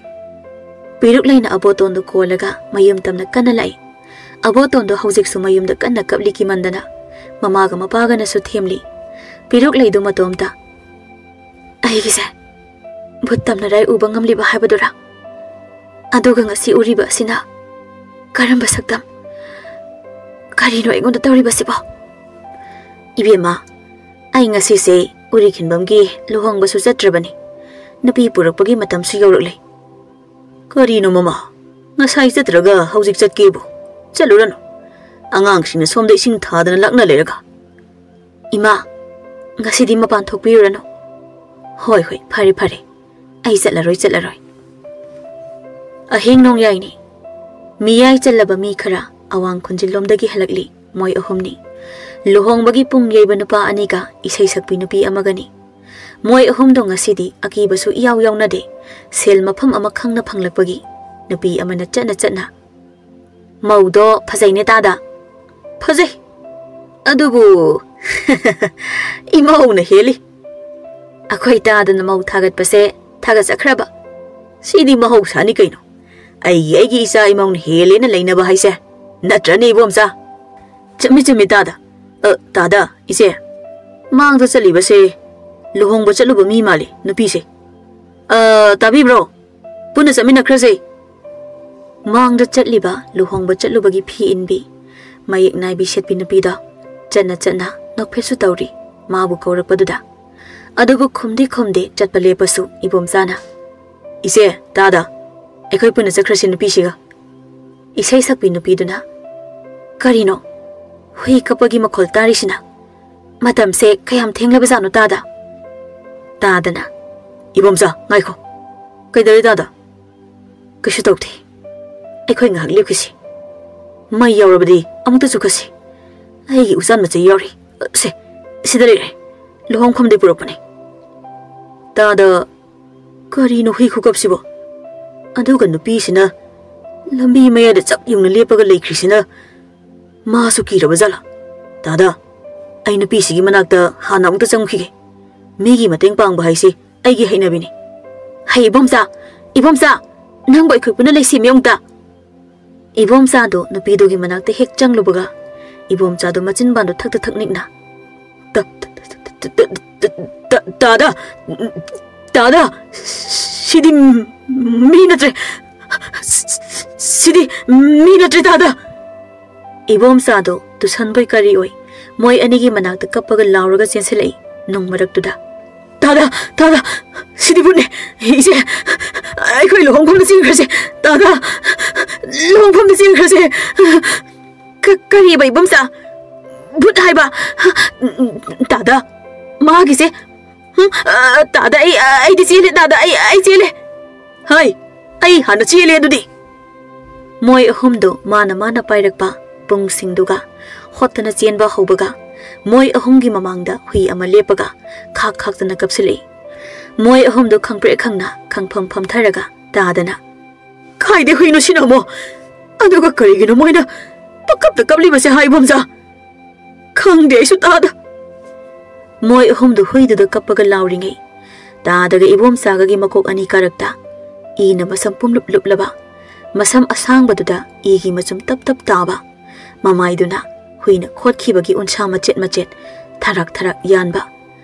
ꯄꯤꯔꯨꯛ ꯂꯩꯅ ꯑꯕꯣꯇꯣꯟꯗꯨ ꯀꯣꯜꯂꯒ ꯃꯌꯨꯝ ꯇꯝꯅ ꯀꯟꯅ ꯂꯥꯛꯏ꯫ ꯑꯕꯣꯇꯣꯟꯗꯣ ꯍꯧꯖꯤꯛꯁꯨ ꯃꯌꯨꯝꯗ ꯀꯟꯅ ꯀꯞꯂꯤ ꯀꯤꯃꯟꯗꯅ꯫ ꯃꯃꯥꯒ ꯃꯄꯥꯒꯅꯁꯨ ꯊꯦꯝꯂꯤ꯫ ꯄꯤꯔꯨꯛ ꯂꯩꯗꯨ ꯃꯇꯣꯝꯇ, "ꯑꯩꯒꯤꯁꯦ ꯚꯨꯠ ꯇꯝꯅꯔꯥꯏ ꯎꯕ ꯉꯝꯂꯤꯕ ꯍꯥꯏꯕꯗꯨꯔꯥ? ꯑꯗꯨꯒ ꯉꯁꯤ ꯎꯔꯤꯕ ꯑꯁꯤꯅ ꯀꯔꯝꯕ ꯁꯛꯇꯝ? ꯀꯔꯤꯅꯣ ꯑꯩꯉꯣꯟꯗ ꯇꯧꯔꯤꯕꯁꯤꯕꯣ?" "ꯏꯕꯦꯝꯃ, ꯑꯩ ꯉꯁꯤꯁꯦ ꯎꯔꯤ ꯈꯤꯟꯕꯝꯒꯤ ꯂꯨꯍꯣꯡꯕꯁꯨ ꯆꯠꯇ꯭ꯔꯕꯅꯤ꯫ ꯅꯨꯄꯤ ꯄꯨꯔꯛꯄꯒꯤ ꯃꯇꯝꯁꯨ ꯌꯧꯔꯛꯂꯦ꯫" "ꯀꯔꯤꯅꯣ ꯃꯃꯥ? ꯉꯁꯥꯏ ꯆꯠꯇ꯭ꯔꯒ ꯍꯧꯖꯤꯛ ꯆꯠꯀꯦꯕꯨ? ꯆꯠꯂꯨꯔꯅꯨ꯫ ꯑꯉꯥꯡꯁꯤꯡꯅ ꯁꯣꯝꯗ ꯏꯁꯤꯡ ꯊꯥꯗꯅ ꯂꯥꯛꯅ ꯂꯩꯔꯒ꯫" "ꯏꯃꯥ, ꯉꯁꯤꯗꯤ ꯃꯄꯥꯟ ꯊꯣꯛꯄꯤꯔꯨꯔꯅꯨ꯫" "ꯍꯣꯏ, ꯍꯣꯏ, ꯐꯔꯦ, ꯐꯔꯦ꯫ ꯑꯩ ꯆꯠꯂꯔꯣꯏ, ꯆꯠꯂꯔꯣꯏ꯫" ꯑꯍꯤꯡ ꯅꯣꯡꯌꯥꯏꯅꯤ꯫ ꯃꯤꯌꯥꯏ ꯆꯜꯂꯕ ꯃꯤ ꯈꯔ ꯑꯋꯥꯡ ꯈꯨꯟꯖꯤꯜꯂꯣꯝꯗꯒꯤ ꯍꯜꯂꯛꯂꯤ꯫ ꯃꯣꯏ ꯑꯍꯨꯝꯅꯤ꯫ ꯂꯨꯍꯣꯡꯕꯒꯤ ꯄꯨꯡ ꯌꯩꯕ ꯅꯨꯄꯥ ꯑꯅꯤꯒ ꯏꯁꯩ ꯁꯛꯄꯤ ꯅꯨꯄꯤ ꯑꯃꯒꯅꯤ꯫ ꯃꯣꯏ ꯑꯍꯨꯝꯗꯣ ꯉꯁꯤꯗꯤ ꯑꯀꯤꯕꯁꯨ ꯏꯌꯥꯎ ꯌꯥꯎꯅꯗꯦ꯫ ꯁꯦꯜ ꯃꯐꯝ ꯑꯃ ꯈꯪꯅ ꯐꯪꯂꯛꯄꯒꯤ ꯅꯨꯄꯤ ꯑꯃꯅ ꯆꯠꯅ ꯆꯠꯅ, "ꯃꯧꯗꯣ ꯐꯖꯩꯅꯦ ꯇꯥꯗ꯫" "ꯐꯖꯩ꯫ ꯑꯗꯨꯕꯨ ꯏꯃꯧꯅ ꯍꯦꯜꯂꯤ꯫" "ꯑꯩꯈꯣꯏ ꯇꯥꯗꯅ ꯃꯧ ꯊꯥꯒꯠꯄꯁꯦ ꯊꯥꯒꯠꯆꯈ꯭ꯔꯕ꯫ ꯁꯤꯗꯤ ꯃꯍꯧꯁꯥꯅꯤ ꯀꯩꯅꯣ꯫ ꯑꯩꯒꯤ, ꯑꯩꯒꯤ ꯏꯆꯥ ꯏꯃꯧꯅ ꯍꯦꯜꯂꯦꯅ ꯂꯩꯅꯕ ꯍꯥꯏꯁꯦ꯫ ꯅꯠꯇ꯭ꯔꯅꯦ, ꯏꯕꯣꯝꯆꯥ?" "ꯆꯨꯝꯃꯤ, ꯆꯨꯝꯃꯤ, ꯇꯥꯗ꯫ ꯑ, ꯇꯥꯗ, ꯏꯆꯦ꯫ ꯃꯥꯡꯗ ꯆꯠꯂꯤꯕꯁꯦ ꯂꯨꯍꯣꯡꯕ ꯆꯠꯂꯨꯕ ꯃꯤ ꯃꯥꯜꯂꯤ, ꯅꯨꯄꯤꯁꯦ꯫ ꯑ, ꯇꯥꯕꯤꯕ꯭ꯔꯣ? ꯄꯨꯟꯅ ꯆꯠꯃꯤꯟꯅꯈ꯭ꯔꯁꯦ꯫" ꯃꯥꯡꯗ ꯆꯠꯂꯤꯕ ꯂꯨꯍꯣꯡꯕ ꯆꯠꯂꯨꯕꯒꯤ ꯐꯤ ꯏꯟꯕꯤ, ꯃꯌꯦꯛ ꯅꯥꯏꯕꯤ ꯁꯦꯠꯄꯤ ꯅꯨꯄꯤꯗꯣ ꯆꯠꯅ ꯆꯠꯅ ꯅꯣꯛꯐꯦꯠꯁꯨ ꯇꯧꯔꯤ, ꯃꯥꯕꯨ ꯀꯧꯔꯛꯄꯗꯨꯗ꯫ ꯑꯗꯨꯕꯨ ꯈꯨꯝꯗꯤ ꯈꯨꯝꯗꯦ, ꯆꯠꯄ ꯂꯦꯞꯄꯁꯨ ꯏꯕꯣꯝꯆꯥꯅ, "ꯏꯆꯦ, ꯇꯥꯗ, ꯑꯩꯈꯣꯏ ꯄꯨꯟꯅ ꯆꯠꯈ꯭ꯔꯁꯤ ꯅꯨꯄꯤꯁꯤꯒ꯫" ꯏꯁꯩ ꯁꯛꯄꯤ ꯅꯨꯄꯤꯗꯨꯅ, "ꯀꯔꯤꯅꯣ? ꯍꯨꯏ ꯀꯞꯄꯒꯤ ꯃꯈꯣꯜ ꯇꯥꯔꯤꯁꯤꯅ? ꯃꯇꯝꯁꯦ ꯀꯌꯥꯝ ꯊꯦꯡꯂꯕꯖꯥꯠꯅꯣ ꯇꯥꯗ?" ꯇꯥꯗꯅ, "ꯏꯕꯣꯝꯆꯥ, ꯉꯥꯏꯈꯣ꯫ ꯀꯩꯗꯧꯔꯦ ꯇꯥꯗ?" "ꯀꯩꯁꯨ ꯇꯧꯗꯦ꯫ ꯑꯩꯈꯣꯏ ꯉꯥꯏꯍꯥꯛ ꯂꯦꯞꯈꯤꯁꯤ꯫ ꯃꯩ ꯌꯥꯎꯔꯕꯗꯤ ꯑꯃꯨꯛꯇ ꯆꯨꯈꯠꯁꯤ꯫ ꯑꯩꯒꯤ ꯎꯆꯥꯟ ꯃꯆꯩ ꯌꯥꯎꯔꯤ꯫ ꯁꯦ, ꯁꯤꯗ ꯂꯩꯔꯦ꯫ ꯂꯨꯍꯣꯡꯐꯝꯗꯒꯤ ꯄꯨꯔꯛꯄꯅꯤ꯫" ꯇꯥꯗ, ꯀꯔꯤꯅꯣ ꯍꯨꯏ ꯈꯨꯀꯞꯁꯤꯕꯣ? ꯑꯗꯨꯒ ꯅꯨꯄꯤꯁꯤꯅ ꯂꯝꯕꯤ ꯃꯌꯥꯏꯗ ꯆꯞ ꯌꯨꯡꯅ ꯂꯦꯞꯄꯒ ꯂꯩꯈ꯭ꯔꯤꯁꯤꯅ ꯃꯥꯁꯨ ꯀꯤꯔꯕ ꯖꯥꯠꯂꯥ? ꯇꯥꯗ, ꯑꯩ ꯅꯨꯄꯤꯁꯤꯒꯤ ꯃꯅꯥꯛꯇ ꯍꯥꯟꯅ ꯑꯃꯨꯛꯇ ꯆꯪꯈꯤꯒꯦ꯫ ꯃꯤꯒꯤ ꯃꯇꯦꯡ ꯄꯥꯡꯕ ꯍꯥꯏꯁꯤ ꯑꯩꯒꯤ ꯍꯩꯅꯕꯤꯅꯤ꯫ "ꯍꯩ ꯏꯕꯣꯝꯆꯥ, ꯏꯕꯣꯝꯆꯥ, ꯅꯪꯕꯨ ꯑꯩꯈꯣꯏ ꯄꯨꯟꯅ ꯂꯩꯁꯦꯝꯃꯤ ꯑꯃꯨꯛꯇ꯫" ꯏꯕꯣꯝꯆꯥꯗꯣ ꯅꯨꯄꯤꯗꯨꯒꯤ ꯃꯅꯥꯛꯇ ꯍꯦꯛ ꯆꯪꯂꯨꯕꯒ, ꯏꯕꯣꯝꯆꯥꯗꯣ ꯃꯆꯤꯟꯕꯥꯟꯗꯣ ꯊꯛ ꯊꯛ ꯊꯛ ꯅꯤꯛꯅ, "ꯇ-, ꯇ-, ꯇꯥꯗ, ꯇꯥꯗ, ꯁꯤꯗꯤ ꯃꯤ ꯅꯠꯇ꯭ꯔꯦ, ꯁꯤꯗꯤ ꯃꯤ ꯅꯠꯇ꯭ꯔꯦ ꯇꯥꯗ!" ꯏꯕꯣꯝꯆꯥꯗꯣ ꯇꯨꯁꯟꯕꯣꯏ ꯀꯔꯤ ꯑꯣꯏ, ꯃꯣꯏ ꯑꯅꯤꯒꯤ ꯃꯅꯥꯛꯇ ꯀꯞꯄꯒ ꯂꯥꯎꯔꯒ ꯆꯦꯟꯁꯤꯜꯂꯛꯏ ꯅꯨꯡ ꯃꯔꯛꯇꯨꯗ꯫ "ꯇꯥꯗ, ꯇꯥꯗ, ꯁꯤꯗꯤ ꯚꯨꯠꯅꯦ꯫ ꯏꯆꯦ, ꯑꯩꯈꯣꯏ ꯂꯨꯍꯣꯡꯐꯝꯗ ꯆꯦꯟꯈ꯭ꯔꯁꯦ꯫ ꯇꯥꯗ, ꯂꯨꯍꯣꯡꯐꯝꯗ ꯆꯦꯟꯈ꯭ꯔꯁꯦ꯫" "ꯀ-, ꯀꯔꯤꯕ ꯏꯕꯣꯝꯆꯥ? ꯚꯨꯠ ꯍꯥꯏꯕ? ꯇꯥꯗ, ꯃꯥꯒꯤꯁꯦ, ꯍꯨꯝ, ꯑ, ꯇꯥꯗ, ꯑꯩ, ꯑ, ꯑꯩꯗꯤ ꯆꯦꯜꯂꯦ, ꯇꯥꯗ, ꯑꯩ, ꯑꯩ ꯆꯦꯜꯂꯦ꯫ ꯍꯩ, ꯑꯩ ꯍꯥꯟꯅ ꯆꯦꯜꯂꯦ ꯑꯗꯨꯗꯤ꯫" ꯃꯣꯏ ꯑꯍꯨꯝꯗꯣ ꯃꯥꯅ ꯃꯥꯅ ꯄꯥꯏꯔꯛꯄ ꯄꯨꯡꯁꯤꯡꯗꯨꯒ ꯍꯣꯠꯇꯅ ꯆꯦꯟꯕ ꯍꯧꯕꯒ, ꯃꯣꯏ ꯑꯍꯨꯝꯒꯤ ꯃꯃꯥꯡꯗ ꯍꯨꯏ ꯑꯃ ꯂꯦꯞꯄꯒ ꯈꯥꯛ ꯈꯥꯛꯇꯅ ꯀꯞꯁꯤꯜꯂꯛꯏ꯫ ꯃꯣꯏ ꯑꯍꯨꯝꯗꯣ ꯈꯪꯄ꯭ꯔꯦꯛ ꯈꯪꯅ ꯈꯪꯐꯝ ꯐꯝꯊꯔꯒ ꯇꯥꯗꯅ, "ꯀꯥꯏꯗꯩ ꯍꯨꯏꯅꯣ ꯁꯤꯅ ꯑꯃꯨꯛ? ꯑꯗꯨꯒ ꯀꯔꯤꯒꯤꯅꯣ ꯃꯣꯏꯅ ꯄꯪꯀꯞꯇ ꯀꯞꯂꯤꯕꯁꯦ, ꯍꯥ ꯏꯕꯣꯝꯆꯥ? ꯈꯪꯗꯦ ꯑꯩꯁꯨ ꯇꯥꯗ꯫" ꯃꯣꯏ ꯑꯍꯨꯝꯗꯨ ꯍꯨꯏꯗꯨꯗ ꯀꯞꯄꯒ ꯂꯥꯎꯔꯤꯉꯩ, ꯇꯥꯗꯒ ꯏꯕꯣꯝꯆꯥꯒꯒꯤ ꯃꯀꯣꯛ ꯑꯅꯤ ꯀꯥꯔꯛꯇ ꯏꯅ ꯃꯁꯝ ꯄꯨꯝꯂꯨꯞ ꯂꯨꯞꯂꯕ, ꯃꯁꯝ ꯑꯁꯥꯡꯕꯗꯨꯗ ꯏꯒꯤ ꯃꯆꯨꯝ ꯇꯞ ꯇꯞ ꯇꯥꯕ, ꯃꯃꯥꯏꯗꯨꯅ ꯍꯨꯏꯅ ꯈꯣꯠꯈꯤꯕꯒꯤ ꯎꯟꯁꯥ ꯃꯆꯦꯠ ꯃꯆꯦꯠ ꯊꯔꯛ ꯊꯔꯛ ꯌꯥꯟꯕ,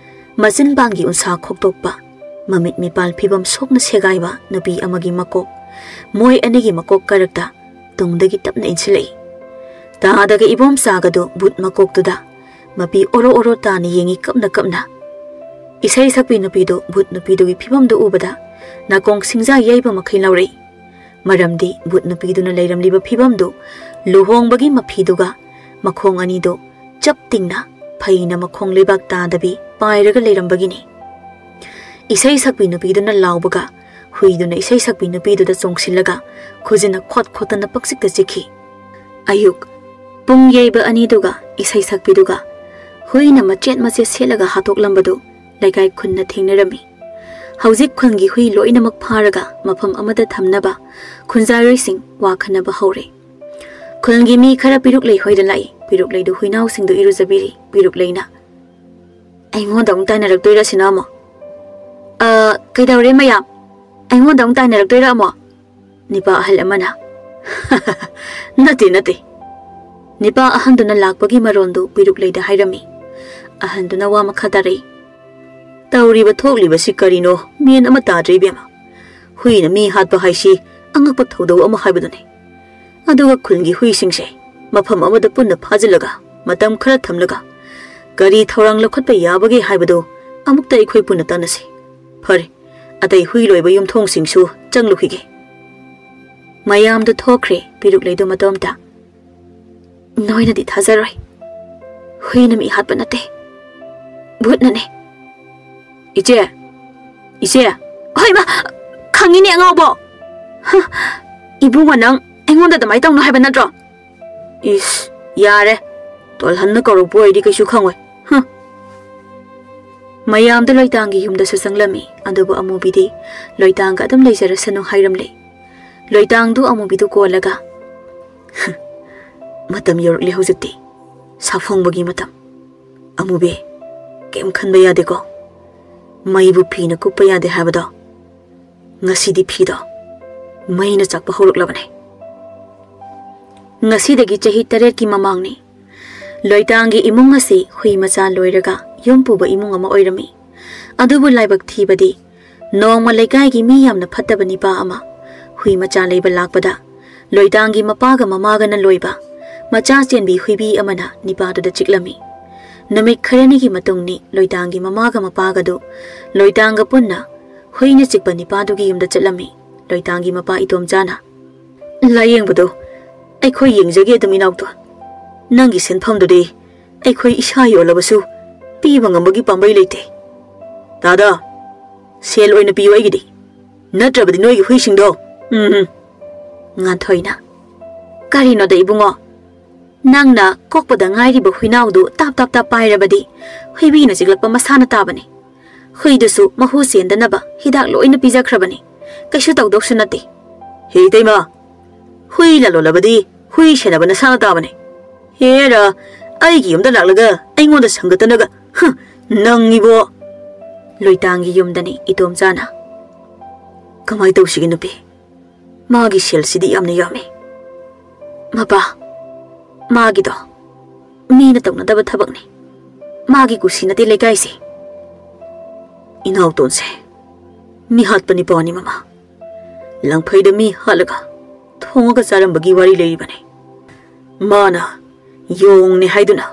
ꯃꯆꯤꯟꯕꯥꯟꯒꯤ ꯎꯟꯁꯥ ꯈꯣꯛꯇꯣꯛꯄ, ꯃꯃꯤꯠ ꯃꯤꯄꯥꯜ ꯐꯤꯕꯝ ꯁꯣꯛꯅ ꯁꯦꯒꯥꯏꯕ ꯅꯨꯄꯤ ꯑꯃꯒꯤ ꯃꯀꯣꯛ, ꯃꯣꯏ ꯑꯅꯤꯒꯤ ꯃꯀꯣꯛ ꯀꯥꯔꯛꯇ ꯇꯨꯡꯗꯒꯤ ꯇꯞꯅ ꯏꯟꯁꯤꯜꯂꯛꯏ꯫ ꯇꯥꯗꯒ ꯏꯕꯣꯝꯆꯥꯒꯗꯨ ꯚꯨꯠ ꯃꯀꯣꯛꯇꯨꯗ ꯃꯄꯤ ꯑꯣꯔꯣ ꯑꯣꯔꯣ ꯇꯥꯅ ꯌꯦꯡꯉꯤ ꯀꯞꯅ ꯀꯞꯅ꯫ ꯏꯁꯩ ꯁꯛꯄꯤ ꯅꯨꯄꯤꯗꯨ ꯚꯨꯠ ꯅꯨꯄꯤꯗꯨꯒꯤ ꯐꯤꯕꯝꯗꯨ ꯎꯕꯗ ꯅꯥꯀꯣꯡ ꯁꯤꯡꯖꯥ ꯌꯩꯕ ꯃꯈꯩ ꯂꯥꯎꯔꯛꯏ꯫ ꯃꯔꯝꯗꯤ ꯚꯨꯠ ꯅꯨꯄꯤꯗꯨꯅ ꯂꯩꯔꯝꯂꯤꯕ ꯐꯤꯕꯝꯗꯨ ꯂꯨꯍꯣꯡꯕꯒꯤ ꯃꯐꯤꯗꯨꯒ ꯃꯈꯣꯡ ꯑꯅꯤꯗꯨ ꯆꯞ ꯇꯤꯡꯅ ꯐꯩꯅ ꯃꯈꯣꯡ ꯂꯩꯕꯥꯛ ꯇꯥꯗꯕꯤ ꯄꯥꯏꯔꯒ ꯂꯩꯔꯝꯕꯒꯤꯅꯤ꯫ ꯏꯁꯩ ꯁꯛꯄꯤ ꯅꯨꯄꯤꯗꯨꯅ ꯂꯥꯎꯕꯒ ꯍꯨꯏꯗꯨꯅ ꯏꯁꯩ ꯁꯛꯄꯤ ꯅꯨꯄꯤꯗꯨꯗ ꯆꯣꯡꯁꯤꯜꯂꯒ ꯈꯨꯖꯤꯟꯅ ꯈꯣꯠ ꯈꯣꯠꯇꯅ ꯄꯛꯆꯤꯛꯇ ꯆꯤꯛꯈꯤ꯫ ꯑꯌꯨꯛ ꯄꯨꯡ ꯌꯩꯕ ꯑꯅꯤꯗꯨꯒ ꯏꯁꯩ ꯁꯛꯄꯤꯗꯨꯒ ꯍꯨꯏꯅ ꯃꯆꯦꯠ ꯃꯆꯦꯠ ꯁꯦꯠꯂꯒ ꯍꯥꯠꯇꯣꯛꯂꯝꯕꯗꯨ ꯂꯩꯀꯥꯏ ꯈꯨꯟꯅ ꯊꯦꯡꯅꯔꯝꯃꯤ꯫ ꯍꯧꯖꯤꯛ ꯈꯨꯜꯒꯤ ꯍꯨꯏ ꯂꯣꯏꯅꯃꯛ ꯐꯥꯔꯒ ꯃꯐꯝ ꯑꯃꯗ ꯊꯝꯅꯕ ꯈꯨꯟꯖꯥꯔꯣꯏꯁꯤꯡ ꯋꯥ ꯈꯟꯅꯕ ꯍꯧꯔꯦ꯫ ꯈꯨꯜꯒꯤ ꯃꯤ ꯈꯔ ꯄꯤꯔꯨꯛꯂꯩ ꯍꯣꯏꯗ ꯂꯥꯛꯏ꯫ ꯄꯤꯔꯨꯛꯂꯩꯗꯨ ꯍꯨꯏꯅꯥꯎꯁꯤꯡꯗꯨ ꯏꯔꯨꯖꯕꯤꯔꯤ꯫ ꯄꯤꯔꯨꯛꯂꯩꯅ, "ꯑꯩꯉꯣꯟꯗ ꯑꯃꯨꯛ ꯇꯥꯏꯅꯔꯛꯇꯣꯏꯔꯥ ꯁꯤꯅ ꯑꯃꯨꯛ?" "ꯑ, ꯀꯩꯗꯧꯔꯦ ꯃꯌꯥꯝ? ꯑꯩꯉꯣꯟꯗ ꯑꯃꯨꯛ ꯇꯥꯏꯅꯔꯛꯇꯣꯏꯔꯥ ꯑꯃꯨꯛ?" ꯅꯤꯄꯥ ꯑꯍꯜ ꯑꯃꯅ, "ꯅꯠꯇꯦ, ꯅꯠꯇꯦ꯫" ꯅꯤꯄꯥ ꯑꯍꯟꯗꯨꯅ ꯂꯥꯛꯄꯒꯤ ꯃꯔꯣꯟꯗꯨ ꯄꯤꯔꯨꯛꯂꯩꯗ ꯍꯥꯏꯔꯝꯃꯤ꯫ ꯑꯍꯟꯗꯨꯅ ꯋꯥ ꯃꯈꯥ ꯇꯥꯔꯛꯏ, "ꯇꯧꯔꯤꯕ ꯊꯣꯛꯂꯤꯕꯁꯤ ꯀꯔꯤꯅꯣ ꯃꯦꯟ ꯑꯃ ꯇꯥꯗ꯭ꯔꯦ ꯏꯕꯦꯝꯃ꯫ ꯍꯨꯏꯅ ꯃꯤ ꯍꯥꯠꯄ ꯍꯥꯏꯁꯤ ꯑꯉꯛꯄ ꯊꯧꯗꯧ ꯑꯃ ꯍꯥꯏꯕꯗꯨꯅꯤ꯫ ꯑꯗꯨꯒ ꯈꯨꯜꯒꯤ ꯍꯨꯏꯁꯤꯡꯁꯦ ꯃꯐꯝ ꯑꯃꯗ ꯄꯨꯟꯅ ꯐꯥꯖꯤꯜꯂꯒ ꯃꯇꯝ ꯈꯔ ꯊꯝꯂꯒ ꯀꯔꯤ ꯊꯧꯔꯥꯡ ꯂꯧꯈꯠꯄ ꯌꯥꯕꯒꯦ ꯍꯥꯏꯕꯗꯨ ꯑꯃꯨꯛꯇ ꯑꯩꯈꯣꯏ ꯄꯨꯟꯅ ꯇꯥꯟꯅꯁꯤ꯫ ꯐꯔꯦ, ꯑꯇꯩ ꯍꯨꯏ ꯂꯣꯏꯕ ꯌꯨꯝꯊꯣꯡꯁꯤꯡꯁꯨ ꯆꯪꯂꯨꯈꯤꯒꯦ꯫" ꯃꯌꯥꯝꯗꯨ ꯊꯣꯛꯈ꯭ꯔꯦ, ꯄꯤꯔꯨꯛꯂꯩꯗꯨ ꯃꯇꯣꯝꯇ꯫ "ꯅꯣꯏꯅꯗꯤ ꯊꯥꯖꯔꯣꯏ꯫ ꯍꯨꯏꯅ ꯃꯤ ꯍꯥꯠꯄ ꯅꯠꯇꯦ, ꯚꯨꯠꯅꯅꯦ꯫" "ꯏꯆꯦ! ꯏꯆꯦ!" "ꯍꯣꯏ, ꯃꯥ, ꯈꯪꯉꯤꯅꯦ, ꯑꯉꯥꯎꯕꯣ꯫" "ꯍ, ꯏꯕꯨꯡꯉꯣ, ꯅꯪ ꯑꯩꯉꯣꯟꯗ ꯑꯗꯨꯃꯥꯏꯅ ꯇꯧꯅꯨ ꯍꯥꯏꯕ ꯅꯠꯇ꯭ꯔꯣ?" "ꯏꯁ, ꯌꯥꯔꯦ꯫ ꯇꯣꯜꯍꯟꯅ ꯀꯧꯔꯛꯄ ꯑꯣꯏꯔꯗꯤ ꯀꯩꯁꯨ ꯈꯪꯉꯣꯏ꯫ ꯍ꯫" ꯃꯌꯥꯝꯗꯨ ꯂꯣꯏꯇꯥꯡꯒꯤ ꯌꯨꯝꯗꯁꯨ ꯆꯪꯂꯝꯃꯤ, ꯑꯗꯨꯕꯨ ꯑꯃꯨꯕꯤꯗꯤ ꯂꯣꯏꯇꯥꯡꯒ ꯑꯗꯨꯝ ꯂꯩꯖꯔꯁꯅꯨ ꯍꯥꯏꯔꯝꯂꯦ꯫ ꯂꯣꯏꯇꯥꯡꯗꯨ ꯑꯃꯨꯕꯤꯗꯨ ꯀꯣꯜꯂꯒ, "ꯃꯇꯝ ꯌꯧꯔꯛꯂꯦ ꯍꯧꯖꯤꯛꯇꯤ, ꯁꯥꯐꯣꯡꯕꯒꯤ ꯃꯇꯝ꯫ ꯑꯃꯨꯕꯤ, ꯀꯩꯝ ꯈꯟꯕ ꯌꯥꯗꯦꯀꯣ꯫ ꯃꯩꯕꯨ ꯐꯤꯅ ꯀꯨꯞꯄ ꯌꯥꯗꯦ ꯍꯥꯏꯕꯗꯣ, ꯉꯁꯤꯗꯤ ꯐꯤꯗꯣ ꯃꯩꯅ ꯆꯥꯛꯄ ꯍꯧꯔꯛꯂꯕꯅꯦ꯫" ꯉꯁꯤꯗꯒꯤ ꯆꯍꯤ ꯇꯔꯦꯠꯀꯤ ꯃꯃꯥꯡꯅꯤ꯫ ꯂꯣꯏꯇꯥꯡꯒꯤ ꯏꯃꯨꯡ ꯑꯁꯤ ꯍꯨꯏ ꯃꯆꯥ ꯂꯣꯏꯔꯒ ꯌꯨꯝ ꯄꯨꯕ ꯏꯃꯨꯡ ꯑꯃ ꯑꯣꯏꯔꯝꯃꯤ꯫ ꯑꯗꯨꯕꯨ ꯂꯥꯏꯕꯛ ꯊꯤꯕꯗꯤ, ꯅꯣꯡꯃ ꯂꯩꯀꯥꯏꯒꯤ ꯃꯤ ꯌꯥꯝꯅ ꯐꯠꯇꯕ ꯅꯤꯄꯥ ꯑꯃ ꯍꯨꯏ ꯃꯆꯥ ꯂꯩꯕ ꯂꯥꯛꯄꯗ, ꯂꯣꯏꯇꯥꯡꯒꯤ ꯃꯄꯥꯒ ꯃꯃꯥꯒꯅ ꯂꯣꯏꯕ ꯃꯆꯥ ꯆꯦꯟꯕꯤ ꯍꯨꯏꯕꯤ ꯑꯃꯅ ꯅꯤꯄꯥꯗꯨꯗ ꯆꯤꯛꯂꯝꯃꯤ꯫ ꯅꯨꯃꯤꯠ ꯈꯔꯅꯤꯒꯤ ꯃꯇꯨꯡꯅꯤ ꯂꯣꯏꯇꯥꯡꯒꯤ ꯃꯃꯥꯒ ꯃꯄꯥꯒꯗꯨ ꯂꯣꯏꯇꯥꯡꯒ ꯄꯨꯟꯅ ꯍꯨꯏꯅ ꯆꯤꯛꯄ ꯅꯤꯄꯥꯗꯨꯒꯤ ꯌꯨꯝꯗ ꯆꯠꯂꯝꯃꯤ꯫ ꯂꯣꯏꯇꯥꯡꯒꯤ ꯃꯄꯥ ꯏꯇꯣꯝꯆꯥꯅ, "ꯂꯥꯌꯦꯡꯕꯗꯨ ꯑꯩꯈꯣꯏ ꯌꯦꯡꯖꯒꯦ ꯑꯗꯨꯝ, ꯏꯅꯥꯎꯇꯣꯟ꯫ ꯅꯪꯒꯤ ꯁꯦꯟꯐꯝꯗꯨꯗꯤ ꯑꯩꯈꯣꯏ ꯏꯁꯥ ꯌꯣꯜꯂꯕꯁꯨ ꯄꯤꯕ ꯉꯝꯕꯒꯤ ꯄꯥꯝꯕꯩ ꯂꯩꯇꯦ꯫ ꯗꯥꯗꯥ, ꯁꯦꯜ ꯑꯣꯏꯅ ꯄꯤꯌꯨ ꯑꯩꯒꯤꯗꯤ, ꯅꯠꯇ꯭ꯔꯕꯗꯤ ꯅꯣꯏꯒꯤ ꯍꯨꯏꯁꯤꯡꯗꯣ꯫" ꯎꯝ, ꯎꯝ꯫ ꯉꯥꯟꯊꯣꯏꯅ, "ꯀꯔꯤꯅꯣꯗ ꯏꯕꯨꯡꯉꯣ, ꯅꯪꯅ ꯀꯣꯛꯄꯗ ꯉꯥꯏꯔꯤꯕ ꯍꯨꯏꯅꯥꯎꯗꯨ ꯇꯥꯞ ꯇꯥꯞ ꯇꯥꯞ ꯄꯥꯏꯔꯕꯗꯤ ꯍꯨꯏꯕꯤꯅ ꯆꯤꯛꯂꯛꯄ ꯃꯁꯥꯅ ꯇꯥꯕꯅꯤ꯫ ꯍꯨꯏꯗꯨꯁꯨ ꯃꯍꯨ ꯆꯦꯟꯗꯅꯕ ꯍꯤꯗꯥꯛ ꯂꯣꯏꯅ ꯄꯤꯖꯈ꯭ꯔꯕꯅꯤ꯫ ꯀꯩꯁꯨ ꯇꯧꯗꯧꯁꯨ ꯅꯠꯇꯦ꯫ "ꯍꯦ ꯏꯇꯩꯃ, ꯍꯨꯏ ꯂꯂꯣꯜꯂꯕꯗꯤ ꯍꯨꯏ ꯁꯦꯟꯅꯕ ꯅꯁꯥꯅ ꯇꯥꯕꯅꯦ꯫ ꯍꯦꯔꯥ, ꯑꯩꯒꯤ ꯌꯨꯝꯗ ꯂꯥꯛꯂꯒ ꯑꯩꯉꯣꯟꯗ ꯁꯪꯒꯠꯇꯅꯒ, ꯍꯨꯝ, ꯅꯪ ꯏꯕꯣ!" ꯂꯣꯏꯇꯥꯡꯒꯤ ꯌꯨꯝꯗꯅꯤ ꯏꯇꯣꯝꯆꯥꯅ꯫ "ꯀꯃꯥꯏ ꯇꯧꯁꯤꯒꯦ ꯅꯨꯄꯤ? ꯃꯥꯒꯤ ꯁꯦꯜꯁꯤꯗꯤ ꯌꯥꯝꯅ ꯌꯥꯝꯃꯤ꯫" "ꯃꯄꯥ, ꯃꯥꯒꯤꯗꯣ ꯃꯤꯅ ꯇꯧꯅꯗꯕ ꯊꯕꯛꯅꯤ꯫ ꯃꯥꯒꯤ ꯀꯨꯁꯤ ꯅꯠꯇꯦ ꯂꯩꯀꯥꯏꯁꯦ꯫" "ꯏꯅꯥꯎꯇꯣꯟꯁꯦ ꯃꯤꯍꯥꯠꯄ ꯅꯤꯄꯥꯅꯤ ꯃꯃꯥ꯫ ꯂꯪꯐꯩꯗ ꯃꯤ ꯍꯥꯠꯂꯒ ꯊꯣꯡꯉꯒ ꯆꯥꯔꯝꯕꯒꯤ ꯋꯥꯔꯤ ꯂꯩꯔꯤꯕꯅꯤ꯫ ꯃꯥꯅ ꯌꯣꯡꯅꯤ ꯍꯥꯏꯗꯨꯅ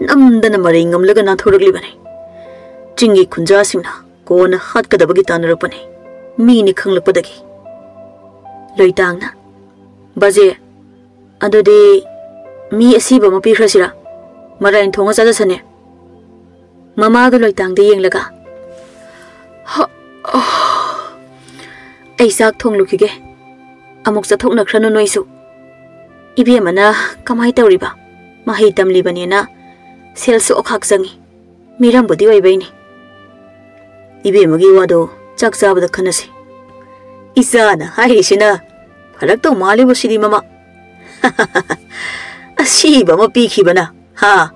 ꯅꯝꯗꯅ ꯃꯔꯩ ꯉꯝꯂꯒ ꯅꯥꯟꯊꯣꯔꯛꯂꯤꯕꯅꯤ꯫ ꯆꯤꯡꯒꯤ ꯈꯨꯟꯖꯥꯁꯤꯡꯅ ꯀꯣꯟꯅ ꯍꯥꯠꯀꯗꯕꯒꯤ ꯇꯥꯟꯅꯔꯛꯄꯅꯤ, ꯃꯤꯅꯤ ꯈꯪꯂꯛꯄꯗꯒꯤ꯫" ꯂꯣꯏꯇꯥꯡꯅ, "ꯕꯥꯖꯦ, ꯑꯗꯨꯗꯤ ꯃꯤ ꯑꯁꯤꯕ ꯑꯃ ꯄꯤꯈ꯭ꯔꯁꯤꯔꯥ? ꯃꯔꯥꯏꯅ ꯊꯣꯡꯉ ꯆꯥꯖꯁꯅꯤ꯫" ꯃꯃꯥꯗꯨ ꯂꯣꯏꯇꯥꯡꯗ ꯌꯦꯡꯂꯒ, "ꯍ, ꯑ, ꯑꯩ ꯆꯥꯛ ꯊꯣꯡꯂꯨꯈꯤꯒꯦ꯫ ꯑꯃꯨꯛ ꯆꯠꯊꯣꯛꯅꯈ꯭ꯔꯅꯨ ꯅꯣꯏꯁꯨ꯫ ꯏꯕꯦꯝꯃꯅ ꯀꯃꯥꯏ ꯇꯧꯔꯤꯕ? ꯃꯍꯩ ꯇꯝꯂꯤꯕꯅꯦꯅ ꯁꯦꯜꯁꯨ ꯑꯣꯈꯥꯛ ꯆꯪꯉꯤ꯫ ꯃꯤꯔꯝꯕꯨꯗꯤ ꯑꯣꯏꯕꯩꯅꯤ꯫ ꯏꯕꯦꯝꯃꯒꯤ ꯋꯥꯗꯣ ꯆꯥꯛ ꯆꯥꯕꯗ ꯈꯟꯅꯁꯤ꯫" "ꯏꯆꯥꯅ ꯍꯥꯏꯔꯤꯁꯤꯅ ꯐꯔꯛꯇꯧ ꯃꯥꯜꯂꯤꯕꯨ ꯁꯤꯗꯤ ꯃꯃꯥ꯫ ꯑꯁꯤꯕ ꯑꯃ ꯄꯤꯈꯤꯕꯅ, ꯍꯥ?"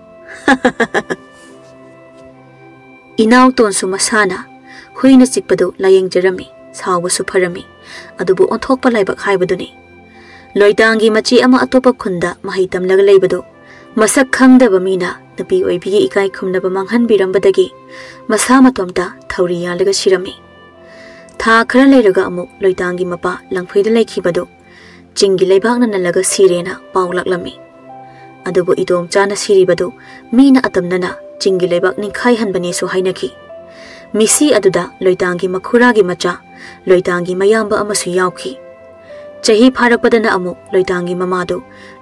ꯏꯅꯥꯎꯇꯣꯟꯁꯨ ꯃꯁꯥꯅ ꯍꯨꯏꯅ ꯆꯤꯛꯄꯗꯨ ꯂꯥꯌꯦꯡꯖꯔꯝꯃꯤ, ꯁꯥꯎꯕꯁꯨ ꯐꯔꯝꯃꯤ꯫ ꯑꯗꯨꯕꯨ ꯑꯣꯟꯊꯣꯛꯄ ꯂꯥꯏꯕꯛ ꯍꯥꯏꯕꯗꯨꯅꯤ꯫ ꯂꯣꯏꯇꯥꯡꯒꯤ ꯃꯆꯦ ꯑꯃ ꯑꯇꯣꯞꯄ ꯈꯨꯟꯗ ꯃꯍꯩ ꯇꯝꯂꯒ ꯂꯩꯕꯗꯨ ꯃꯁꯛ ꯈꯪꯗꯕ ꯃꯤꯅ ꯅꯨꯄꯤ ꯑꯣꯏꯕꯤꯒꯤ ꯏꯀꯥꯏ ꯈꯨꯝꯅꯕ ꯃꯥꯡꯍꯟꯕꯤꯔꯝꯕꯗꯒꯤ ꯃꯁꯥ ꯃꯇꯣꯝꯇ ꯊꯧꯔꯤ ꯌꯥꯜꯂꯒ ꯁꯤꯔꯝꯃꯤ꯫ ꯊꯥ ꯈꯔ ꯂꯩꯔꯒ ꯑꯃꯨꯛ ꯂꯣꯏꯇꯥꯡꯒꯤ ꯃꯄꯥ ꯂꯪꯐꯩꯗ ꯂꯩꯈꯤꯕꯗꯨ ꯆꯤꯡꯒꯤ ꯂꯩꯕꯥꯛꯅ ꯅꯜꯂꯒ ꯁꯤꯔꯦꯅ ꯄꯥꯎ ꯂꯥꯛꯂꯝꯃꯤ꯫ ꯑꯗꯨꯕꯨ ꯏꯇꯣꯝꯆꯥꯅ ꯁꯤꯔꯤꯕꯗꯨ ꯃꯤꯅ ꯑꯇꯝꯅꯅ ꯆꯤꯡꯒꯤ ꯂꯩꯕꯥꯛ ꯅꯤꯡꯈꯥꯏꯍꯟꯕꯅꯦꯁꯨ ꯍꯥꯏꯅꯈꯤ꯫ ꯃꯤꯁꯤ ꯑꯗꯨꯗ ꯂꯣꯏꯇꯥꯡꯒꯤ ꯃꯈꯨꯔꯥꯒꯤ ꯃꯆꯥ, ꯂꯣꯏꯇꯥꯡꯒꯤ ꯃꯌꯥꯝꯕ ꯑꯃꯁꯨ ꯌꯥꯎꯈꯤ꯫ ꯆꯍꯤ ꯐꯥꯔꯛꯄꯗꯅ ꯑꯃꯨꯛ ꯂꯣꯏꯇꯥꯡꯒꯤ ꯃꯃꯥꯗꯨ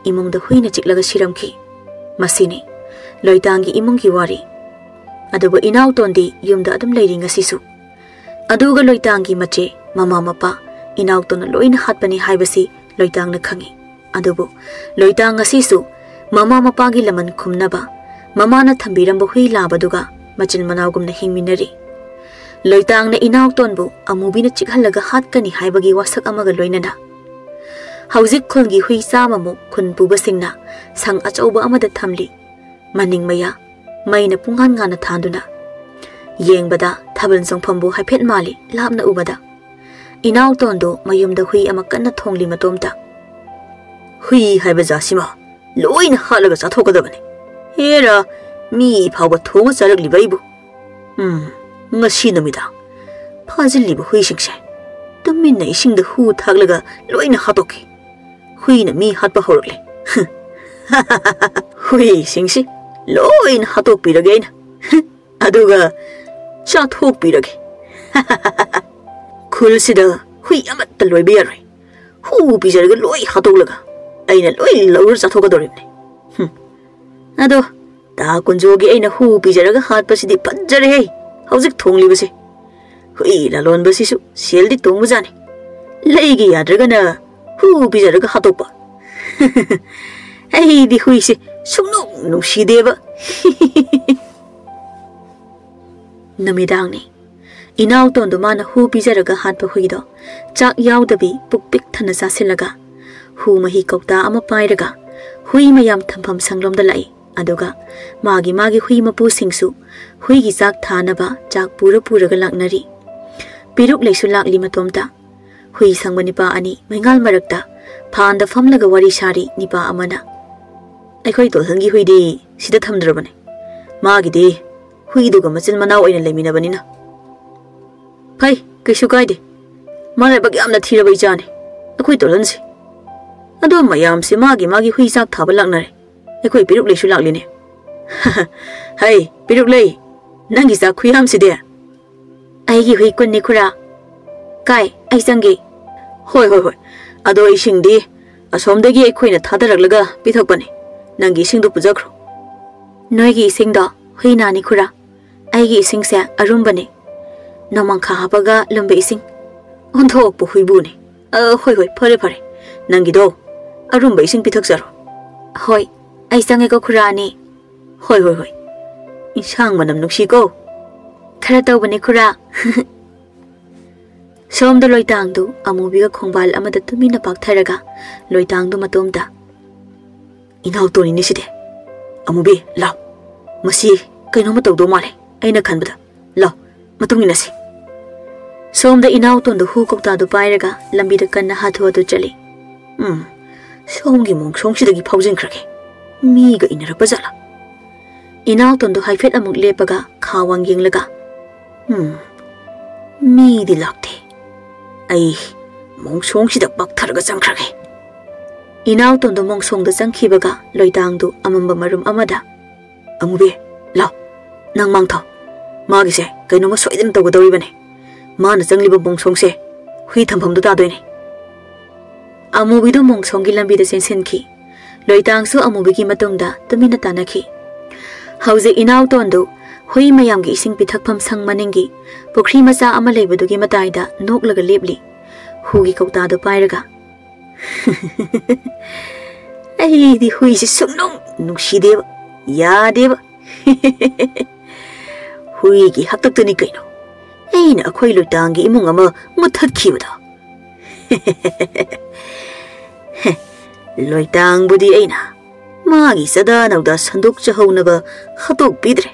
ꯏꯃꯨꯡꯗ ꯍꯨꯏꯅ ꯆꯤꯛꯂꯒ ꯁꯤꯔꯝꯈꯤ꯫ ꯃꯁꯤꯅꯤ ꯂꯣꯏꯇꯥꯡꯒꯤ ꯏꯃꯨꯡꯒꯤ ꯋꯥꯔꯤ꯫ ꯑꯗꯨꯕꯨ ꯏꯅꯥꯎꯇꯣꯟꯗꯤ ꯌꯨꯝꯗ ꯑꯗꯨꯝ ꯂꯩꯔꯤ ꯉꯁꯤꯁꯨ꯫ ꯑꯗꯨꯒ ꯂꯣꯏꯇꯥꯡꯒꯤ ꯃꯆꯦ, ꯃꯃꯥ ꯃꯄꯥ, ꯏꯅꯥꯎꯇꯣꯟꯅ ꯂꯣꯏꯅ ꯍꯥꯠꯄꯅꯤ ꯍꯥꯏꯕꯁꯤ ꯂꯣꯏꯇꯥꯡꯅ ꯈꯪꯏ꯫ ꯑꯗꯨꯕꯨ ꯂꯣꯏꯇꯥꯡ ꯉꯁꯤꯁꯨ ꯃꯃꯥ ꯃꯄꯥꯒꯤ ꯂꯃꯟ ꯈꯨꯝꯅꯕ ꯃꯃꯥꯅ ꯊꯝꯕꯤꯔꯝꯕ ꯍꯨꯏ ꯂꯥꯕꯗꯨꯒ ꯃꯆꯤꯟ ꯃꯅꯥꯎꯒꯨꯝꯅ ꯍꯤꯡꯃꯤꯟꯅꯔꯤ꯫ ꯂꯣꯏꯇꯥꯡꯅ ꯏꯅꯥꯎꯇꯣꯟꯕꯨ ꯑꯃꯨꯕꯤꯅ ꯆꯤꯛꯍꯜꯂꯒ ꯍꯥꯠꯀꯅꯤ ꯍꯥꯏꯕꯒꯤ ꯋꯥꯁꯛ ꯑꯃꯒ ꯂꯣꯏꯅꯅ ꯍꯧꯖꯤꯛ ꯈꯨꯜꯒꯤ ꯍꯨꯏ ꯆꯥꯝꯃꯃꯨꯛ ꯈꯨꯟ ꯄꯨꯕꯁꯤꯡꯅ ꯁꯪ ꯑꯆꯧꯕ ꯑꯃꯗ ꯊꯝꯂꯤ꯫ ꯃꯅꯤꯡ ꯃꯌꯥ ꯃꯩꯅ ꯄꯨꯡꯉꯥꯟ ꯉꯥꯟꯅ ꯊꯥꯟꯗꯨꯅ ꯌꯦꯡꯕꯗ ꯊꯥꯕꯜ ꯆꯣꯡꯐꯝꯕꯨ ꯍꯥꯏꯐꯦꯠ ꯃꯥꯜꯂꯤ꯫ ꯂꯥꯞꯅ ꯎꯕꯗ ꯏꯅꯥꯎꯇꯣꯟꯗꯨ ꯃꯌꯨꯝꯗ ꯍꯨꯏ ꯑꯃ ꯀꯟꯅ ꯊꯣꯡꯂꯤ ꯃꯇꯣꯝꯇ꯫ "ꯍꯨꯏ ꯍꯥꯏꯕ ꯖꯥꯠꯁꯤꯃ ꯂꯣꯏꯅ ꯍꯥꯠꯂꯒ ꯆꯥꯊꯣꯛꯀꯗꯕꯅꯤ꯫ ꯍꯦꯔꯥ, ꯃꯤ ꯐꯥꯎꯕ ꯊꯣꯡꯉ ꯆꯥꯔꯛꯂꯤꯕ ꯑꯩꯕꯨ꯫ ꯎꯝ, ꯉꯁꯤ ꯅꯨꯃꯤꯗꯥꯡ ꯐꯥꯖꯤꯜꯂꯤꯕ ꯍꯨꯏꯁꯤꯡꯁꯦ ꯇꯨꯃꯤꯟꯅ ꯏꯁꯤꯡꯗ ꯍꯨ ꯊꯥꯛꯂꯒ ꯂꯣꯏꯅ ꯍꯥꯠꯇꯣꯛꯈꯤ꯫ ꯍꯨꯏꯅ ꯃꯤ ꯍꯥꯠꯄ ꯍꯧꯔꯛꯂꯦ꯫ ꯍꯨꯏꯁꯤꯡꯁꯤ ꯂꯣꯏꯅ ꯍꯥꯠꯇꯣꯛꯄꯤꯔꯒꯦ ꯑꯩꯅ꯫ ꯑꯗꯨꯒ ꯆꯥꯊꯣꯛꯄꯤꯔꯒꯦ꯫ ꯈꯨꯜꯁꯤꯗ ꯍꯨꯏ ꯑꯃꯠꯇ ꯂꯣꯏꯕ ꯌꯥꯔꯣꯏ꯫ ꯍꯨ ꯄꯤꯖꯔꯒ ꯂꯣꯏ ꯍꯥꯠꯇꯣꯛꯂꯒ ꯑꯩꯅ ꯂꯣꯏ ꯂꯧꯔ ꯆꯥꯊꯣꯛꯀꯗꯧꯔꯤꯕꯅꯤ꯫ ꯍꯨꯝ꯫ ꯑꯗꯣ ꯇꯥ ꯀꯨꯟꯖꯣꯒꯤ ꯑꯩꯅ ꯍꯨ ꯄꯤꯖꯔꯒ ꯍꯥꯠꯄꯁꯤꯗꯤ ꯐꯖꯔꯦꯍꯦ꯫ ꯍꯧꯖꯤꯛ ꯊꯣꯡꯂꯤꯕꯁꯦ, ꯍꯨꯏ ꯂꯂꯣꯟꯕꯁꯤꯁꯨ ꯁꯦꯜꯗꯤ ꯇꯣꯡꯕꯖꯥꯠꯅꯤ꯫ ꯂꯩꯒꯦ ꯌꯥꯗ꯭ꯔꯒꯅ ꯍꯨ ꯄꯤꯖꯔꯒ ꯍꯥꯠꯇꯣꯛꯄ꯫ ꯑꯩꯗꯤ ꯍꯨꯏꯁꯦ ꯁꯨꯡꯅꯨꯡ ꯅꯨꯡꯁꯤꯗꯦꯕ꯫" ꯅꯨꯃꯤꯗꯥꯡꯅꯤ꯫ ꯏꯅꯥꯎꯇꯣꯟꯗꯣ ꯃꯥꯅ ꯍꯨ ꯄꯤꯖꯔꯒ ꯍꯥꯠꯄ ꯍꯨꯏꯗꯣ ꯆꯥꯛ ꯌꯥꯎꯗꯕꯤ ꯄꯨꯛ ꯄꯤꯛ ꯊꯟꯅ ꯆꯥꯁꯤꯜꯂꯒ ꯍꯨ ꯃꯍꯤ ꯀꯧꯇꯥ ꯑꯃ ꯄꯥꯏꯔꯒ ꯍꯨꯏ ꯃꯌꯥꯝ ꯊꯝꯐꯝ ꯁꯪꯂꯣꯝꯗ ꯂꯥꯛꯏ꯫ ꯑꯗꯨꯒ ꯃꯥꯒꯤ ꯃꯥꯒꯤ ꯍꯨꯏ ꯃꯄꯨꯁꯤꯡꯁꯨ ꯍꯨꯏꯒꯤ ꯆꯥꯛ ꯊꯥꯅꯕ ꯆꯥꯛ ꯄꯨꯔ ꯄꯨꯔꯒ ꯂꯥꯛꯅꯔꯤ꯫ ꯄꯤꯔꯨꯛ ꯂꯩꯁꯨ ꯂꯥꯛꯂꯤ ꯃꯇꯣꯝꯇ꯫ ꯍꯨꯏ ꯁꯪꯕ ꯅꯤꯄꯥ ꯑꯅꯤ ꯃꯩꯉꯥꯜ ꯃꯔꯛꯇ ꯐꯥꯟꯗ ꯐꯝꯂꯒ ꯋꯥꯔꯤ ꯁꯥꯔꯤ꯫ ꯅꯤꯄꯥ ꯑꯃꯅ, "ꯑꯩꯈꯣꯏ ꯇꯣꯜꯍꯟꯒꯤ ꯍꯨꯏꯗꯤ ꯁꯤꯗ ꯊꯝꯗ꯭ꯔꯕꯅꯤ꯫ ꯃꯥꯒꯤꯗꯤ ꯍꯨꯏꯗꯨꯒ ꯃꯆꯤꯟ ꯃꯅꯥꯎ ꯑꯣꯏꯅ ꯂꯩꯃꯤꯟꯅꯕꯅꯤꯅ꯫" "ꯐꯩ, ꯀꯩꯁꯨ ꯀꯥꯏꯗꯦ꯫ ꯃꯔꯥꯏꯕꯛ ꯌꯥꯝꯅ ꯊꯤꯔꯕ ꯏꯆꯥꯅꯤ ꯑꯩꯈꯣꯏ ꯇꯣꯜꯍꯟꯁꯦ꯫ ꯑꯗꯣ ꯃꯌꯥꯝꯁꯦ ꯃꯥꯒꯤ ꯃꯥꯒꯤ ꯍꯨꯏ ꯆꯥꯛ ꯊꯥꯕ ꯂꯥꯛꯅꯔꯦ꯫ ꯑꯩꯈꯣꯏ ꯄꯤꯔꯨꯛ ꯂꯩꯁꯨ ꯂꯥꯛꯂꯤꯅꯦ꯫" "ꯍꯩ, ꯄꯤꯔꯨꯛ ꯂꯩ, ꯅꯪꯒꯤ ꯆꯥꯛ ꯈꯨꯌꯥꯝꯁꯤꯗꯤ!" "ꯑꯩꯒꯤ ꯍꯨꯏ ꯀꯨꯟꯅꯤ, ꯈꯨꯔꯥ꯫ ꯀꯥꯏ, ꯑꯩ ꯆꯪꯒꯦ꯫" "ꯍꯣꯏ, ꯍꯣꯏ, ꯍꯣꯏ꯫ ꯑꯗꯣ ꯏꯁꯤꯡꯗꯤ ꯑꯁꯣꯝꯗꯒꯤ ꯑꯩꯈꯣꯏꯅ ꯊꯥꯗꯔꯛꯂꯒ ꯄꯤꯊꯛꯄꯅꯤ꯫ ꯅꯪꯒꯤ ꯏꯁꯤꯡꯗꯨ ꯄꯨꯖꯈ꯭ꯔꯣ꯫" "ꯅꯣꯏꯒꯤ ꯏꯁꯤꯡꯗꯣ ꯍꯨꯏ ꯅꯥꯅꯤ, ꯈꯨꯔꯥ꯫ ꯑꯩꯒꯤ ꯏꯁꯤꯡꯁꯦ ꯑꯔꯨꯝꯕꯅꯤ꯫ ꯅꯣꯡꯃꯪꯈꯥ ꯍꯥꯞꯄꯒ ꯂꯨꯝꯕ ꯏꯁꯤꯡ꯫" "ꯑꯣꯟꯊꯣꯛꯄ ꯍꯨꯏꯕꯨꯅꯤ꯫ ꯑ, ꯍꯣꯏ, ꯍꯣꯏ, ꯐꯔꯦ, ꯐꯔꯦ꯫ ꯅꯪꯒꯤꯗꯣ ꯑꯔꯨꯝꯕ ꯏꯁꯤꯡ ꯄꯤꯊꯛꯆꯔꯣ꯫" "ꯍꯣꯏ, ꯑꯩ ꯆꯪꯉꯦꯀꯣ, ꯈꯨꯔꯥ ꯑꯅꯤ꯫" "ꯍꯣꯏ, ꯍꯣꯏ, ꯍꯣꯏ꯫ ꯏꯟꯁꯥꯡ ꯃꯅꯝ ꯅꯨꯡꯁꯤꯀꯣ꯫" "ꯈꯔ ꯇꯧꯕꯅꯦ, ꯈꯨꯔꯥ꯫" ꯁꯣꯝꯗ ꯂꯣꯏꯇꯥꯡꯗꯨ ꯑꯃꯨꯕꯤꯒ ꯈꯣꯡꯕꯥꯜ ꯑꯃꯗ ꯇꯨꯃꯤꯟꯅ ꯄꯥꯛꯊꯔꯒ ꯂꯣꯏꯇꯥꯡꯗꯨ ꯃꯇꯣꯝꯇ, "ꯏꯅꯥꯎꯇꯣꯟꯅꯤꯅꯦ ꯁꯤꯗꯤ꯫ ꯑꯃꯨꯕꯤ, ꯂꯥꯎ꯫ ꯃꯁꯤ ꯀꯩꯅꯣꯝꯃ ꯇꯧꯗꯧ ꯃꯥꯜꯂꯦ, ꯑꯩꯅ ꯈꯟꯕꯗ꯫ ꯂꯥꯎ, ꯃꯇꯨꯡ ꯏꯟꯅꯁꯤ꯫" ꯁꯣꯝꯗ ꯏꯅꯥꯎꯇꯣꯟꯗꯨ ꯍꯨ ꯀꯧꯇꯥꯗꯨ ꯄꯥꯏꯔꯒ ꯂꯝꯕꯤꯗ ꯀꯟꯅ ꯍꯥꯊꯨ ꯍꯥꯊꯨ ꯆꯠꯂꯤ꯫ "ꯎꯝ, ꯁꯣꯝꯒꯤ ꯃꯣꯡꯁꯣꯡꯁꯤꯗꯒꯤ ꯐꯥꯎꯖꯤꯟꯈ꯭ꯔꯒꯦ꯫ ꯃꯤꯒ ꯏꯟꯅꯔꯛꯄ ꯖꯥꯠꯂꯥ?" ꯏꯅꯥꯎꯇꯣꯟꯗꯨ ꯍꯥꯏꯐꯦꯠ ꯑꯃꯨꯛ ꯂꯦꯞꯄꯒ ꯈꯥ ꯋꯥꯡ ꯌꯦꯡꯂꯒ, "ꯎꯝ, ꯃꯤꯗꯤ ꯂꯥꯛꯇꯦ꯫ ꯑꯩ ꯃꯣꯡꯁꯣꯡꯁꯤꯗ ꯄꯥꯛꯊꯔꯒ ꯆꯪꯈ꯭ꯔꯒꯦ꯫" ꯏꯅꯥꯎꯇꯣꯟꯗꯨ ꯃꯣꯡꯁꯣꯡꯗ ꯆꯪꯈꯤꯕꯒ ꯂꯣꯏꯇꯥꯡꯗꯨ ꯑꯃꯝꯕ ꯃꯔꯨꯝ ꯑꯃꯗ, "ꯑꯃꯨꯕꯤ, ꯂꯥꯎ, ꯅꯪ ꯃꯥꯡ ꯊꯥꯎ꯫ ꯃꯥꯒꯤꯁꯦ ꯀꯩꯅꯣꯝꯃ ꯁꯣꯏꯗꯅ ꯇꯧꯒꯗꯧꯔꯤꯕꯅꯤ꯫ ꯃꯥꯅ ꯆꯪꯂꯤꯕ ꯃꯣꯡꯁꯣꯡꯁꯦ ꯍꯨꯏ ꯊꯝꯐꯝꯗꯨ ꯇꯥꯗꯣꯏꯅꯤ꯫" ꯑꯃꯨꯕꯤꯗꯨ ꯃꯣꯡꯁꯣꯡꯒꯤ ꯂꯝꯕꯤꯗ ꯆꯦꯟꯁꯤꯟꯈꯤ꯫ ꯂꯣꯏꯇꯥꯡꯁꯨ ꯑꯃꯨꯕꯤꯒꯤ ꯃꯇꯨꯡꯗ ꯇꯨꯃꯤꯟꯅ ꯇꯥꯟꯅꯈꯤ꯫ ꯍꯧꯖꯤꯛ ꯏꯅꯥꯎꯇꯣꯟꯗꯨ ꯍꯨꯏ ꯃꯌꯥꯝꯒꯤ ꯏꯁꯤꯡ ꯄꯤꯊꯛꯐꯝ ꯁꯪ ꯃꯅꯤꯡꯒꯤ ꯄꯨꯈ꯭ꯔꯤ ꯃꯆꯥ ꯑꯃ ꯂꯩꯕꯗꯨꯒꯤ ꯃꯇꯥꯏꯗ ꯅꯣꯛꯂꯒ ꯂꯦꯞꯂꯤ꯫ ꯍꯨꯒꯤ ꯀꯧꯇꯥꯗꯨ ꯄꯥꯏꯔꯒ, "ꯑꯩꯗꯤ ꯍꯨꯏꯁꯤ ꯁꯨꯡꯅꯨꯡ ꯅꯨꯡꯁꯤꯗꯦꯕ, ꯌꯥꯗꯦꯕ꯫ ꯍꯨꯏꯒꯤ ꯍꯥꯛꯇꯛꯇꯅꯤ ꯀꯩꯅꯣ ꯑꯩꯅ ꯑꯩꯈꯣꯏ ꯂꯣꯏꯇꯥꯡꯒꯤ ꯏꯃꯨꯡ ꯑꯃ ꯃꯨꯠꯊꯠꯈꯤꯕꯗꯣ꯫" "ꯂꯣꯏꯇꯥꯡꯕꯨꯗꯤ ꯑꯩꯅ ꯃꯥꯒꯤ ꯆꯗꯥ ꯅꯧꯗꯥ ꯁꯟꯗꯣꯛꯆꯍꯧꯅꯕ ꯍꯥꯠꯇꯣꯛꯄꯤꯗ꯭ꯔꯦ꯫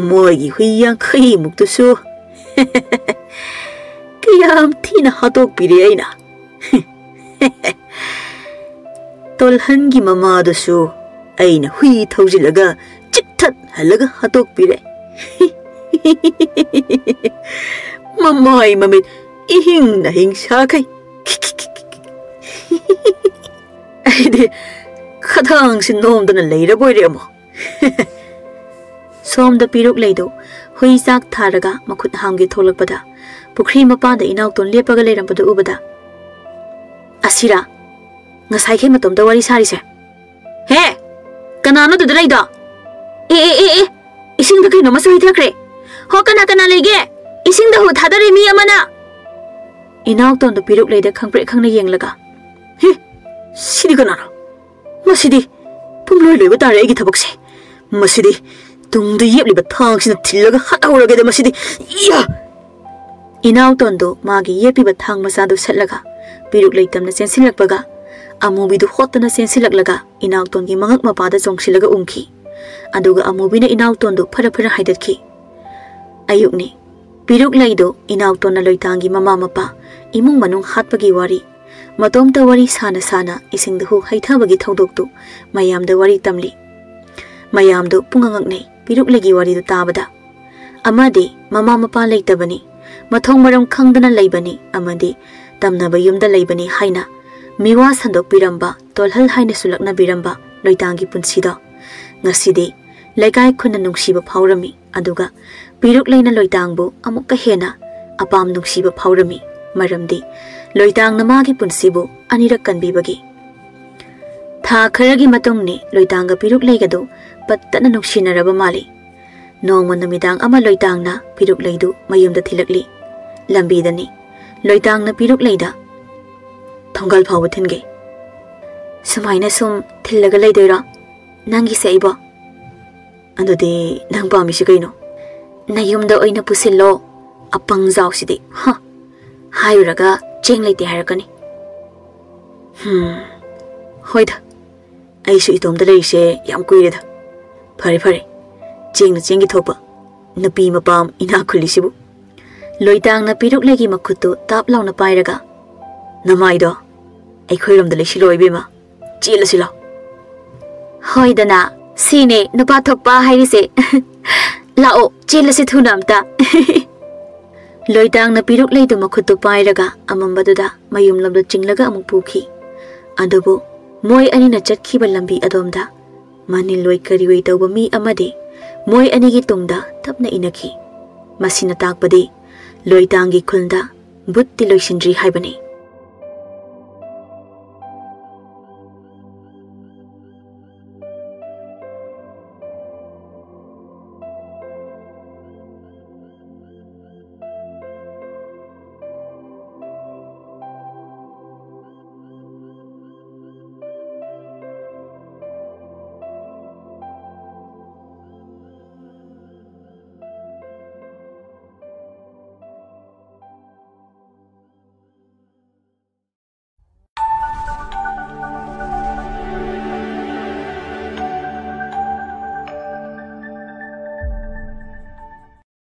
ꯃꯣꯏꯒꯤ ꯍꯨꯏ ꯌꯥꯡꯈꯩꯃꯨꯛꯇꯨꯁꯨ ꯀꯌꯥꯝ ꯊꯤꯅ ꯍꯥꯠꯇꯣꯛꯄꯤꯔꯦ ꯑꯩꯅ꯫ ꯇꯣꯜꯍꯟꯒꯤ ꯃꯃꯥꯗꯨꯁꯨ ꯑꯩꯅ ꯍꯨꯏ ꯊꯧꯖꯤꯜꯂꯒ ꯆꯤꯛꯊꯠꯍꯜꯂꯒ ꯍꯥꯠꯇꯣꯛꯄꯤꯔꯦ꯫ ꯃꯃꯥꯏ ꯃꯃꯤꯠ ꯏꯍꯤꯡ ꯅꯥꯍꯤꯡ ꯁꯥꯈꯩ꯫ ꯑꯩꯗꯤ ꯈꯗꯥꯡꯁꯤ ꯅꯣꯝꯗꯅ ꯂꯩꯔꯕꯣꯏꯔꯦ ꯑꯃꯨꯛ꯫" ꯁꯣꯝꯗ ꯄꯤꯔꯨꯛ ꯂꯩꯗꯨ ꯍꯨꯏ ꯆꯥꯛ ꯊꯥꯔꯒ ꯃꯈꯨꯠ ꯍꯥꯝꯒꯦ ꯊꯣꯛꯂꯛꯄꯗ, ꯄꯨꯈ꯭ꯔꯤ ꯃꯄꯥꯟꯗ ꯏꯅꯥꯎꯇꯣꯟ ꯂꯦꯞꯄꯒ ꯂꯩꯔꯝꯕꯗꯨ ꯎꯕꯗ, "ꯑꯁꯤꯔꯥ? ꯉꯁꯥꯏꯈꯩ ꯃꯇꯣꯝꯇ ꯋꯥꯔꯤ ꯁꯥꯔꯤꯁꯦ? ꯍꯦ! ꯀꯅꯥꯅꯣ ꯑꯗꯨꯗ ꯂꯩꯗꯣ? ꯑꯦ, ꯑꯦ, ꯑꯦ, ꯑꯦ! ꯏꯁꯤꯡꯗ ꯀꯩꯅꯣꯝꯃꯁꯨ ꯍꯩꯊꯈ꯭ꯔꯦ꯫ ꯍꯣ, ꯀꯅꯥ ꯀꯅꯥ ꯂꯩꯒꯦ? ꯏꯁꯤꯡꯗ ꯍꯨ ꯊꯥꯗꯔꯦ ꯃꯤ ꯑꯃꯅ!" ꯏꯅꯥꯎꯇꯣꯟꯗꯨ ꯄꯤꯔꯨꯛ ꯂꯩꯗ ꯈꯪꯄ꯭ꯔꯦꯛ ꯈꯪꯅ ꯌꯦꯡꯂꯒ, "ꯍꯦ! ꯁꯤꯗꯤ ꯀꯅꯥꯅꯣ? ꯃꯁꯤꯗꯤ ꯄꯨꯝꯂꯣꯏ ꯂꯣꯏꯕ ꯇꯥꯔꯦ ꯑꯩꯒꯤ ꯊꯕꯛꯁꯦ꯫ ꯃꯁꯤꯗꯤ ꯇꯨꯡꯗ ꯌꯦꯞꯂꯤꯕ ꯊꯥꯡꯁꯤꯅ ꯊꯤꯜꯂꯒ ꯍꯥꯠꯍꯧꯔꯒꯦꯗ ꯃꯁꯤꯗꯤ꯫ ꯏꯌꯥ!" ꯏꯅꯥꯎꯇꯣꯟꯗꯨ ꯃꯥꯒꯤ ꯌꯦꯞꯄꯤꯕ ꯊꯥꯡ ꯃꯆꯥꯗꯨ ꯁꯠꯂꯒ ꯄꯤꯔꯨꯛ ꯂꯩꯇꯝꯅ ꯆꯦꯟꯁꯤꯜꯂꯛꯄꯒ ꯑꯃꯨꯕꯤꯗꯨ ꯍꯣꯠꯇꯅ ꯆꯦꯟꯁꯤꯜꯂꯛꯂꯒ ꯏꯅꯥꯎꯇꯣꯟꯒꯤ ꯃꯉꯛ ꯃꯄꯥꯗ ꯆꯣꯡꯁꯤꯜꯂꯒ ꯎꯪꯈꯤ꯫ ꯑꯗꯨꯒ ꯑꯃꯨꯕꯤꯅ ꯏꯅꯥꯎꯇꯣꯟꯗꯨ ꯐꯔ ꯐꯔ ꯍꯥꯏꯗꯠꯈꯤ꯫ ꯑꯌꯨꯛꯅꯤ꯫ ꯄꯤꯔꯨꯛ ꯂꯩꯗꯨ ꯏꯅꯥꯎꯇꯣꯟꯅ ꯂꯣꯏꯇꯥꯡꯒꯤ ꯃꯃꯥ ꯃꯄꯥ, ꯏꯃꯨꯡ ꯃꯅꯨꯡ ꯍꯥꯠꯄꯒꯤ ꯋꯥꯔꯤ, ꯃꯇꯣꯝꯇ ꯋꯥꯔꯤ ꯁꯥꯅ ꯁꯥꯅ ꯏꯁꯤꯡꯗ ꯍꯨ ꯍꯩꯊꯕꯒꯤ ꯊꯧꯗꯣꯛꯇꯨ ꯃꯌꯥꯝꯗ ꯋꯥꯔꯤ ꯇꯝꯂꯤ꯫ ꯃꯌꯥꯝꯗꯨ ꯄꯨꯡꯉꯛ ꯉꯛꯅꯩ ꯄꯤꯔꯨꯛ ꯂꯩꯒꯤ ꯋꯥꯔꯤꯗꯨ ꯇꯥꯕꯗ꯫ ꯑꯃꯗꯤ ꯃꯃꯥ ꯃꯄꯥ ꯂꯩꯇꯕꯅꯤ, ꯃꯊꯣꯡ ꯃꯔꯝ ꯈꯪꯗꯅ ꯂꯩꯕꯅꯤ ꯑꯃꯗꯤ ꯇꯝꯅꯕ ꯌꯨꯝꯗ ꯂꯩꯕꯅꯤ ꯍꯥꯏꯅ ꯃꯤꯋꯥ ꯁꯟꯗꯣꯛꯄꯤꯔꯝꯕ, ꯇꯣꯜꯍꯜ ꯍꯥꯏꯅꯁꯨ ꯂꯛꯅꯕꯤꯔꯝꯕ ꯂꯣꯏꯇꯥꯡꯒꯤ ꯄꯨꯟꯁꯤꯗꯣ ꯉꯁꯤꯗꯤ ꯂꯩꯀꯥꯏ ꯈꯨꯟꯅ ꯅꯨꯡꯁꯤꯕ ꯐꯥꯎꯔꯝꯃꯤ꯫ ꯑꯗꯨꯒ ꯄꯤꯔꯨꯛ ꯂꯩꯅ ꯂꯣꯏꯇꯥꯡꯕꯨ ꯑꯃꯨꯛꯀ ꯍꯦꯟꯅ ꯑꯄꯥꯝ ꯅꯨꯡꯁꯤꯕ ꯐꯥꯎꯔꯝꯃꯤ꯫ ꯃꯔꯝꯗꯤ ꯂꯣꯏꯇꯥꯡꯅ ꯃꯥꯒꯤ ꯄꯨꯟꯁꯤꯕꯨ ꯑꯅꯤꯔꯛ ꯀꯟꯕꯤꯕꯒꯤ꯫ ꯊꯥ ꯈꯔꯒꯤ ꯃꯇꯨꯡꯅꯤ ꯂꯣꯏꯇꯥꯡꯒ ꯄꯤꯔꯨꯛ ꯂꯩꯒꯗꯨ ꯄꯠꯇꯅ ꯅꯨꯡꯁꯤꯅꯔꯕ ꯃꯥꯜꯂꯤ꯫ ꯅꯣꯡꯃ ꯅꯨꯃꯤꯗꯥꯡ ꯑꯃ ꯂꯣꯏꯇꯥꯡꯅ ꯄꯤꯔꯨꯛ ꯂꯩꯗꯨ ꯃꯌꯨꯝꯗ ꯊꯤꯜꯂꯛꯂꯤ꯫ ꯂꯝꯕꯤꯗꯅꯤ꯫ ꯂꯣꯏꯇꯥꯡꯅ ꯄꯤꯔꯨꯛ ꯂꯩꯗ, "ꯊꯣꯡꯒꯜ ꯐꯥꯎꯕ ꯊꯤꯟꯒꯦ꯫" "ꯁꯨꯃꯥꯏꯅ ꯁꯨꯝ ꯊꯤꯜꯂꯒ ꯂꯩꯗꯣꯏꯔꯣ? ꯅꯪꯒꯤꯁꯦ ꯑꯩꯕꯣ?" "ꯑꯗꯨꯗꯤ ꯅꯪ ꯄꯥꯝꯃꯤꯁꯤ ꯀꯩꯅꯣ?" "ꯅꯌꯨꯝꯗ ꯑꯣꯏꯅ ꯄꯨꯁꯤꯜꯂꯣ꯫ ꯑꯄꯪ ꯖꯥꯎꯁꯤꯗꯤ, ꯍ꯫ ꯍꯥꯏꯔꯨꯔꯒ ꯆꯦꯡ ꯂꯩꯇꯦ ꯍꯥꯏꯔꯛꯀꯅꯤ꯫" "ꯍꯝ, ꯍꯣꯏꯗ, ꯑꯩꯁꯨ ꯏꯇꯣꯝꯇ ꯂꯩꯔꯤꯁꯦ ꯌꯥꯝ ꯀꯨꯏꯔꯦꯗ꯫ ꯐꯔꯦ ꯐꯔꯦ, ꯆꯦꯡꯅ ꯆꯦꯡꯒꯤ ꯊꯣꯛꯄ, ꯅꯨꯄꯤ ꯃꯄꯥꯝ ꯏꯅꯥꯛ ꯈꯨꯜꯂꯤꯁꯤꯕꯨ꯫" ꯂꯣꯏꯇꯥꯡꯅ ꯄꯤꯔꯨꯛ ꯂꯩꯒꯤ ꯃꯈꯨꯠꯇꯨ ꯇꯥꯞ ꯂꯥꯎꯅ ꯄꯥꯏꯔꯒ, "ꯅꯃꯥꯏꯗꯣ ꯑꯩꯈꯣꯏꯔꯣꯝꯗ ꯂꯩꯁꯤꯜꯂꯣ ꯏꯕꯦꯝꯃ, ꯆꯦꯜꯂꯁꯤ ꯂꯥꯎ꯫" "ꯍꯣꯏꯗꯅ, ꯁꯤꯅꯦ ꯅꯨꯄꯥ ꯊꯣꯛꯄ ꯍꯥꯏꯔꯤꯁꯦ꯫ ꯂꯥꯛꯑꯣ, ꯆꯦꯜꯂꯁꯤ ꯊꯨꯅ ꯑꯝꯇ꯫" ꯂꯣꯏꯇꯥꯡꯅ ꯄꯤꯔꯨꯛ ꯂꯩꯗꯨ ꯃꯈꯨꯠꯇꯨ ꯄꯥꯏꯔꯒ ꯑꯃꯝꯕꯗꯨꯗ ꯃꯌꯨꯝꯂꯣꯝꯗ ꯆꯤꯡꯂꯒ ꯑꯃꯨꯛ ꯄꯨꯈꯤ꯫ ꯑꯗꯨꯕꯨ ꯃꯣꯏ ꯑꯅꯤꯅ ꯆꯠꯈꯤꯕ ꯂꯝꯕꯤ ꯑꯗꯣꯝꯗ ꯃꯅꯤꯜ ꯑꯣꯏ ꯀꯔꯤ ꯑꯣꯏ ꯇꯧꯕ ꯃꯤ ꯑꯃꯗꯤ ꯃꯣꯏ ꯑꯅꯤꯒꯤ ꯇꯨꯡꯗ ꯇꯞꯅ ꯏꯟꯅꯈꯤ꯫ ꯃꯁꯤꯅ ꯇꯥꯛꯄꯗꯤ ꯂꯣꯏꯇꯥꯡꯒꯤ ꯈꯨꯜꯗ ꯚꯨꯠꯇꯤ ꯂꯣꯏꯁꯤꯟꯗ꯭ꯔꯤ ꯍꯥꯏꯕꯅꯤ꯫